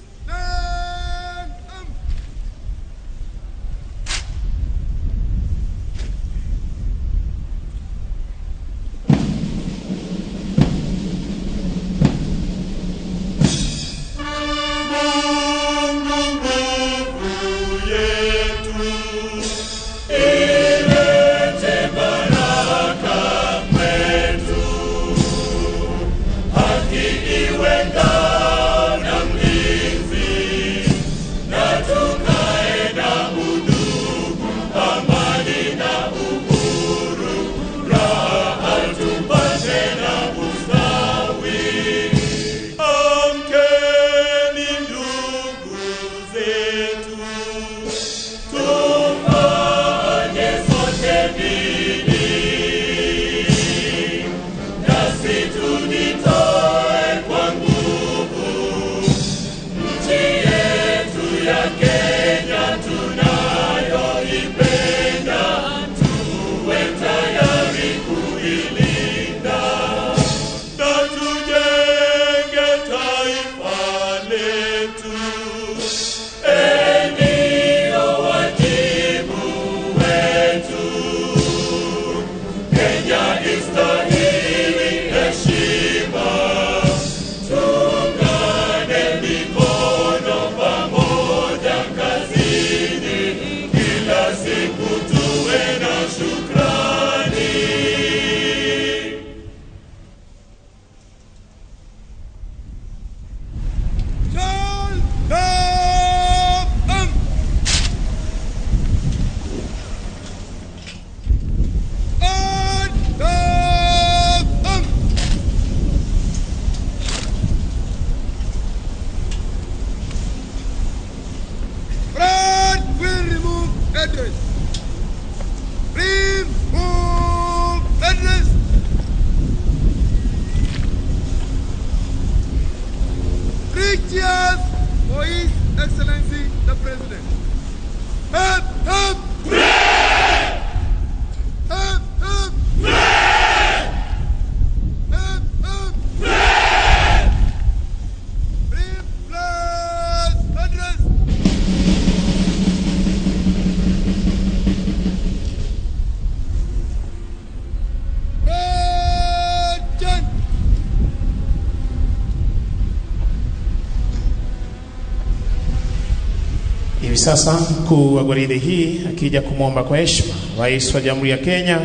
V: Hivi sasa mkuu wa gwaride hii akija kumwomba kwa heshima Rais wa Jamhuri ya Kenya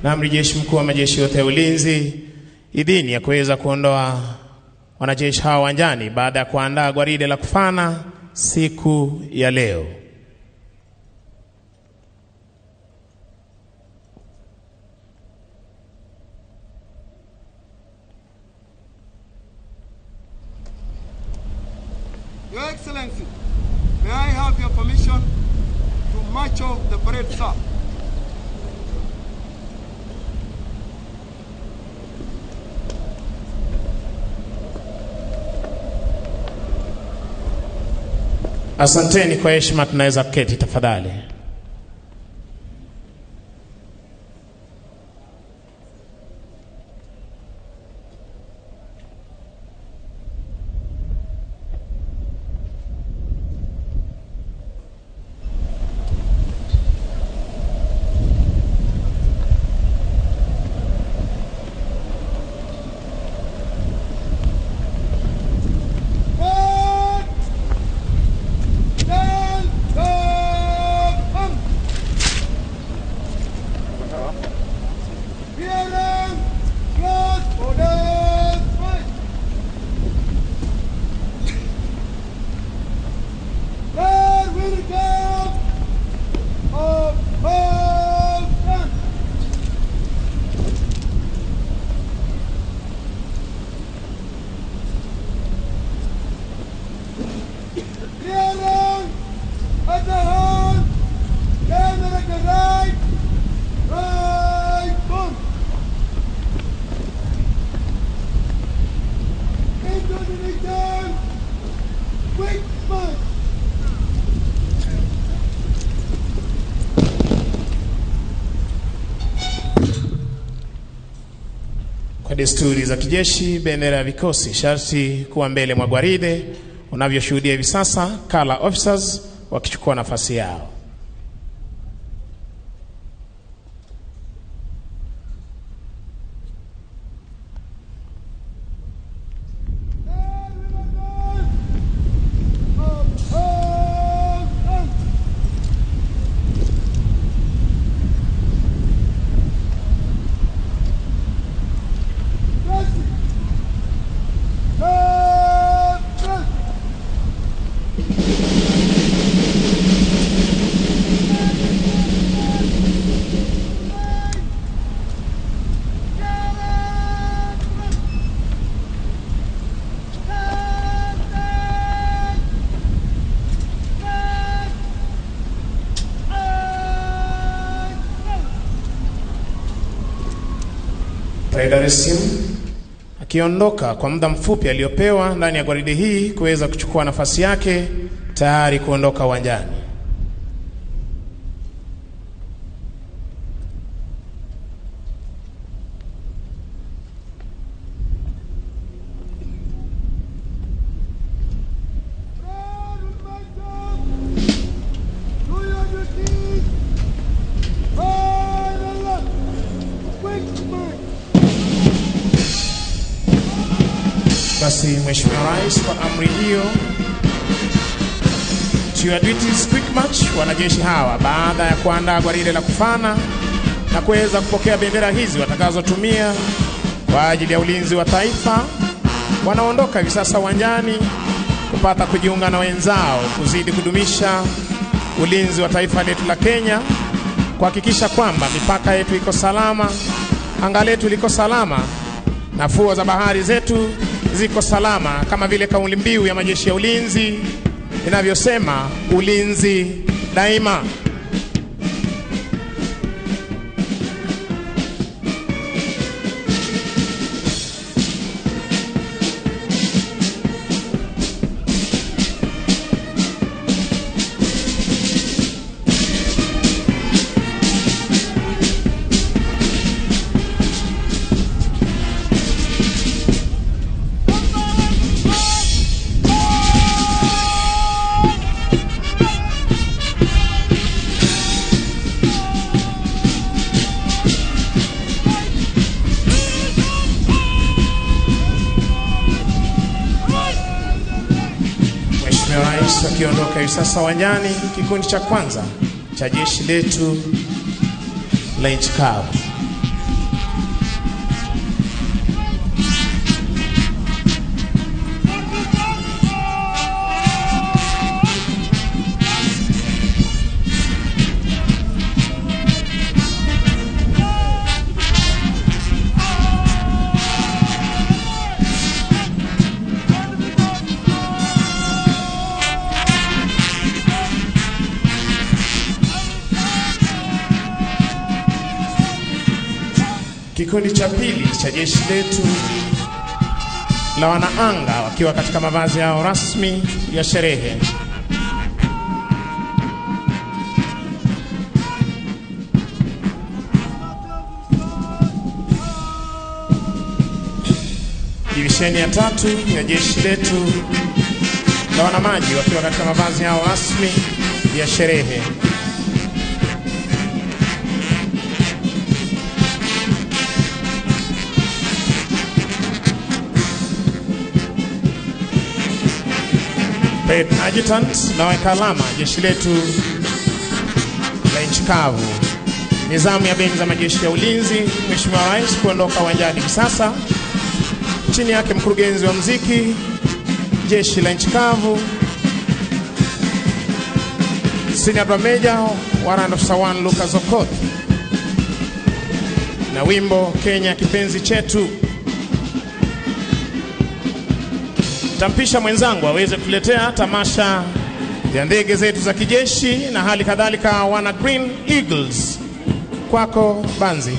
V: na Amiri Jeshi Mkuu wa majeshi yote ya ulinzi idhini ya kuweza kuondoa wanajeshi hawa uwanjani baada ya kuandaa gwaride la kufana siku ya leo.
M: Your Excellency, may I have your permission to march off the parade, sir?
V: Asanteni kwa heshima, tunaweza kuketi tafadhali. Kwa desturi za kijeshi, bendera ya vikosi sharti kuwa mbele mwa gwaride, unavyoshuhudia hivi sasa color officers wakichukua nafasi yao. Dar es akiondoka kwa muda mfupi aliyopewa ndani ya gwaride hii kuweza kuchukua nafasi yake tayari kuondoka uwanjani. Basi Mheshimiwa Rais, kwa amri hiyo, to your duties quick march, wanajeshi hawa baada ya kuandaa gwaride la kufana na kuweza kupokea bendera hizi watakazotumia kwa ajili ya ulinzi wa taifa, wanaondoka hivi sasa uwanjani kupata kujiunga na wenzao kuzidi kudumisha ulinzi wa taifa letu la Kenya, kuhakikisha kwamba mipaka yetu iko salama, anga letu liko salama na fuo za bahari zetu ziko salama, kama vile kauli mbiu ya majeshi ya ulinzi inavyosema, ulinzi daima. Rais wakiondoka hivi sasa uwanjani, kikundi cha kwanza cha jeshi letu la nchi kavu. Kikundi cha pili cha jeshi letu la wanaanga wakiwa katika mavazi yao rasmi ya sherehe. Divisheni ya tatu ya jeshi letu la wanamaji wakiwa katika mavazi yao rasmi ya sherehe. Parade Adjutant naweka alama jeshi letu la nchi kavu. Nizamu ya bendi za majeshi ya ulinzi, Mheshimiwa Rais kuondoka uwanjani hivi sasa. Chini yake mkurugenzi wa muziki jeshi la nchi kavu, Senior Drum Major Warrant Officer 1 Lucas Okoth, na wimbo Kenya kipenzi chetu. Tampisha mwenzangu aweze kutuletea tamasha ya ndege zetu za kijeshi na hali kadhalika wana Green Eagles. Kwako Banzi.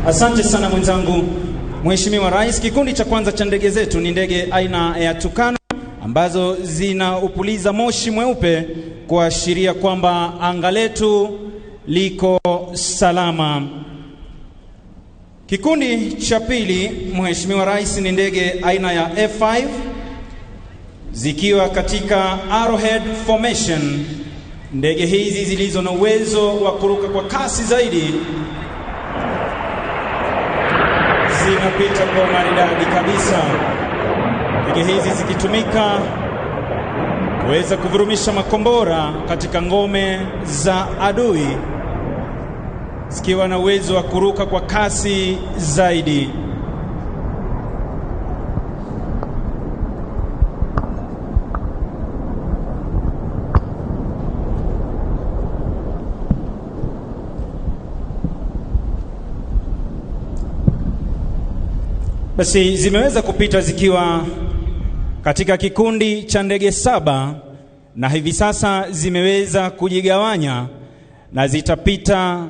N: Asante sana mwenzangu Mheshimiwa Rais. Kikundi cha kwanza cha ndege zetu ni ndege aina ya Tucano ambazo zinaupuliza moshi mweupe kuashiria kwamba anga letu liko salama. Kikundi cha pili, Mheshimiwa Rais, ni ndege aina ya F5 zikiwa katika Arrowhead formation. Ndege hizi zilizo na uwezo wa kuruka kwa kasi zaidi zinapita kwa maridadi kabisa. Ndege hizi zikitumika kuweza kuvurumisha makombora katika ngome za adui, zikiwa na uwezo wa kuruka kwa kasi zaidi. Basi zimeweza kupita zikiwa katika kikundi cha ndege 7 na hivi sasa zimeweza kujigawanya na zitapita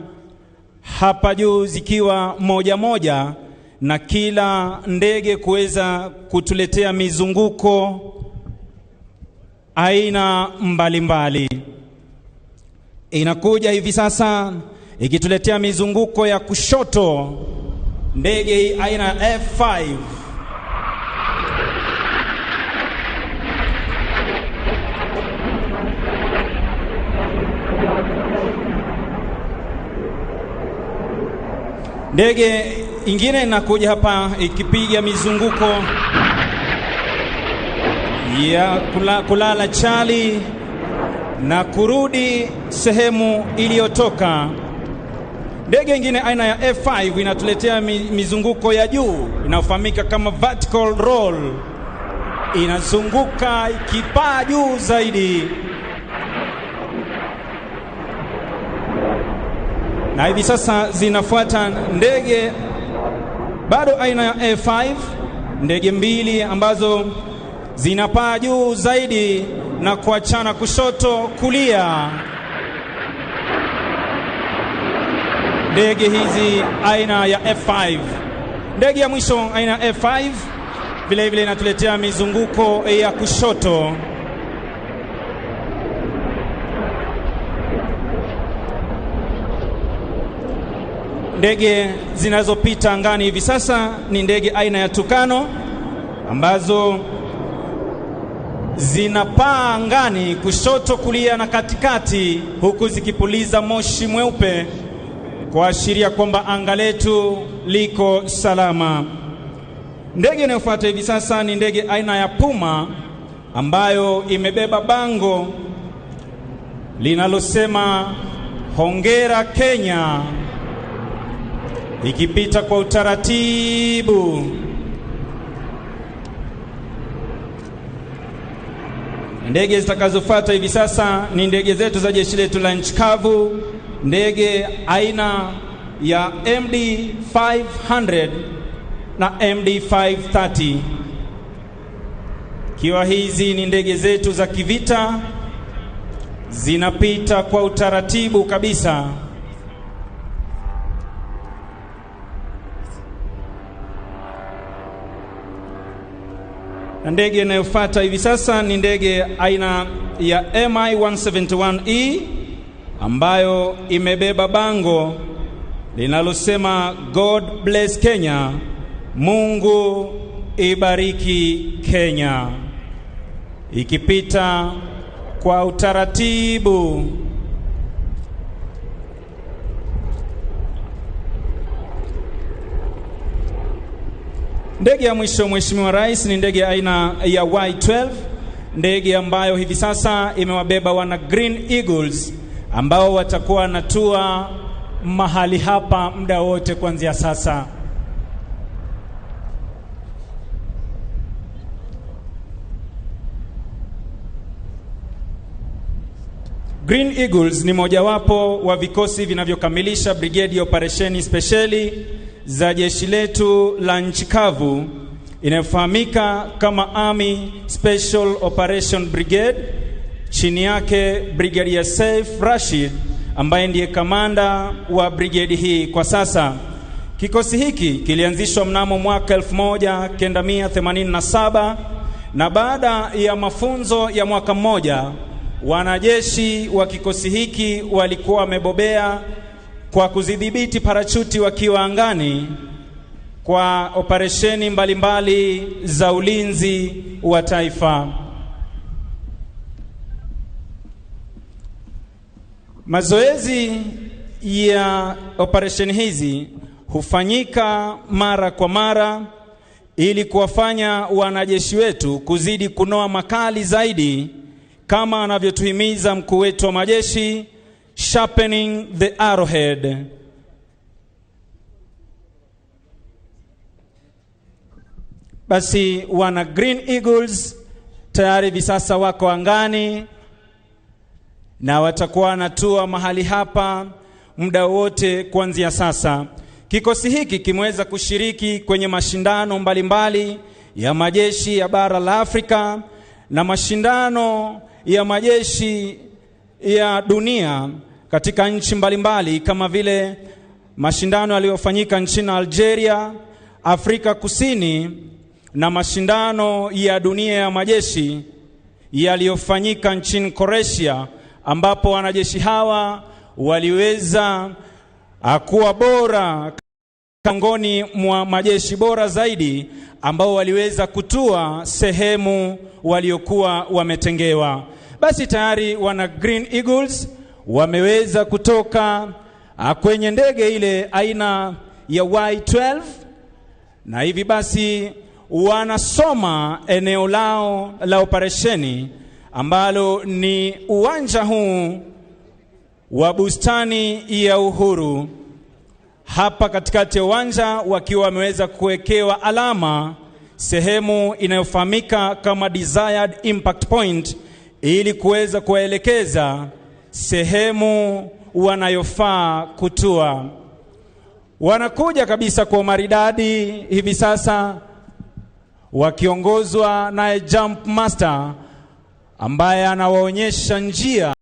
N: hapa juu zikiwa moja moja, na kila ndege kuweza kutuletea mizunguko aina mbalimbali. Inakuja hivi sasa ikituletea mizunguko ya kushoto, ndege aina F5. Ndege ingine inakuja hapa ikipiga mizunguko ya kulala chali na kurudi sehemu iliyotoka. Ndege ingine aina ya F5 inatuletea mizunguko ya juu inayofahamika kama vertical roll. Inazunguka ikipaa juu zaidi. Na hivi sasa zinafuata ndege bado aina ya F5, ndege mbili ambazo zinapaa juu zaidi na kuachana kushoto kulia. Ndege hizi aina ya F5. Ndege ya mwisho aina ya F5 vile vile inatuletea mizunguko ya kushoto. Ndege zinazopita angani hivi sasa ni ndege aina ya Tucano ambazo zinapaa angani kushoto, kulia na katikati, huku zikipuliza moshi mweupe kuashiria kwamba anga letu liko salama. Ndege inayofuata hivi sasa ni ndege aina ya Puma ambayo imebeba bango linalosema Hongera Kenya, ikipita kwa utaratibu. Ndege zitakazofuata hivi sasa ni ndege zetu za jeshi letu la nchi kavu, ndege aina ya MD 500 na MD 530. Ikiwa hizi ni ndege zetu za kivita, zinapita kwa utaratibu kabisa. Na ndege inayofuata hivi sasa ni ndege aina ya MI 171E ambayo imebeba bango linalosema God bless Kenya, Mungu ibariki Kenya, ikipita kwa utaratibu. Ndege ya mwisho, Mheshimiwa Rais, ni ndege aina ya Y12, ndege ambayo hivi sasa imewabeba wana Green Eagles ambao watakuwa wanatua mahali hapa muda wote kuanzia sasa. Green Eagles ni mojawapo wa vikosi vinavyokamilisha brigedi ya operesheni spesheli za jeshi letu la nchi kavu inayofahamika kama Army Special Operation Brigade, chini yake Brigadier Saif Rashid ambaye ndiye kamanda wa brigedi hii kwa sasa. Kikosi hiki kilianzishwa mnamo mwaka 1987 na baada ya mafunzo ya mwaka mmoja, wanajeshi wa kikosi hiki walikuwa wamebobea kwa kuzidhibiti parachuti wakiwa angani kwa operesheni mbalimbali za ulinzi wa taifa. Mazoezi ya operesheni hizi hufanyika mara kwa mara ili kuwafanya wanajeshi wetu kuzidi kunoa makali zaidi, kama anavyotuhimiza mkuu wetu wa majeshi, sharpening the arrowhead. Basi wana Green Eagles tayari hivi sasa wako angani na watakuwa wanatua mahali hapa muda wote kuanzia sasa. Kikosi hiki kimeweza kushiriki kwenye mashindano mbalimbali ya majeshi ya bara la Afrika na mashindano ya majeshi ya dunia katika nchi mbalimbali, kama vile mashindano yaliyofanyika nchini Algeria, Afrika Kusini na mashindano ya dunia ya majeshi yaliyofanyika nchini Croatia, ambapo wanajeshi hawa waliweza kuwa bora miongoni mwa majeshi bora zaidi ambao waliweza kutua sehemu waliokuwa wametengewa. Basi tayari wana Green Eagles wameweza kutoka kwenye ndege ile aina ya Y12 na hivi basi wanasoma eneo lao la operesheni ambalo ni uwanja huu wa bustani ya Uhuru. Hapa katikati ya uwanja wakiwa wameweza kuwekewa alama sehemu inayofahamika kama desired impact point, ili kuweza kuwaelekeza sehemu wanayofaa kutua. Wanakuja kabisa kwa maridadi hivi sasa wakiongozwa naye Jump Master ambaye anawaonyesha njia.